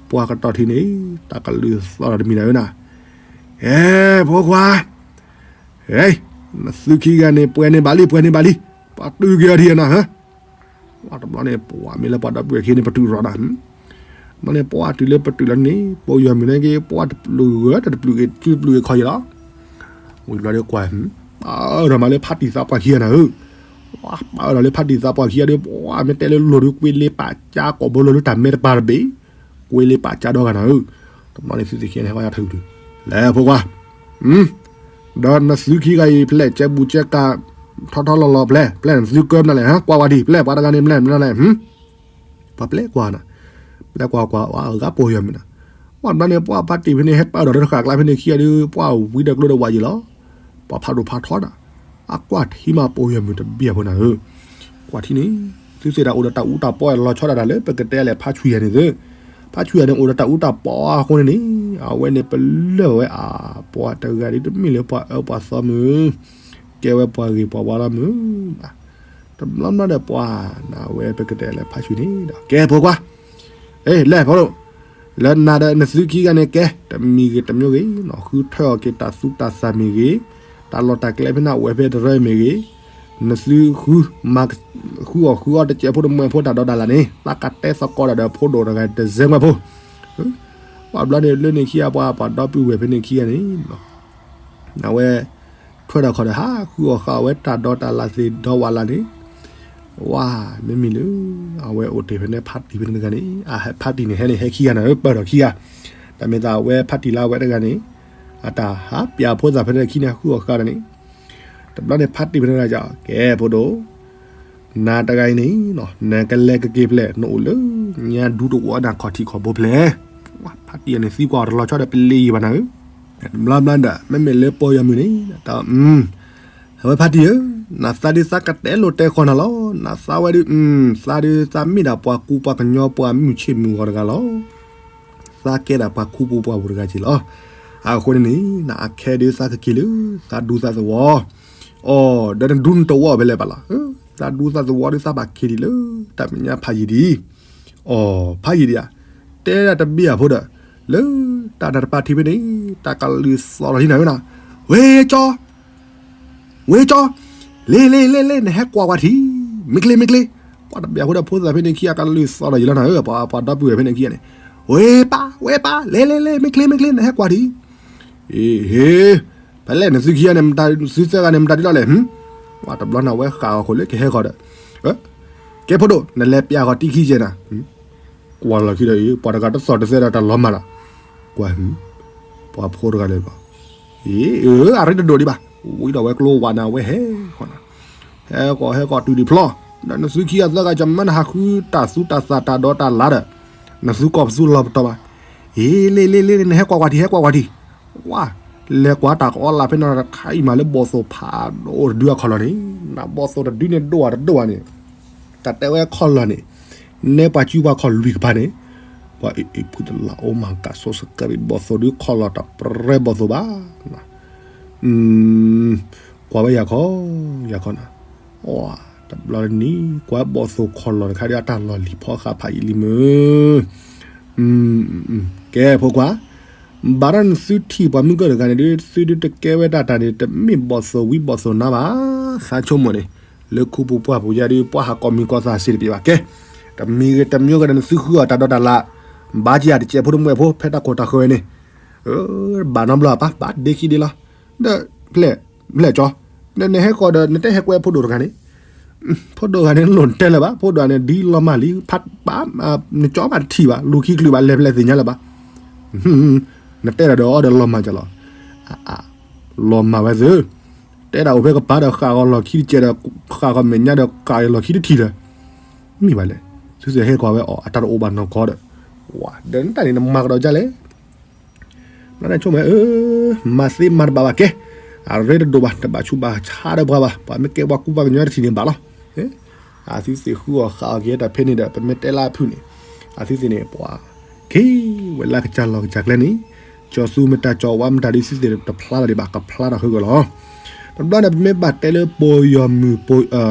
ပှၤကတီၢ်ထံးန့ၣ် တၢ်ကလုၢ်သီၣ်ဒီးတမံၤနၤဧၢနၤ, အဲ ဖိခွါ, အဲ နသုခံဂၤန့ၣ် ပှဲၤန့ၢ်ဘၣ်လံ ပှဲၤန့ၢ်ဘၣ်လံ, ပှၤတုၤက့ၤအီၤထံးနၤဧၢ, တဘျီန့ၣ် ပှၤမ့ၢ်လၢပှၤဒီပုၢ်ဝဲၢ်ခံန့ၣ် ပတုာ်ရီနၤ, တဘျီန့ၣ်ပှၤတုၤလၢပတုာ်လီၤန့ၣ် ပိာ်ယီၤမုၢ်န့ၣ်က့ၤ ပှၤတပျုာ်ဂၢၢ်တပျုာ်ဂ့ၤ စုတပျုာ်ဂ့ၤခီယံၤလီၤ, ဝံၤဘျီဒီးကွၢ် ပာ်အၢၣ်ဒီးမးလၢဖးတံၢ်သးပှၢ်ခံဂၤနၤဧၢ, ပာ်အၢၣ်ဒီးလၢဖးတံၢ်သးပှၢ်ခံဂၤဒီး ပှၤမ့ၢ်တဲလၢလိၤဒုး ကွ့လ့ပာ်ကၠါကိာ်ဘိလၢလၢတၢ်မဲတပၤတဘ့ၣ်, ကွ့လ့ပာ်ကၠါဒီဂၤနၤဧၢ, တဘျီန့ၣ်သုသ့ၣ်ခံဂၤန့ၣ် ဟဲဝဲယၤထုးတုၤ, လဲၤဖိခွါ, ဒီးနသုခံဂၤအံၤ ဖျဲၣ်ကဲဘူးကဲကၤ ထီထီလီၤလီၤ ဖျဲၣ် ဖျဲၣ်နသုကၢမနုၤလဲၣ် ဟါ ကွၢ်ဝဲဒံး ဖျဲၣ်ပှၤတဂၤန့ၣ် မနုၤလဲၣ် မနုၤလဲၣ် ဟၢ ပှၤပျဲကွၢ်နၤ, ပျဲကွၢ်ကွၢ် အဂၤပိာ်ယီၤမုၢ်နၤ, ပှၤဘျီန့ၣ် ပှၤဖးတံၢ်ဖဲန့ၣ် ဟဲပာ်အၢၣ်ဒီးတဃာ်ကျါဖဲန့ၣ်ခံဂၤဒီး ပှၤဝံဒီးကျိဒီးဝးယံၤလီၤ, ပှၤဖးဒိၣ်ဖးထီနၤ, အကွၢ်ထံမးပိာ်ယီၤမုၢ်တဘ့ၣ်အဖိနၤဧၢ, ကွၢ်ထံန့ၣ်, သုသ့ၣ်တၢ်အိၣ်ဒီးတၢ်အူတၢ်ပီအလီၤဆီဒၣ်တၢ်လၢ ပကတဲလဲၣ်ဖးဆူၣ်ယၤန့ၣ်သု, ဖးဆူၣ်ယၤန့ၣ် အိၣ်ဒီးတၢ်အူတၢ်ပီအဃိန့ၣ်န့ၣ်, အဝဲန့ၣ်ပလၢၢ်ဝဲအပှၤတဂၤဒ်တမ့ၢ်လၢ ပှၤအၢပှၤသီမုၢ်, ကဲဝဲပှၤဂ့ၤပှၤဝါလီၤမုၢ်, တဘျီဘျီဒီးပှၤနၤဝဲပကတဲလဲၣ်ဖးဆူၣ်န့ၣ်ဒီး ကဲဖိခွါ, အဲ လဲၤဖိဒိၣ်, လၢနၤဒီးနသုခံဂၤန့ၣ်ကဲ တမံၤဂ့ၤတမံၤဂ့ၤ, ဃုထၢအီၤက့ၤတၢ်သူတၢ်သၣ်မ့ၢ်ဂ့ၤ, တၢ်လီၢ်တၢ်ကျဲဖဲန့ၣ်အိၣ်ဝဲဖဲတရၢမ့ၢ်ဂ့ၤ, နသုဃု, ဃုအီၣ်ဃုအီတစဲးဖိတမှဲးဖိတၢ်ဒီးတၢ်လၢ်န့ၣ် သးကတဲသကိးတၢ်ဒီးဖိဒိၣ်တဂၤတစဲးမှဲဖိ, ပှၤဘျီန့ၣ်လၢန့ၣ်ခံဂၤပှၤပှၤဒီပုၢ်ဝဲၢ်ဖဲန့ၣ်ခံဂၤန့ၣ်, နဝဲ ထွဲဒီးခီဒီး ဟးဃုအီၣ်ဃာ်ဝဲတၢ်ဒီးတၢ်လၢ်သ့ၣ်ဒီးဝးလၢ်န့ၣ်, ဝါ, မ့မ့ၢ်လၢ အဝဲအိၣ်တ့ၢ်ဖဲန့ၣ် ဖါတံၢ်ဖဲန့ၣ်တဂၤန့ၣ်, အဖါတံၢ်န့ၣ် ဟဲန့ၣ် ဟဲခံဂၤနၤဧၢ, ပၢၢ်ထီၣ်ခံဂၤ, တၢ်မ့ၢ်သးအဝဲဖါတံၢ်လၢအဝဲတဂၤန့ၣ်, အတၢ်ဟးပျၢ်ဖိသၣ်ဖဲန့ၣ်ခံန့ၣ် ဟးဃုအီၣ်ဃာ်ဒီးန့ၣ်, တဘျီန့ၣ် ဖါတံၢ်ဖဲန့ၣ်တဂၤ, ကဲဖိဒိၣ် နၤတဂၤအံၤန့ၣ် နကလဲၤကက့ၤဖျဲး နအိၣ်လၢညါဒူတဝီနၤ ခီၣ်ထံးခီၣ်ဘိဖျဲး, ဖါတံၢ်အန့ၣ်သံကွၢ်အီၤတလီၤဆီဒီး ပလ့ယံာ်ဘၣ်နၤဧၢ, ဘျီဘျီဒီး မ့မ့ၢ်လၢပီၢ်ယီၤမုၢ်န့ၣ်, အဝဲဖါတံၢ်ဧၢ, နသးဒုးသးကတဲလိာ်တဲဃီနၤလီၤ, နသးဝဲဒုး, သးဒုးသးမ့ၢ်ဒၣ်ပှၤကူပှၤကညီပှၤမုၢ်ဆ့ၣ်မုၢ်ဂီၤတဂၤလီၤ. သးကဲဒၣ်ပှၤခူပူၤပှၤပူၤတဂၤက့ၤလီၤ. အဃိန့ၣ်န့ၣ် နအခဲဒုးသးကက့ၤလၢ သးဒူသးသဝီ, အီၤ ဒီးနဒူနတဝီဖဲလဲၣ်ဘၣ်လီၤ. သးဒူသးသဝီဒုး သးဘၣ်က့ၤဒံးလၢ တၢ်မဲာ်ညါဖးယံာ်ဒံး, အီၤ ဖးယံာ်ဒံးဧါ, တဲဒၣ်တဘ့ၣ်အဖိဒီး, လၢတၢ်နၢ်တပၤထံးဖဲန့ၣ် တၢ်ကလုၢ်သီၣ်လီၤလံနၤဧၢနၤ, ဝ့ကၠီ ဝ့ကၠီ, လ့လ့လ့လ့ နဟဲကွၢ်ကွၢ်ထံး, မ့ၢ်ကျ့မ့ၢ်ကျ့, ပှၤတဘၣ်ဃိဒီးဖိသၣ်ဖဲန့ၣ်ခံဂၤ ကလုၢ်သီၣ်လီၤယံာ်လီၤနၤဧၢ, ပှၤဒီပုၢ်ဝဲၢ်ဖဲန့ၣ်ခံဂၤန့ၣ်, ဝ့ပၢ် ဝ့ပၢ် လ့လ့လ့ မ့ၢ်ကျ့မ့ၢ်ကျ့ နဟဲကွၢ်ထံး, အ့ဟ့, ဖဲလဲၣ်နသုခံဂၤန့ၣ် သုသၢဂၤန့ၣ် မတၤဒ်လဲၣ်လဲၣ်, ပှၤတဘျီန့ၣ် အဝဲဃၣ်အီၤခိၣ်လၢကဟဲဃီၤဒီး, ကဲဖိဒိၣ် နလဲၤပျၢ်ဃီၤတံခံကဲနၤ ကွၢ်လီၢ်ခံဒီးအံၤ ပှၤတဂၤတသီၣ်တသဲဒီးတၢ်လီၤမၢ်လီၤ, ကွၢ်, ပှၤဖိတဂၤလဲၣ်ဘၣ်, အ့ အရ့တဒိၣ်ဒံးဘၣ်, ဝံၤဒီးဝဲကျိဝးနၤ အဝဲဟဲဃီၤနၤ, ဟဲဃီၤဟဲဃီၤတုၤဒံးဖျီ, ဒီးနသုခံဂၤသၢဂၤ ကမၢနဟးဃုတၢ်သူတၢ်သၣ်တၢ်ဒီးတၢ်လၢ်ဒီး, နသုကီၢ်ပသူလီၤပတီၢ်ဘၣ်, အ့ လ့လ့လ့ နဟဲကွၢ်ကွၢ်ထံး ဟဲကွၢ်ကွၢ်ထံး, ဝါ, လဲၤကွၢ်တၢ်ကအီလၢ်ဖဲန့ၣ်တခါအံၤမးလၢဘီၣ်သိၣ်ဖးဒိၣ်တဒုအခီၣ်လီၢ်န့ၣ်, နဘီၣ်သိၣ်တဒုန့ၣ်ဒိၣ်ဧါတဒိၣ်ဧါန့ၣ်, တၢ်တဲဝဲခီၣ်လီၢ်န့ၣ်, နဲပှၤစုပှၤခီၣ်လွံၢ်ကပၤန့ၣ်, ပှၤအ့ၣ်အ့ၣ်ဖုတလးအိၣ်မၤကးဆိစကဲးဘီၣ်သိၣ်ဒုခီၣ်လီၢ်တၢ်ပြဲဘီၣ်သိၣ်ဘၣ်, ကွၢ်ဝဲယၤခီ, ယၤခီနၤ, တဘျီန့ၣ် ကွၢ်ဘီၣ်သိၣ်ခီၣ်လီၢ်တခါဒီး အတၢ်လီၢ်လံၤဖီဃာ်ဖးယံာ်လံမုၢ်, ကဲဖိခွါ, ဘၣ်ဒီးနသုထံၣ်ပှၤမုၢ်ကၢၢ်တဂၤန့ၣ်ဒုး သုဒုးတကဲဝဲဒၣ်တၢ်န့ၣ် တမ့ၢ်ဘီၣ်သိၣ်ဝံဘီၣ်သိၣ်နါဘၣ်, သးဆိကမိၣ်န့ၣ်, လၢခူပူၤပှၢ်ပူၤယါဒုး ပှၤဟးကိးမံၤကိးသးစ့ၢ်တဘၣ်ဘၣ်ကဲ, တမံၤဂ့ၤတမံၤဂ့ၤဒီး နသုဃုအီၣ်တၢ်ဒီးတၢ်လၢ်, ဘၣ်ကယၤတကဲးဖိတမုၣ်ဖိ ဖဲတၢ်ခိၣ်တၢ်ဃၢၤဝဲန့ၣ် ဘၣ်နီတဘျီအပၢ် ဘၣ်ဒ့ခံဒ့လီၤ, ဒီးဖျဲၣ်, ဖျဲၣ်ကၠီ, နဟဲဃီၤဒီး နတဲဟဲကွဲဖိဒိၣ်တဂၤန့ၣ်, ဖိဒိၣ်တဂၤန့ၣ် လိၣ်နတဲလၢၤဘၣ်, ဖိဒိၣ်တဂၤန့ၣ် ဒ်လီၤမၢ်လံ, နကၠီမးတထံၣ်ဘၣ်, လူၤခံကလုာ်ဘၣ် လဲၤဖဲလဲၣ်သ့ၣ်ညါလၢၤဘၣ်, နတဲဒၣ်ဒီးအီၤဒီးလီၤမၢ်ကလီၤ, လီၤမၢ်ဝဲသု, တဲဒၣ်အိၣ်ဖဲကပၤဒီး ဃၣ်ဂီၤလီၢ်ခံတကဲးဒီး ဃၣ်ဂီၤမဲာ်ညါဒီး ကးလီၢ်ခံတထံၣ်လၢၤ, မ့ၢ်ဘၣ်လဲၣ်, သုသ့ၣ်ဟဲကွၢ်ဝဲအီၤ အတၢ်တအိၣ်ဘၣ်နီၢ်ကီဒီး, ဝါ, ဒီးနတၢ်န့ၣ် နမၤကဒီးဒ်လဲၣ် ဘျီန့ၣ်ဆိကမိၣ်, မၤသ့မၤတဘၣ်ဘၣ်ကဲ, အရ့တဒိၣ်ဘၣ် တဘၣ်ဆူးဘၣ်ဆါဒီးပှၤဘၣ်, ပှၤမ့ၢ်ကဲပှၤကူပှၤကညီတထံၣ်န့ၣ်ဘၣ်လီၤ, အသုသ့ၣ်ဃုအီၣ်ဃာ်အီၣ်က့ၤတၢ်ဖဲန့ၣ်ဒီး ပမ့ၢ်တဲလၢအဖုၣ်န့ၣ်, အသုသ့ၣ်န့ၣ် ပှၤ, က့ၤဝဲလၢကစၢ်လီၢ်ကစၢ်ကျဲန့ၣ်, ကၠီၤသူမတၤကၠီၤဝါမတၤဒ်သုသ့ၣ်တဖျါလီၤဒံးဘၣ် ကဖျါထီၣ်ဃုကလီၤ, တဘျီန့ၣ် ပမ့ၢ်ဘၣ်တဲလၢပီၢ်ယီၤမုၢ်, ပီၢ်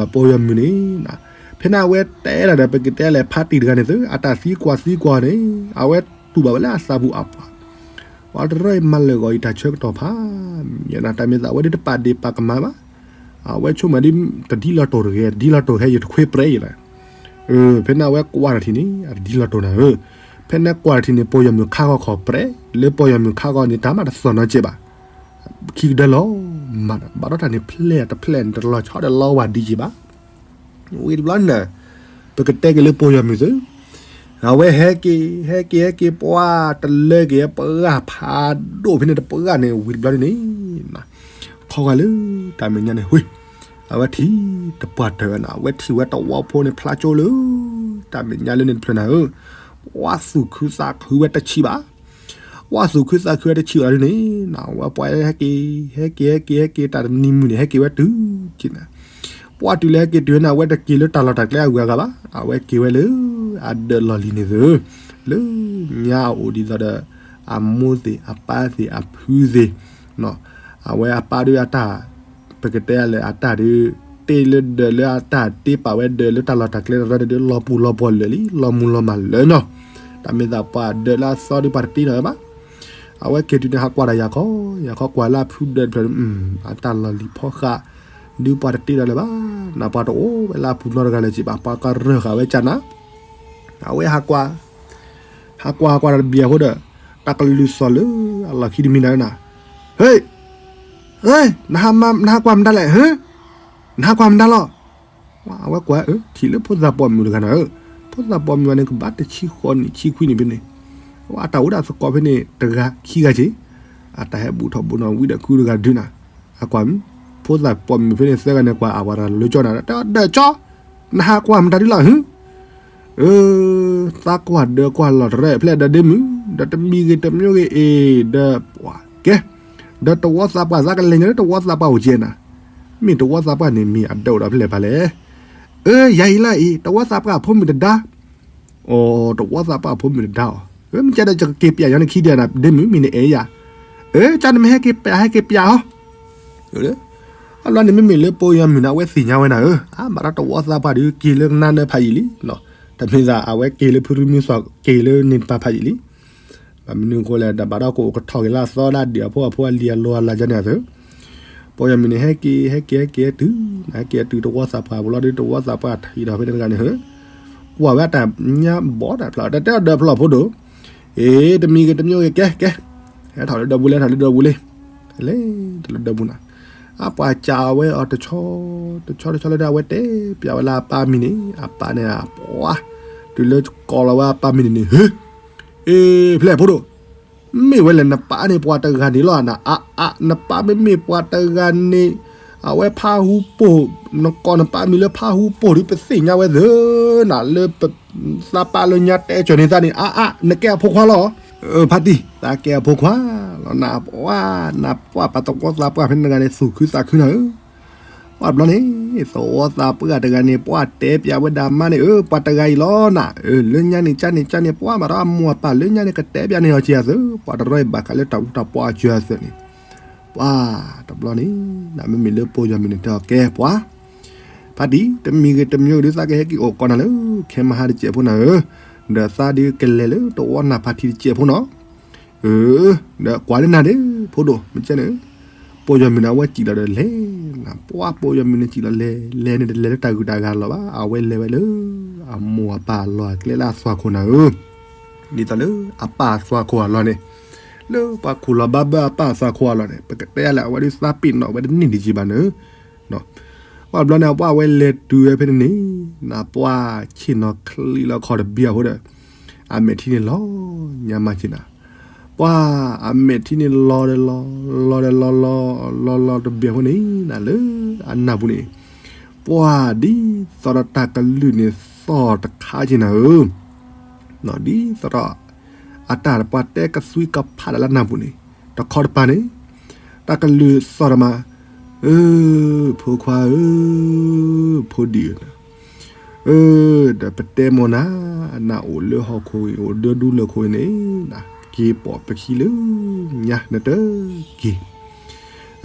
ယီၤမုၢ်န့ၣ်, ဖဲန့ၣ်အဝဲတဲဒၣ်ဒီး ပကတဲလဲၣ် ဖါတံၢ်တဂၤန့ၣ်သု အတၢ်သံကွၢ်သံကွၢ်န့ၣ် အဝဲတူၢ်ဘၣ်ဝဲလၢအသးပူၤအပှၤ, ပှၤတရၢအံၤမၤလၢာ်ဂီၤအံၤတၢ်ဆၢကတီၢ်ဖး, တၢ်မ့ၢ်သးဝဲဒ်တပာ်ဒ့ၣ်ပာ်ကမၣ်ဘၣ်, အဝဲဆိကမိၣ်ဒ်တဒ်လီၤတိၢ်တဂ့ၤ, တဒ်လီၤတိၢ်ဟဲယတခွ့ပြဲအံၤလီၤ, ဖဲန့ၣ်အဝဲကွၢ်တထံၣ်န့ၣ် အတဒ်လီၤတိၢ်နၤဧၢ, ဖဲန့ၣ်ကွၢ်တထံၣ်န့ၣ် ပီၢ်ယီၤမုၢ်ခါဂီၤခီၣ်ပြဲ, လၢပီၢ်ယီၤမုၢ်ခါဂီၤန့ၣ် တၢ်မၤတသီၣ်နီၤကဲးဘၣ်, ခံကဒၢလီၤမၢ်ဒီး ဘၣ်ဒီးတၢ်န့ၣ်ဖျဲၣ်တဖျဲၣ်န့ၣ် တလီၤဆီဒီးလီၤဝၤဒံကဲးဘၣ် ဝံၤတဘျီန့ၣ်, ပကတဲက့ၤလၢပီၢ်ယီၤမုၢ်သု, အဝဲဟဲက့ၤ ဟဲက့ၤ ဟဲက့ၤ ပှၤတလၢက့ၤ ပှၤဖးဒိၣ်ဖဲန့ၣ်တပှၤန့ၣ် ဝံၤတဘျီန့ၣ်န့ၣ်, ခီဂာ်လၢတၢ်မဲာ်ညါန့ၣ် ဝ့ၢ်, အဝဲထံၣ်တပှၢ်တၢၢ်ဝဲနၤ, အဝဲထံၣ်ဝဲတဝီဖိန့ၣ်ဖျါကၠိလၢ တၢ်မဲာ်ညါလၢန့ၣ်တဖျၢၣ်နၤဧၢ, ပှၤသူၣ်ခုသးခုဝဲတဆံးဘၣ် ပှၤသူၣ်ခုသးခုဝဲတဆံးဘၣ်ဒ်န့ၣ်, အဝဲပှၤဟဲက့ၤ ဟဲက့ၤ ဟဲက့ၤ ဟဲက့ၤ တၢ်တနံၤမုၢ်န့ၣ် ဟဲက့ၤဝဲတုၤက့ၤနၤ, ပှၤတုၤလၢဟဲက့ၤတုၤန့ၣ် အဝဲတက့ၤလၢတၢ်လီၢ်တၢ်ကျဲအဂုၤအဂၤဘၣ်, အဝဲက့ၤဝဲလၢ အဒၢးလီၢ်လံၤန့ၣ်သု, လၢညါအအိၣ်ဒ်သိးဒီး အမိၢ်သ့ၣ် အပၢ်သ့ၣ် အဖုသ့ၣ်, အဝဲအပၢ်ဒုးအတၢ် ပကတဲလဲၣ် အတၢ်ဒုး တ့လၢဒၢးလၢအတၢ်တ့ပာ်ဝဲဒၢးလၢတၢ်လီၢ်တၢ်ကျဲတရၢန့ၣ်ဒုး လီၤပူၤလီၤပှီၢ်လၢာ်လံ လီၤမူၤလီၤမၢ်လၢာ်နီၤ, တၢ်မ့ၢ်သးပှၤဒၢးလၢအသီဒုးပှၤတတ့ထီၣ်ဝဲဘၣ်, အဝဲက့ၤတုၤန့ၣ် ဟးကွၢ်ဒီးယၤခီ, ယၤခီကွၢ်လၢအဖုဒၢးတဖျၢၣ်ဒုး, အတၢ်လီၢ်လံၤဖီဃာ် ဒုးပှၤတတ့ထီၣ်လၢၤဘၣ်, နပှၤတအိၣ်ဝဲလၢအပူၤနီတဂၤလၢၤက့ၤဘၣ်, ပှၤကရၢၢ်ဃာ်ဝဲကနၤ, အဝဲဟးကွၢ် ဟးကွၢ်ဟးကွၢ်တၢ်တဘျီအဃိဒီး တၢ်ကလုၢ်သီၣ်လၢအလီၢ်ခံတမံၤနၤဧၢနၤ, ဟ့ၣ်, နဟးကွၢ်မတၤလဲၣ်, နဟးကွၢ်မတၤလီၤ. အဝဲကွၢ် ထံၣ်လၢဖိသၣ်ပိာ်မုၣ်တဂၤနၤဧၢ, ဖိသၣ်ပိာ်မုၣ်အန့ၣ် ကဘၣ်တဆံဃိးနံၣ်ဆံခွံနံၣ်ဖဲန့ၣ်, အတၢ်အိၣ်ဒၣ်သကိးဖဲန့ၣ် တဂၤခံဂၤက့ၤ, အတၢ်ဟဲဘူးထီၣ်ဘူးနီၤဝံဒီးခုတဂၤဒုးနၤ, အကွၢ် ဖိသၣ်ပိာ်မုၣ်ဖဲန့ၣ်သၢဂၤန့ၣ် ကွၢ်အဝဲတဂၤလၢကၠီနၤ တဲဒီးကၠီ, နဟးကွၢ်မတၤဒုလီၤဟၢ, အၢ သးကွၢ်ဒၢးကွၢ်လီၤတရဲၣ်ဖျဲၣ်ဒီးဒ့မုၣ်, ဒီးတမံၤဂ့ၤတမံၤဂ့ၤအ့ၤ ဒီးပှၤကဲ, ဒီးတဝီသးပှၢ်သးကလဲၤညီလၢတဝီသးပှၢ်အိၣ်ကဲနၤ, မ့ၢ်တဝီသးပှၢ်န့ၣ် မ့ၢ်အဒၢးအိၣ်ဒီးဖျဲၣ်ဖးလဲၣ်, အၢ ယၤအံၤလၢအံၤ တဝီသးပှၢ်အဖိမုၣ်တဒါ, အိ တဝီသးပှၢ်အဖိမုၣ်တဒါအီၤ, အၢ မ့ၢ်ကဲဒီးယကက့ၤပျးညီနခံဒံးနၤ ဒ့မုၣ် မ့ၢ်နအဲၣ်ယၤ, အၢ ကၠီနမ့ၢ်ဟဲက့ၤပျးဟဲက့ၤပျးအီၤ အဘျီန့ၣ်မ့မ့ၢ်လၢပိယီၤမုၣ်န့ၣ် အဝဲသ့ၣ်ညါဝဲနၤဧၢ, အါဘၣ်ဒီးတဝီသးပှၢ်ဒီးက့ၤလၢကနါနၢဖးယံာ်လံ, တမ့ၢ်သးအဝဲက့ၤလၢဖုရံမုၢ်သီၣ်က့ၤလၢန့ၣ်တပၤဖးယံာ်လံ, ဘၣ်မနုၤအဃိလဲၣ် ဒီးဘၣ်ဒီးကအိၣ်ကထီၣ်က့ၤလၢအသီဒၣ်ဒံးအဖိအဖိအလံၤအလီအလၤကၠီန့ၣ်အသိး, ပိယီၤမုၣ်န့ၣ် ဟဲက့ၤ ဟဲက့ၤ ဟဲက့ၤတုၤ, ဟဲက့ၤတုၤတဝီသးပှၢ်ပူၤလီၤဒီး တဝီသးပှၢ်ထံၣ်ဒီးဖဲန့ၣ်တဂၤန့ၣ်ဧၢ, ကွၢ်ဝဲအတၢ်ညါဘီတၢ်ဖျါ တတဲအီၤဒီးဖျီၣ်ဖိဒိၣ်, အ့ တမံၤဂ့ၤတမံၤဂ့ၤ ကဲ ကဲ, ဟဲထီၣ်လၢဒၢးပူၤလဲ ထီၣ်လၢဒၢးပူၤလံ, လဲၤတလၢဒၢးပူၤနၤ, အပှၤကးဝဲအီၤတဆီ, တဆီတဆီလၢဒၣ်အဝဲတဲ ပျးဝဲလၢအပၢ်မံၤန့ၣ် အပၢ်န့ၣ် အပှၤ, တုၤလၢကိးလီၤဝဲအပၢ်မံၤန့ၣ်န့ၣ် ဟ့, အ့ ဖျဲၣ်ဖိဒိၣ်, မ့ၢ်ဝဲလဲၣ် နပၢ်န့ၣ်ပှၤတဂၤန့ၣ်လီၤနၤ, အါအါ နပၢ်မ့မ့ၢ်ပှၤတဂၤန့ၣ်, အဝဲဖးဟူပိၢ်, နကိးနပၢ်မံၤလၢဖးဟူပိၢ်ဒီး ပသ့ၣ်ညါဝဲသ့ၣ်နၤလၢ သးပၢ်လၢညါတဲကၠီၤန့ၢ်သးန့ၣ် အါအါ နကဲအဖိခွါလီၤ, ဖါတံၢ် သးကဲအဖိခွါလီၤနၤ, ပှၤနပှၢ်ပှၤသဝီသးပှၢ်ဖဲန့ၣ်တဂၤန့ၣ် သူၣ်ခုသးခုနၤဧၢ, ပှၤတဘျီန့ၣ် သဝီသးပှၢ်တဂၤန့ၣ် ပှၤတဲပျးဝဲဒၣ်မါန့ၣ် အၢ ပှၤတဂၤအံၤလီၤနၤ, အၢ လၢညါန့ၣ်ကၠါန့ၣ်ကၠါန့ၣ် ပှၤဘၣ်ဒီးအမိၢ်အပၢ်လၢညါန့ၣ် ကတဲပျးန့ၢ်အီၤက့ၤအသိး ပှၤတရီအံၤဘၣ်ဃးလၢတၢ်အူတၢ်ပီအစၢၤအသွဲၣ်န့ၣ်, ပှၤတဘျီန့ၣ် နမ့မ့ၢ်လၢပိယီၤမုၣ်န့ၣ် တဲအီၤကဲပှၤ ဖါတံၢ် တမံၤဂ့ၤတမံၤဂ့ၤဒုး သးကဟဲက့ၤအိၣ်ကီးနၤလၢ ခဲမဟါတစဲးဖိနၤဧၢ, ဒီးသးဒုးကလဲၤလၢတဝီနၢ်ဖးထံတစဲးဖိနီၤ, အၢ, ဒီးကွၢ်လၢနၤန့ၣ် ဖိဒိၣ် မ့ၢ်ကဲန့ၣ်, ပိယီၤမုၣ်န့ၣ် အဝဲစံၣ်လီၤဒီးလဲၤနၤ, ပှၤပိယီၤမုၣ်န့ၣ်စံၣ်လီၤလဲၤ လဲၤန့ၣ်တလဲၤလၢတၢ်ဂုၤတၢ်ဂၤလီၤဘၣ်, အဝဲလဲၤဝဲလၢ အမိၢ်အပၢ်အလီၢ်အကျဲလၢအသွၣ်ခိၣ်နၤဧၢ, ဒ်သိးလၢအပၢ်အသွၣ်ခိၣ်အလီၢ်န့ၣ်, လၢပှၤခူၣ်လီၤဘါဘၢအပၢ်အသွၣ်ခိၣ်အလီၢ်န့ၣ် ပကတဲလၢ အဝဲဒုးသးပ့ၤနီၣ်ဝဲတန့ၢ်ဒံးက့ၤဘၣ်န့ၣ်, ပှၤဘျီန့ၣ် ပှၤအဝဲလဲၤတုၤဝဲဖဲန့ၣ်န့ၣ်, နပှၤဆ့ၣ်နီၤချံးလီၤခီၣ်တဘ့ၣ်အဃိဒီး, အမဲာ်ထံန့ၣ်လီၤညါမးက့ၤနၤ, ပှၤအမဲာ်ထံန့ၣ်လီၤဒီးလီၤ, လီၤဒီးလီၤလီၤ, လီၤလီၤတဘ့ၣ်အဃိန့ၣ် နၤလၢအနၢ်ပူၤန့ၣ်, ပှၤဒ်သိးဒီးတၢ်ကလုၢ်န့ၣ်သီၣ်တခါက့ၤနၤဧၢ, ဒ်သိးဒီး အတၢ်ပှၤတဲကသွံကဖးဒၣ်လၢနၢ်ပူၤန့ၣ်, တခီတပၤန့ၣ်, တၢ်ကလုၢ်သီၣ်တမး, အၢ, ဖိခွါဧၢ, ဖိဒံၣ်ဧၢ, အၢ, ဒီးပတဲမိၢ်နၤ, နအိၣ်လၢဟီၣ်ခိၣ်အံၤ အိၣ်ဒၢဒူလၢၢ်ခိၣ်အံၤန့ၣ်, နက့ၤပိာ်ပခံလၢညါနတက့ၤ န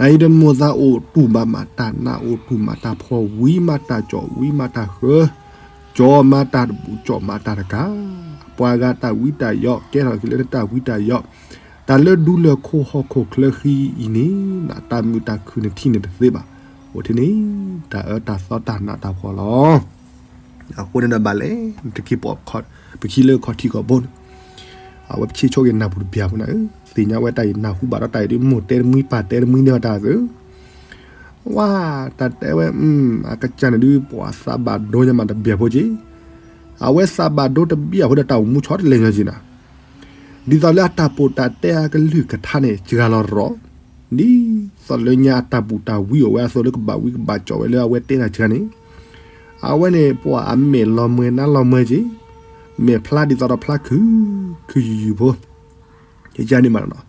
အံၤဒီးမိၢ်သးအိၣ်တူၢ်ဘၣ်မးတၢ်နး အိၣ်တူၢ်မးတၢ်ဖှီၣ် ဝံမးတၢ်ကၠီၣ် ဝံမးတၢ်ဃၢၤ, ကၠီၣ်မးတၢ်တဘူး ကၠီၣ်မးတၢ်တကး, ပှၤဂၤတၢ်ဝံတၢ်ယိး ကဲထီၣ်က့ၤလၢနတၢ်ဝံတၢ်ယိး, တၢ်လၢဒူလၢၢ်ခိၣ်ဟီၣ်ခိၣ်ချၢဃံအံၤန့ၣ် နတၢ်မုာ်တၢ်ခုၣ်နထံၣ်န့ၢ်တသ့ဘၣ်, အိၣ်ထဲန့ၣ် တၢ်အၢတၢ်သီတၢ်နးတၢ်ဖှီၣ်လီၤ. အဃိန့ၣ်ဒီးဘၣ်လဲၣ် နတက့ၤပိာ်ပခံလၢခီၣ်ထံးခီၣ်ဘိန့ၣ်, အဝဲပဆ့ၣ်ဆိက့ၤနၢ်ပူၤတဘျီဖိန့ၣ်, သ့ၣ်ညါဝဲတၢ်အံၤနၢ်ဟူဘၣ်ဒီးတၢ်အံၤဒုး မိၢ်တဲတမှံပၢ်တဲတမှံန့ၢ်တၢ်အသိး, ဝါ, တၢ်တဲဝဲ, အကစၢ်န့ၣ်ဒုး ပှၤသးဘၣ်ဒိညါမးတဘျီဖိက့ၤ, အဝဲသးဘၣ်ဒိတဘျီဖိဒီးတၢ်အိၣ်မူဆီတလဲၤညီက့ၤနၤ ဒ်သိးလၢအတၢ်ပိာ်တၢ်တဲအကလုၢ်ကထါန့ၣ် စှၤလီၤရီၤ, ဒ်သိးလၢညါအတၢ်ဘူးတၢ်ဝံအိၣ်ဝဲအသိးလၢကဘၣ်ဝံကဘၣ်ကၠီၣ်ဝဲလၢအဝဲတဲတၢ်စှၤန့ၣ်, အဝဲန့ၣ် ပှၤအမဲာ်လီၤမှဲနါလီၤမှဲက့ၤ, မဲာ်ဖျါဒ်သိးဒီးဖျါခုၣ်, ခုၣ်ယုၢ်ယုၢ်ဖိ ယန့ၣ်မးနီၤ,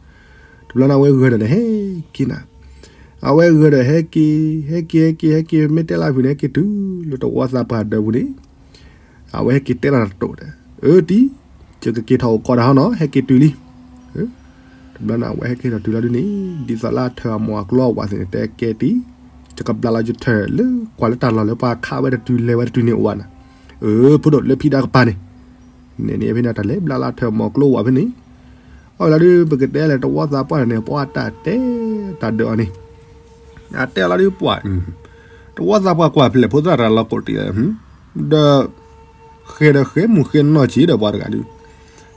တဘျီန့ၣ် အဝဲဂဲၤဒီးဟဲက့ၤနၤ, အဝဲဂဲၤဒီးဟဲက့ၤ, ဟဲက့ၤ ဟဲက့ၤ ဟဲက့ၤ မ့ၢ်တဲလၢဖုၣ်န့ၣ် ဟဲက့ၤတုၤလၢတဝီသးပှၢ်ဒၢးပူၤန့ၣ်, အဝဲဟဲက့ၤတဲလီၤတတိၢ်ဒီး, အၢတံၢ်, ယကက့ၤထီၣ်အိၣ်ကီးတၢ်ဟီနီၤ ဟဲက့ၤတုၤလံ, တဘျီန့ၣ် အဝဲဟဲက့ၤထီၣ်တုၤလီၤဒုးန့ၣ် ဒ်သိးလၢအထၢၣ်အမိၢ်အကျိအဝဲသ့ၣ်န့ၣ် တဲကဲတံၢ်, ယကဘျးလီၤယထၢၣ်လၢကွၢ်လၢတၢ်လီၢ်လၢပှၤခးဝဲတတုၤလဲၤဝဲတတုၤန့ၣ်အိၣ်ဘၣ်နၤ, အၢ ဖိဒိၣ်လၢဖံးဒါကပၤန့ၣ် န့ၣ်န့ၣ် ဖဲန့ၣ်တၢ်လဲၤဘျးလၢထၢၣ်မိၢ်ကျိဝဲဖဲန့ၣ်, အီၣ်လီၤဒုး ပကတဲလဲၣ် တဝီသးပှၢ်န့ၣ် ပှၤတၢ်တဲတၢ်ဒၢးအီၤန့ၣ်, အတဲအီၤလီၤဒုးပှၤ, တဝီသးပှၢ်ကွၢ်ဖျဲၣ်ဖိသၣ်တၢ်လီၤကိးတံၢ်, ဒီး ဃဲၤဒီးဃဲၤမုၢ်ဃဲၤနီၢ်က့ၤဒီးပှၤတဂၤဒုး,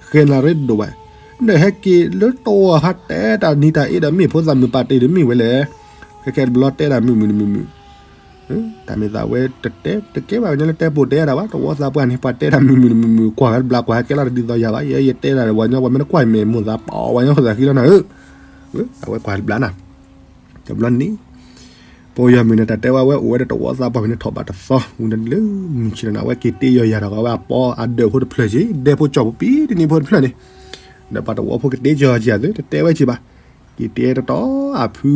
ဃဲၤနၤရ့ဒိၣ်ဝဲ, ဒီးဟဲက့ၤလၢတဝီဟးတဲတၢ်နံၤတၢ်အ့ဒီးမ့ၢ်ဖိသၣ်မုၣ်ပာ်တ့ၢ်ဒီးမ့ၢ်ဝဲလဲၣ်, ခဲခဲတဘျီတဲဒၣ်မုာ်မုာ်တမုာ်မုာ်, တၢ်မ့ၢ်သးဝဲတတဲတကဲဘၣ် ပှၤကညီလၢတဲပိာ်တဲဒၣ်ဘၣ် တဝီသးပှၢ်န့ၣ် ပှၤတဲဒၣ်မုာ်မုာ်တမုာ်မုာ် ကွၢ်ဝဲတဘျီ ကွၢ်ဟဲကဲလီၤတဒ်သိးယၤဘၣ် ယဲယတဲဒၣ် ပှၤကညီပှၤမ့ၢ်တကွၢ်မဲာ်မိၢ်သးပှၢ် ပှၤကညီဖိသးဃံလီၤနၤဧၢ, အဝဲကွၢ်တဘျီနၤ, တဘျီန့ၣ် ပိာ်ယီၤမုၣ်န့ၣ် တၢ်တဲဝဲ ဝဲအိၣ်ဝဲဒီးတဝီသးပှၢ်ဖဲန့ၣ် ထီၣ်ဘးတသီ ဝံၤလၢမုၢ်ဆ့ၣ်နီၤန့ၣ် အဝဲက့ၤတ့ယီၤယၤဒီး အဝဲအပီအဒၢးဖိတဖျၢၣ်က့ၤ ဒဲဖိကၠီၣ်ဖိပံၤတနံၤဖိတဖျၢၣ်န့ၣ်, ဒီးပှၤတဝီဖိကတ့ကၠီၤယၤသု တတဲဝဲက့ၤဘၣ်, က့ၤတ့တတီၤ အဖု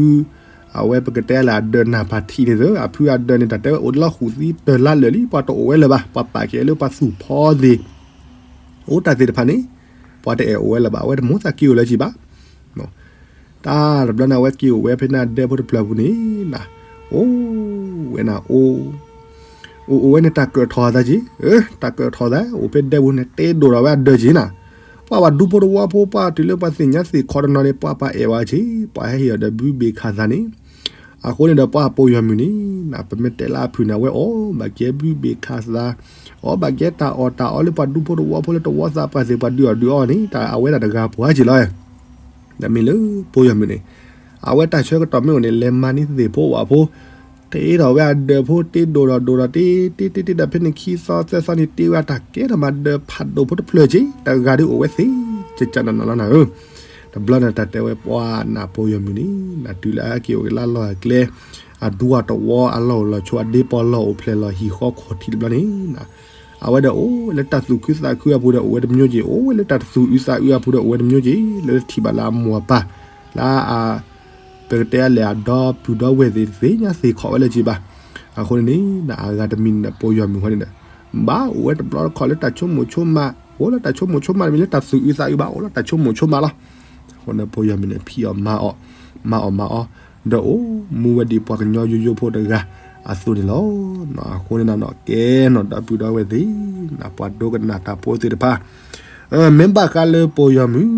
အဝဲပကတဲလၢအဒၢးနၢ်ဖးထံးန့ၣ်သု အဖုအဒၢးန့ၣ် တၢ်တဲဝဲအိၣ်လီၢ်ဃုာ်သံတၢ်လါလၢာ်လံ ပှၤတအိၣ်ဝဲလၢၤဘၣ် ပှၤပာ်ကဲလၢပှၤသူၣ်ဖီသ့ၣ် အိၣ်တၢ်သ့ၣ်တဖၣ်န့ၣ် ပှၤတအဲၣ်အိၣ်ဝဲလၢၤဘၣ် အဝဲတမိၣ်သးက့ၤအိၣ်လၢၤက့ၤဘၣ် တၢ်တဘျီန့ၣ် အဝဲက့ၤအိၣ်ဝဲဖဲန့ၣ် အဒဲဖိတဖျၢၣ်ပူၤန့ၣ် အိၣ်ဝဲန့ၣ် အိၣ် အိၣ်ဝဲန့ၣ် တၢ်ကၢၣ်ထီၣ်သးက့ၤ, တၢ်ကၢၣ်ထီၣ်သး အိၣ်ဖဲဒဲပူၤန့ၣ် တ့ဒိၣ်ဒီးဝဲအဒၢးက့ၤနၤ, ပှၤဘၣ်ဒူဖိတဝီဖိ ပှၤတုၤလၢပှၤသ့ၣ်ညါသ့ၣ်ခီတနီၤန့ၣ် ပှၤပှၤအဲၣ်ဝဲက့ၤ ပှၤဟဲဟ့ၣ်အီၤဒီးဘုဘ့ၣ်ခးသးန့ၣ်, အဃိန့ၣ်ဒီးပှၤပိာ်ယီၤမုၣ်န့ၣ် ပမ့ၢ်တဲလၢအဖုၣ်န့ၣ် အဝဲအီၣ်ဘၣ်ကဲဘုဘ့ၣ်ခးသး, အီၣ်ဘၣ်ကဲတၢ်အီၣ်တၢ်အီလၢပှၤဒူဖိတဝီဖိလၢတဝီသးပှၢ်သ့ၣ် ပှၤဒုးအီၣ်ဒုးအီန့ၣ် တၢ်အဝဲဒၣ်တဂၤပှၤက့ၤလီၤ, ဒီးမ့ၢ်လၢပိာ်ယီၤမုၣ်န့ၣ် အဝဲတၢ်ဆၢကတီၢ်မ့ၢ်အိၣ်န့ၣ် လဲၤမၤန့ၢ်သ့ၣ်ဖိဝၣ်ဖိ, တ့ထီၣ်ဝဲအဒၢးဖိ တ့ဒိၣ်ဒီးဒိၣ်ဒီး တ့တ့တ့ဒီးဖဲန့ၣ်ခံသီသၢသီန့ၣ် တ့ဝဲအတၢ်ကဲထီၣ်မၤဒၢးဖးဒိၣ်ဖိတဖျၢၣ်က့ၤ တဂၤဒုးအိၣ်ဝဲသ့ၣ် ကကနနီၤလီၤနၤဧၢ, တဘျီန့ၣ် တၢ်တဲဝဲပှၤနၢ်ပိာ်ယီၤမုၣ်န့ၣ် နတုၤလၢအက့ၤအိၣ်က့ၤလၢလီၢ်အကျဲ အဒူအတဝီအလီၢ်အိၣ်လီၢ်ဆိ အဒ့ပီလီၢ်အိၣ်ဖျဲၣ်လီၤဟံၣ်ဃီခိၣ်ထံးတဘျီန့ၣ် အဝဲဒီးအိၣ်လၢတၢ်သူၣ်ခုသးခုအပူၤဒီးအိၣ်ဝဲတမျိုးက့ၤ အိၣ်ဝဲလၢတၢ်တသူၣ်အုးသးအုးအပူၤဒီးအိၣ်ဝဲတမျိုးက့ၤ လၢထံၣ်ဘၣ်လၢအမိၢ်အပၢ် လၢအ ပကတဲအလဲၣ်အဒီပုၢ်ဒီဝဲၢ်သ့ၣ် တသ့ၣ်ညါသ့ၣ်ခီၣ်ဝဲလၢၤက့ၤဘၣ်, အဃိန့ၣ်န့ၣ် အဂၤတမံၤန့ၣ်ပိာ်ယီၤမုၣ်ဃီန့ၣ်ဒီး ဘၣ်အိၣ်ဝဲတဘျီတခီၣ်လၢတၢ်ဆိကမိၣ်ဆိကမး အိၣ်လၢတၢ်ဆိကမိၣ်ဆိကမးတမံၤလၢတၢ်သူၣ်အုးသးအုးဘၣ် အိၣ်လၢတၢ်ဆိကမိၣ်ဆိကမးလီၤ, အဃိန့ၣ်ပိာ်ယီၤမုၣ်န့ၣ် ဖံးအီၣ်မၤအီၣ် မၤအီၣ်မၤအီၣ် ဒီးအိၣ်မူဝဲဒ်ပှၤကညီယိယိဖိတဂၤအသိးန့ၣ်လီၤ, အဃိန့ၣ်နီၢ်နီၢ်ကဲနီၢ်ဒီပုၢ်ဒီဝဲၢ်သ့ၣ် ပှၤဒိကနၣ်တၢ်ဖိသ့ၣ်တဖၣ် မ့ၢ်ဘၣ်ဃးလၢပိာ်ယီၤမုၣ်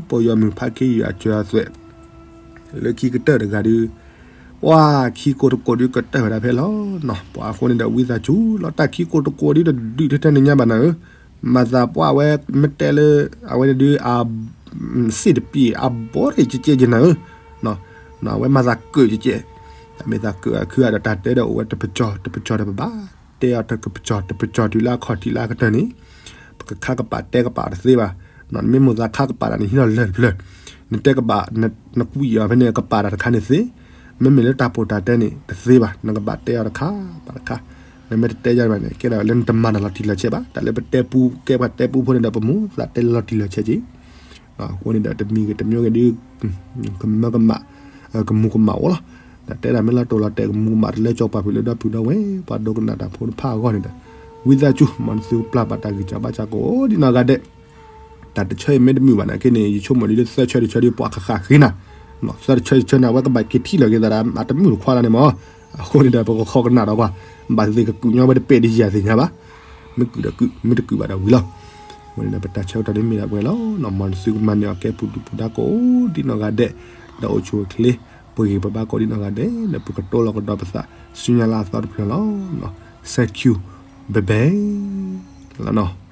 ပိာ်ယီၤမုၣ်ဖးခ့ယုၢ်အစၢၤအသွဲၣ် လၢခံကတၢၢ်တဂၤဒီး ပှၤခံကိးတကိးဒုးကတၢၢ်ဝဲဒၣ်ဖဲလီၤနီၤ, ပှၤအဃိန့ၣ်ဒီးဝံသးစူၤလီၤ တၢ်ခံကိးတကိးဒုးတဒုးထဲထဲန့ၣ်ညါဘၣ်နၤဧၢ, မၤသးပှၢ်ဝဲမ့ၢ်တဲလၢ အဝဲန့ၣ်ဒုး စ့ၣ်တပံၤ အဘီရ့ၣ်ကဲကဲက့ၤနၤဧၢ, အဝဲမၤသးကၢၣ်ကဲကဲ, တၢ်မ့ၢ်သးကၢၣ်အခုအဒီးတၢ်တဲဒီးအိၣ်ဝဲတပစီၢ် တပစီၢ်ဒီးပဘၣ် တဲအီၤတကပစီၢ် တပစီၢ်တုၤလၢအခီၣ်ထံးလၢအကတၢၢ်န့ၣ် ပကခါကပာ်တဲကပာ်တသ့ဘၣ်, နမ့ၢ်မိၢ်သးခါကပာ်တၢ်န့ၣ် ဟံးလီၤလၢၢ်တဖျၢၣ်, နတဲကဘၣ် နကွံာ်အီၤဖဲန့ၣ် ကပာ်တၢ်တခါန့ၣ်သ့, မ့မ့ၢ်လၢတၢ်ပိာ်တၢ်တဲန့ၣ် တသ့ဘၣ်, နကဘၣ်တဲအီၤတခါဘၣ်တခါ, နမ့ၢ်တတဲယၤဘၣ်န့ၣ် ကဲဒၣ်လၢနတမၤတၢ်လီၤတံၢ်လီၤဆဲးဘၣ်, တၢ်လၢပတဲပူ ကဲပှၤတဲပူဖိန့ၣ်ဒီး ပမိၢ်သးတဲလီၤတံၢ်လီၤဆဲးက့ၤ အဃိန့ၣ်ဒီးတမံၤဂ့ၤတမံၤဂ့ၤဒုး ကမၢကမၣ် ကမူကမၣ်အိၣ်လီၤ, ဒီးတဲဒၣ်မ့ၢ်လီၤတိၢ်လီၤတဲာ်ကမူကမၣ်တလၢကၠီပှၤဖုးလၢဒီပုၢ်ဒီဝဲၢ် ပှၤဒိကနၣ်တၢ်ဖိတဖၣ်အဂီၢ်န့ၣ်ဒီး ဝံသးစူၤ မ်နသုကပျၢ်ဘၣ်တၢ်ဂံၢ်စၢ်ဘါစၢ်ကိးဒ်နီၢ်ဂၤဒဲး, တၢ်တဆၢအံၤမ့ၢ်တမုာ်ဘၣ်နာ်က့န့ၣ် ယဆိကမိၣ်ဒ်လၢသၢဆၢတဆၢဒ်ပှၤဃၣ်ဃၣ်ဃ့နၤ, သၢတဆၢတဆၢန့ၣ် အဝဲကဘၣ်က့ၤထံၣ်လီၤက့ၤသးဒီး အတမုာ်တခွါလၢန့ၣ်မး, အဃိန့ၣ်ဒီး ပကခိးကနၣ်ဒီးကွၢ်, ဘၣ်သ့ၣ်ကကုၣ်ညီဝဲတပဲာ်ဒ်ယၤသ့ၣ်ညါဘၣ် မ့ၢ်ကုၣ်ဒီးကုၣ် မ့ၢ်တကုၣ်ဘၣ်ဒီးဝံၤလီၤ, အဃိန့ၣ်ဒီး ပတၢ်ဆၢကတီၢ်န့ၣ်မ့ၢ်ဒၣ်ပှဲၤလီၤ, မ်နသုကမၤန့ၢ်အီၤကဲပူၤဒုၣ်ပူၤဒါကိးဒ်နီၢ်ဂၤဒဲး, ဒီးအိၣ်ဆူၣ်အိၣ်ချ့, ပှၤဂ့ၤပဘါကိးဒ်နီၢ်ဂၤဒဲး, ဒီးပကတိၤလီၤကဒီးပသး ဆူညါလၢအသီတဖျၢၣ်လီၤ, စဲးခံ, ဘဲဘဲ, လီၤနီၤ